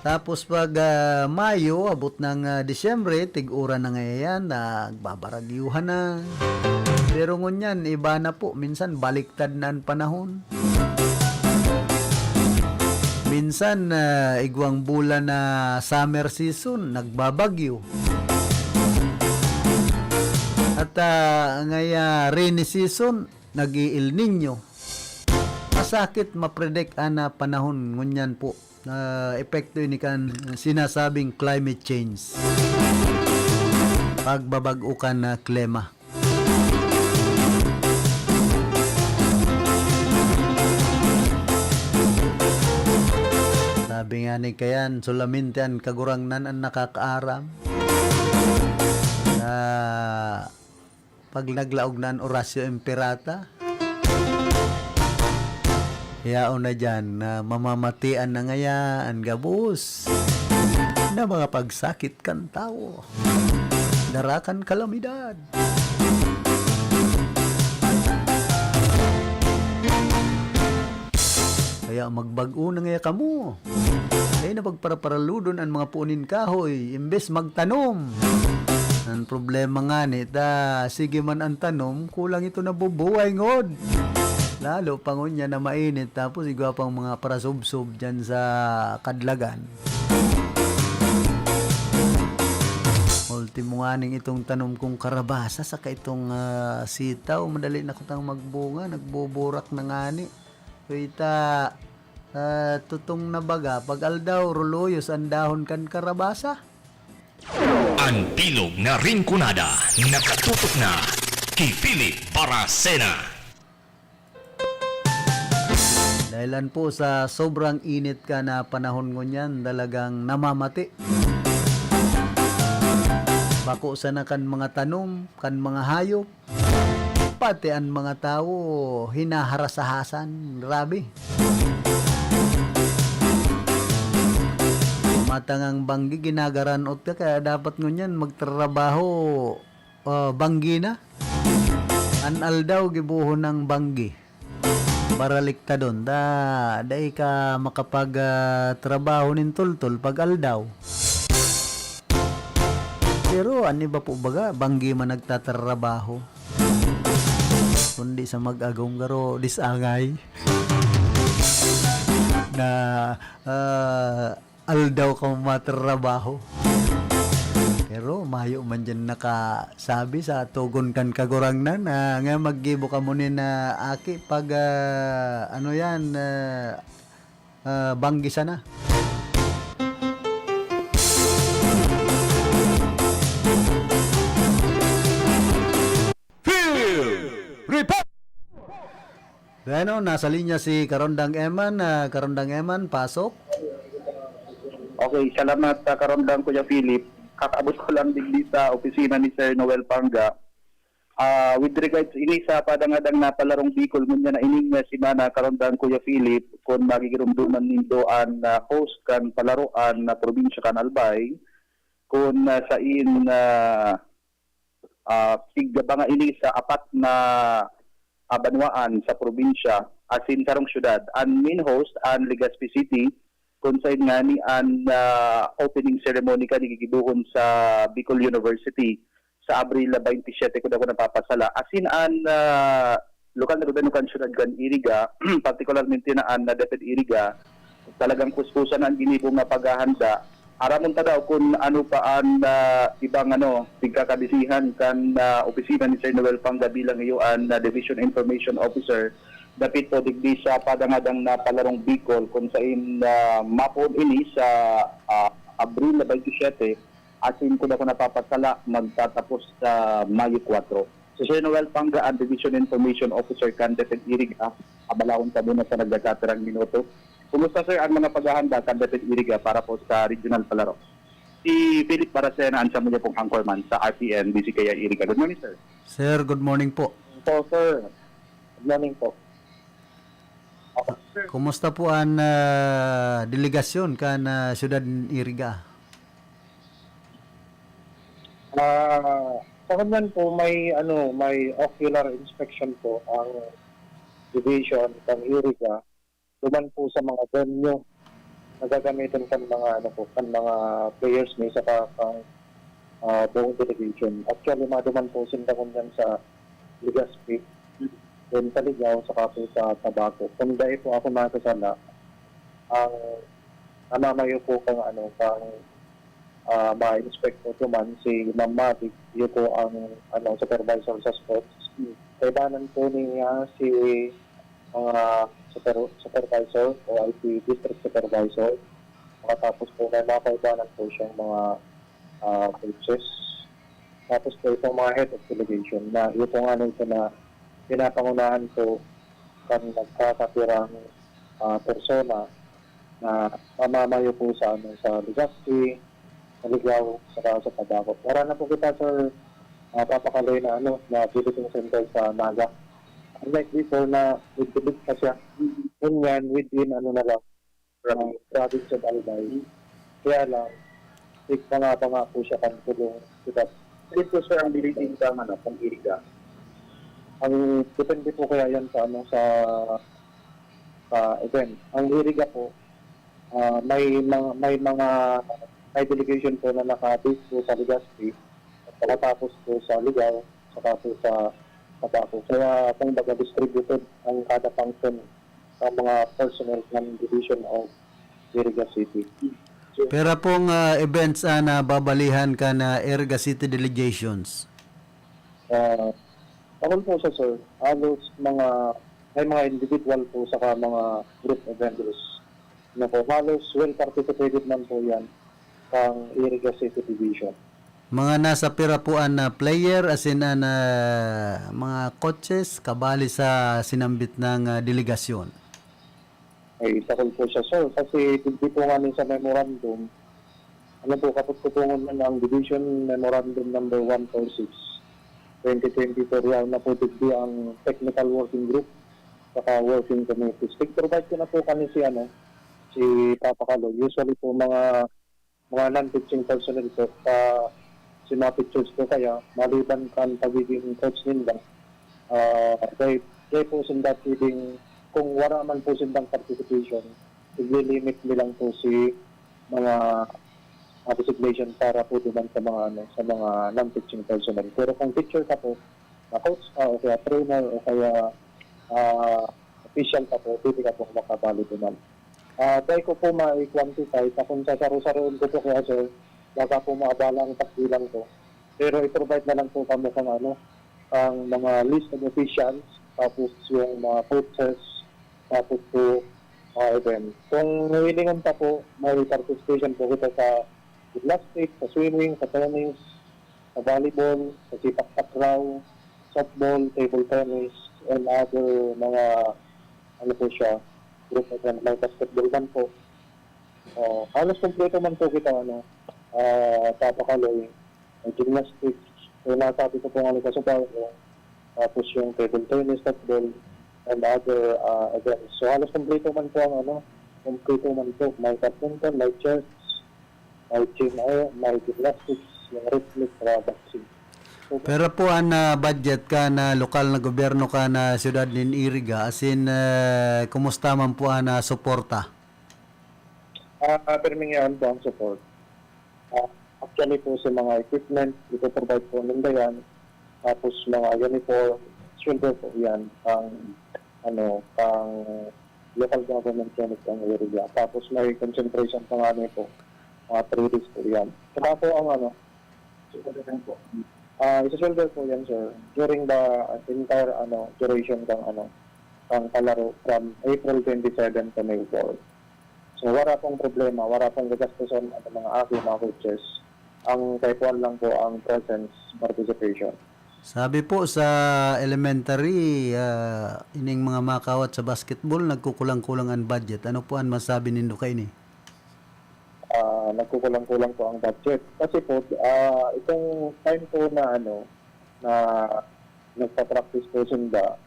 Tapos pag, ah, Mayo, abot ng, ah, Disyembre, tig-uran na ngayan, nagbabaragyuhan na. Pero ngunyan, iba na po, minsan baliktad na an panahon. Minsan, ah, igwang bulan na summer season, nagbabagyo. At, ah, ngaya rainy season, nag-i-El Niño. Masakit ma-predict an, ah, panahon ngunyan po. Ah, epekto ini kan sinasabing climate change. Pagbabag-o kan, ah, klima. Sabi nga ni Kayan, solamente an Kagurangnan an nakakaaram. Ah, pag naglaog na an Orasyo Imperata, yaon na diyan na mamamatian na ngaya an gabos na mga pagsakit kan tawo, dara kan kalamidad. Kaya magbag-o na ngaya kamo. Dai na pagparaparaludon an mga puon nin kahoy, imbes magtanom. Ang problema ngani ta, sige man an tanom, kulang ito nabubuhay ngod. Lalo pa ngunyan na mainit, tapos igwa pang mga parasubsob diyan sa kadlagan. Ultimo nganing itong tanom kong karabasa saka itong, ah, sitaw, madali na kutang magbunga, nagbuburak na ngani. Kita, ah, tutong na baga, pag aldaw, ruluyos an dahon kan karabasa. An bilog na Rinconada, nakatutok na ki Philip Baracena. Dahilan po sa sobrang init ka na panahon ngunyan, talagang namamati. Bako sana kan mga tanom, kan mga hayop, pati an mga tawo, hinaharasahasan. Grabe. Matangang banggi, ginagaran-ot ka, kaya dapat ngunyan magtrabaho, ah, banggi na. An aldaw, gibohon nang banggi. Baraliktadon. Da, dai ka makapag, ah, trabaho nin toltol pag aldaw. Pero an iba po baga, banggi man nagtatrabaho. Kundi sa mag-agom, garo, disangay. Na, ah, aldaw ka matrabaho. Pero mayo man diyan nakasabi sa togon kan Kagurangnan, ah, nga maggibo kamo nin, ah, aki pag, ah, ano yan, ah, ah, banggi sana. Field Report! Bueno, nasa linya si Karondang Eman. Ah, Karondang Eman, pasok. Okay, salamat sa Karondang Kuya Philip. Kakaabot ko lang digdi sa opisina ni Sir Noel Pangga. Ah, with regards ini sa padangadang na palarong Bicol, ngunyan na ining, ah, semana, Karondang Kuya Philip, kung magigirumduman nindo an, ah, host kan palaroan na probinsya kan Albay, kung, ah, sain, ah, ah, tig-, banga ini sa apat na, ah, banwaan sa probinsya, asin sarong syudad. An main host, an Legazpi City, kun saen ngani an, ah, opening ceremony kan gigibohon sa Bicol University sa Abril twenty-seven, kun ako napapasala. Asin an, ah, lokal na gobyerno kan syudad kan Iriga, partikularmente na an, ah, DepEd Iriga, talagang kuskusan na an ginibo nga paghahanda. Aramon ta daw kun ano pa an, ah, ibang, ano, pigkakabisihan kan, ah, opisina ni Sir Noel Pangga bilang iyo an, ah, Division Information Officer dapit po digdi sa padangadang na palarong Bicol, kun sain, ah, mapoon ini sa, ah, Abril twenty-seven, asin kun ako napapasala, magtatapos sa Mayo kuwatro. Si Sir Noel Pangga, ang Division Information Officer kan DepEd Iriga, abalahon kamo na sa nagkakatirang minuto. Kumusta, sir, ang mga paghahanda kan DepEd Iriga para po sa regional palaro? Si Philip Baracena, ang samuya pong anchorman sa R T N, D C K I Iriga. Good morning, sir. Sir, good morning po. Po, sir. Good morning po. Opo, sir. Kumusta po ang, ah, delegasyon kan, ah, Siyudad Iriga? Ah, sa kanyan po, may, ano, may ocular inspection po ang division kan Iriga. Duman po sa mga venue na gagamitan kan mga, ano po, kan mga players ni saka kan, ah, buong delegation. Actually, maduman po sinda ngunyan sa Legazpi, then sa Ligao, saka po sa Tabaco. Kung dai po ako makasala, ang namamayo po kang, ano, kang, ah, ma-inspect po duman si Ma'am Mavic, iyo po ang, ano, supervisor sa sports. Kaibanan po niya si mga super-, supervisor o I T district supervisor. Makatapos po, may mga kaibanan po siyang mga, ah, coaches. Tapos po itong mga head of delegation na ito nga na ito na pinapangunahan po kan nagkakapirang, ah, persona na mamamayo po sa, ano, sa Legazpi, sa Ligao, saka sa Tabaco. Wala na po kita, sir, ah, papakaloy na, ano, na bulletin center sa Naga. Unlike before na with the pa siya, ngunyan within, ano na lang, ah, province of Albay. Kaya lang, tig-, panga-panga po siya kan pulong siyudad. Dito, sir, ang binibining tama na, pang-iriga. Ang depende po kaya yan sa, ano, sa, sa event. Ang iriga po, ah, may mga, may mga, may delegation po na naka-base po sa Legazpi, at nakatapos po sa Ligao, saka po sa Tabaco. Kaya, kumbaga, distributed ang kada function sa mga personnel ng Division of Iriga City. Pira pong, ah, events an nababalihan kan Iriga City delegations? Ah, takon po siya, sir. Halos mga, may mga individual po saka mga group events. Ano po, halos well participated man po yan kang Iriga City Division. Mga nasa pira po an, ah, player, as in, an, ah, mga coaches, kabali sa sinambit na, ah, delegasyon? Ay, takon po siya, sir. Kasi digdi po nga ni sa memorandum, ano po, kapot-kotongon man ang Division Memorandum Number one four six, twenty twenty-four, yaon na po digdi ang technical working group, saka working committees. Nag-provide ko na po kani si, ano, si Papa Kaloy. Usually po, mga, mga non-teaching personnel po, sa, si mga teachers po kaya, maliban kan pagiging coach ninda, ah, dai, dai po sinda pwedeng, kung wala man po sindang participation, iglilimit nilang po si mga, ah, designation para po duman sa mga, ano, sa mga non-teaching personnel. Pero kung teacher ka po, na coach ka o kaya trainer o kaya, ah, official ka po, pwede ka pong makabali duman. Ah, dai ko po mai-quantify sa kung sasaro-saroon ko po kaya, sir, baka po maabala ang pagbilang ko. Pero i-provide na lang po kamo kang, ano, ang mga list of officials, tapos yung mga coaches, tapos po mga event. Kung hihilingon pa po, may participation po kita sa gymnastics, sa swimming, sa tennis, sa volleyball, sa sepak takraw, softball, table tennis, and other mga, ano po siya, group event. May basketball man po. Oh, halos kompleto man po kita, ano, ah, Papa Kaloy. May gymnastics. So, nasabi ko po nga nagkasubaw ko. Tapos yung table tennis, softball, and other, ah, events. So, halos kompleto man po ang, ano, kompleto man po. May badminton, may chess, may gym, eh, may gymnastics, yung rhythmic, saka boxing. So, Pero po an, ah, budget kan, ah, lokal na gobyerno kan, ah, siyudad nin Iriga, as in, ah, kumusta man po an, ah, suporta? Ah, ah, pirmi nga po ang support. Ah, actually po sa mga equipment, ipo-provide po ninda yan. Tapos mga uniform, sweldo po yan, ang, ano, ang local government unit ng area. Tapos may concentration pa nga niya po, mga three days po yan. Saka po ang, ano, ah, isasweldo po yan, sir, during the entire, ano, duration ng, ano, ng palaro from April twenty-seven to May four. So, wala pong problema, wala pong gagastuson ang mga aki, mga coaches. Ang kaipuhan lang po ang presence, participation. Sabi po sa elementary, ah, ining mga makawat sa basketball, nagkukulang-kulang ang budget. Ano po ang masabi nindo kaini? Ah, nagkukulang-kulang po ang budget. Kasi po, ah, itong time po na, ano, na nagpa-practice po sinda,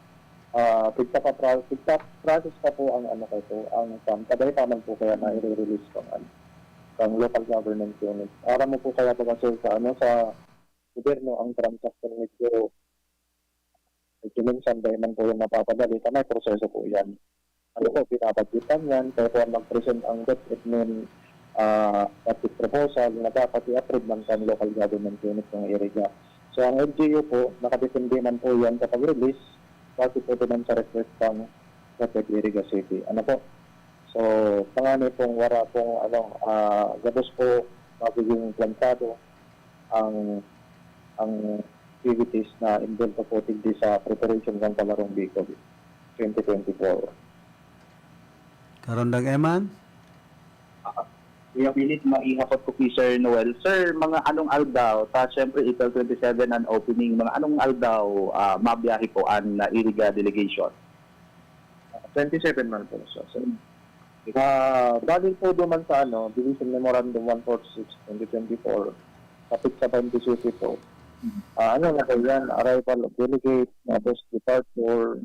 ah, pigpapapra-, pigpa-process pa po ang, ano, ko po, ang fund. Kadai pa man po kaya na i-release kang, ano, kang local government unit. Aram mo po kaya, baga, sir, sa, ano, sa gobyerno, ang transaction medyo, medyo minsan dahil man po yung napapadali, ka may proseso po yan. Ano po, pinapagkitan yan, kaya po mag-present ang debt admin, ah, budget proposal na dapat i-approve man kan local government unit ng area. So, ang L G U po, nakadepende man po yan sa pag-release, base po naman sa request ng Prefect Iriga City. Ano po? So, panganay pong wala pong, ano, ah, gabos po magiging plantado ang, ang activities na involved po digdi sa preparation ng Palarong Bicol twenty twenty-four. Karondang Eman? Ah, Kuya Philip, maihapot ko kay Sir Noel. Sir, mga anong aldaw? Ta, syempre, April twenty-seven ang opening. Mga anong aldaw, ah, mabiyahe po ang, ah, Iriga delegation? Twenty-seven man po, sir. Ah, bali po duman sa, ano, Division Memorandum one forty-six, twenty twenty-four, sa petsa twenty-seven po, Ah, ano na po yan, arrival of delegate, tapos departure,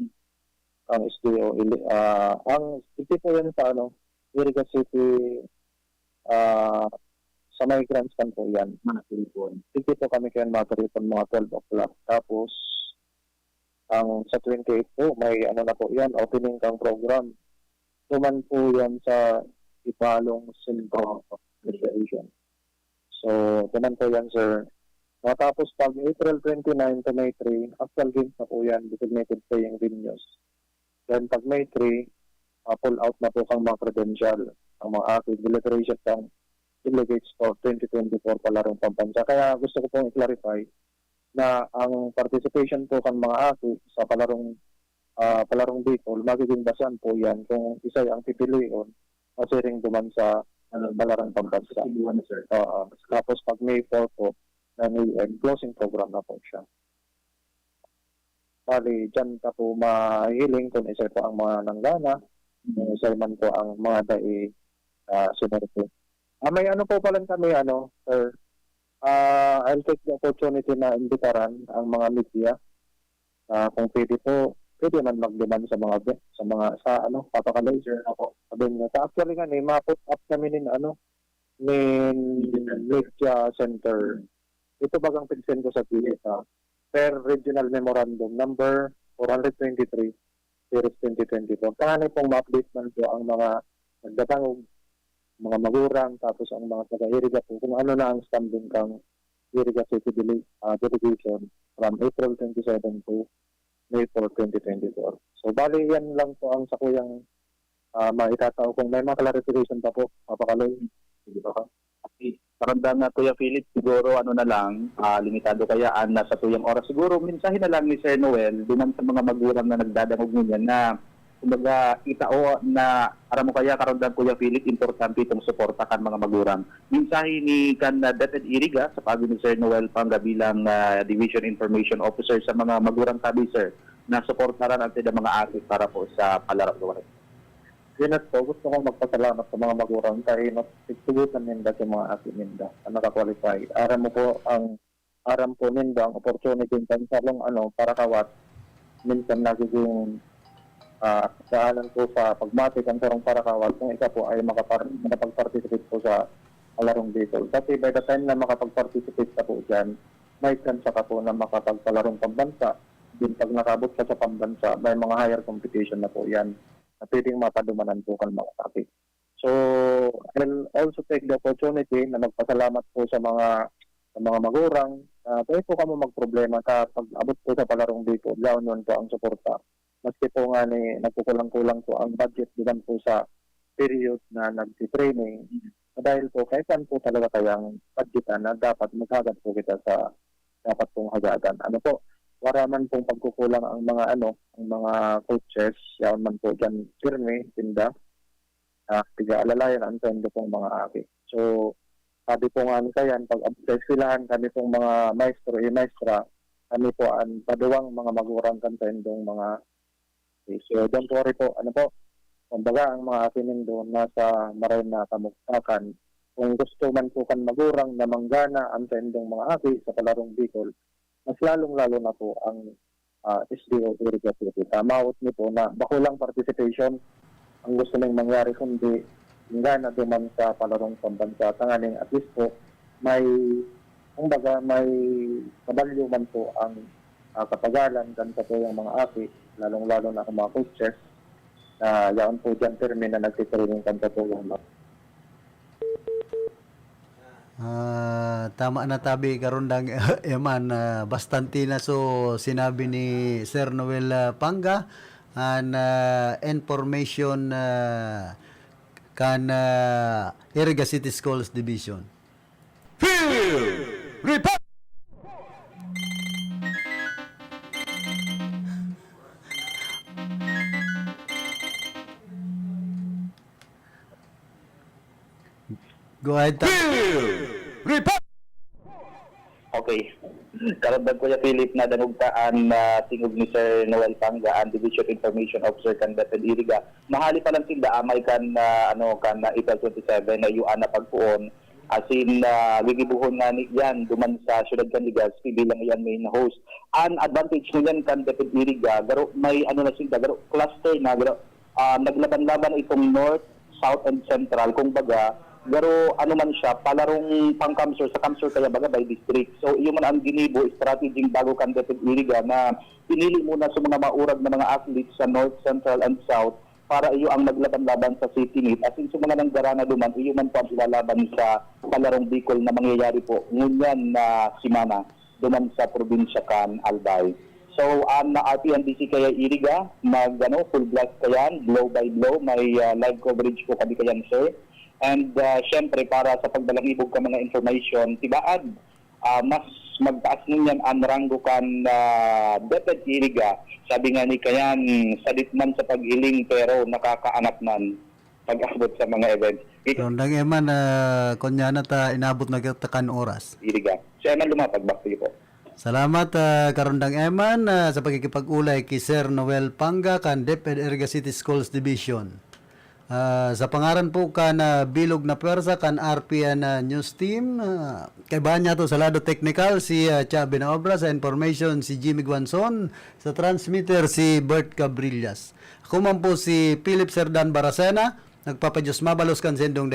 ang S D O, ili-, ah, ang, ito po yan sa ano, Iriga City, ah, sa may grandstand po yan. Mga Pilipon. Sige po kami kayo mga Pilipon, mga twelve o'clock. Tapos, ang sa twenty-eight po, may ano na po yan, opening kang program. Duman po yan sa Ibalong Central Recreation. So, duman po yan, sir. Matapos pag April twenty-nine to May three, actual games na po yan, designated playing venues. Then pag May three, ah, pull out na po kang mga credential, ang mga active deliberation ng delegates for twenty twenty-four palarong pambansa. Kaya gusto ko pong i-clarify na ang participation po kan mga aki sa palarong, ah, palarong Bicol, magiging basehan po yan kung isay ang pipilion o siring duman sa palarong pambansa. Sibuan na, sir. Oo. Tapos pag May four po, nine a m, closing program na po siya. Bali, dyan ka po mahihiling kung isa po ang mga nanggana, kung isa man po ang mga dai, ah, sinerto. Ah, may ano po pala kami, ano, sir, ah, I'll take the opportunity na imbitaran ang mga media. Ah, kung pwede po, pwede man magduman sa mga be-, sa mga, sa ano, papakaloy, sir. Opo. Sabi niya, sa actually nga, eh, ma-put up kami nin, ano, nin media center. Ito bagang pigsen ko sa P S A, per regional memorandum number four hundred twenty-three, series twenty twenty-four. Tanganay pong ma-update man po ang mga nagdadangog, mga magurang, tapos ang mga taga-Iriga po, kung ano na ang standing kang Iriga City Dele-, ah, Delegation from April twenty-seven to May four, twenty twenty-four. So, bali, yan lang po ang sakuyang, ah, maitatao. Kung may mga clarification pa po, papakaloy. Sige po. Okay. Paramdam na, Kuya Philip, siguro ano na lang, ah, limitado kaya ang nasa tuyang oras. Siguro, mensahe na lang ni Sir Noel, duman sa mga magurang na nagdadangog ngunyan na, kumbaga, itao na, aram mo kaya, karamdam, Kuya Philip, importante itong suporta kan mga magurang. Mensahe ni kan, ah, DepEd Iriga sa paagi ni Sir Noel Panga bilang, ah, Division Information Officer sa mga magurang tabi, sir, na suportaran ang sila mga aki para po sa palarong luwahe. Yun at po, gusto kong magpasalamat sa mga magurang kay mas tigtugutan ninda sa mga aki ninda na nakakwalify. Aram mo po ang, aram po ninda ang opportunity kan sarong ano, parakawat. Minsan nagiging, ah, daanan po sa pagmatik ang sarong parakawat kung ika po ay makapar-, makapag-participate po sa palarong Bicol. Kasi by the time na makapag-participate ka po dyan, may chance ka po na makapagpalarong pambansa. Then pag nakaabot ka sa pambansa, may mga higher competition na po yan na pwedeng mapadumanan po kan mga aki. So, I'll also take the opportunity na magpasalamat po sa mga, sa mga magurang na pwede po kamo magproblema sa pag-abot po sa palarong Bicol, yaon yun po ang suporta. Maski po nga ni nagkukulang-kulang po ang budget duman po sa period na nagti-training, dahil po kaipuhan po talaga kayang budgetan na dapat maghagad po kita sa dapat pong hagadan. Ano po, wala man pong pagkukulang ang mga ano, ang mga coaches, yaon man po dyan pirmi, tinda, ah, tiga-alalayan ang sendo pong mga aki. So, sabi po nga ni Kayan, pag abot sa eskwelahan, kami pong mga maestro y maestra, kami po ang paduwang mga magurang kan saindong mga, so, don't worry po, ano po, kumbaga, ang mga aki nindo nasa maray na kamugtakan. Kung gusto man po kan magurang na manggana ang saindong mga aki sa palarong Bicol, mas lalong-lalo na po ang, ah, S D O Iriga City. Tamaot niyo po na bako lang participation ang gusto niyong mangyari, kundi manggana duman sa palarong pambansa. Tanganing at least po, may, kumbaga, may kabalyo man po ang, ah, katagalan kan satuyang mga aki, lalong-lalo na ang mga coaches na yaon po dyan pirmi na nagtitraining kan satuyang mga. Ah, tama na tabi, Karondang Eman, ah, bastante na so sinabi ni Sir Noel, ah, Panga, an, ah, information, ah, kan, ah, Iriga City Schools Division. Field Report! Go ahead, Tang. Field Report! Okay. Karagdag, Kuya Philip, nadangog ta an, ah, tingog ni Sir Noel Panga, an Division Information Officer kan DepEd Iriga. Mahali pa lang sinda amay kan, ah, ano, kan, ah, April twenty-seven na iyo an napagpoon. Asin, ah, gigibohon ngani yan duman sa siyudad kan Legazpi bilang iyan main host. An advantage ngunyan kan DepEd Iriga, garo may ano na sinda, garo cluster na, garo, ah, naglaban-laban itong North, South, and Central. Kung baga, garo ano man siya, palarong pang-CamSur, sa CamSur kaya baga by district. So, iyo man ang ginibo, strategy bago kan DepEd Iriga na pinili muna sa mga maurag na mga athletes sa North, Central, and South para iyo ang maglaban-laban sa city meet. Asin sa mga nanggarana duman, iyo man po ang ilalaban sa palarong Bicol na mangyayari po ngunyan na semana duman sa probinsya kan Albay. So, ang R P N D C kaya Iriga, mag, ano, full blast kayan, blow by blow, may, ah, live coverage po kami kayan, sir. And, ah, syempre, para sa pagbalangibog ka mga information, tibaad, ah, mas magtaas ngunyan ang ranggo kan, ah, DepEd Iriga. Sabi nga ni kayan, sadit man sa paghiling, pero nakakaanap man pag-abot sa mga events. Ikaw, Rondang Eman, ah, kunya na ta, inabot na kita kan oras. Iriga. Si Eman Lumapag, back to you po. Salamat, ah, Karondang Eman, ah, sa pakikipag-ulay ki Sir Noel Panga kan DepEd Iriga City Schools Division. Ah, sa pangaran po kan, ah, bilog na pwersa kan R P N, ah, News Team, ah, kaibahan niya to sa lado teknikal si, ah, Cha Binaobra, sa information si Jimmy Guanzon, sa transmitter si Bert Cabrillas. Ako man po si Philip Serdan Baracena, nagpapadiyos mabalos kan sendong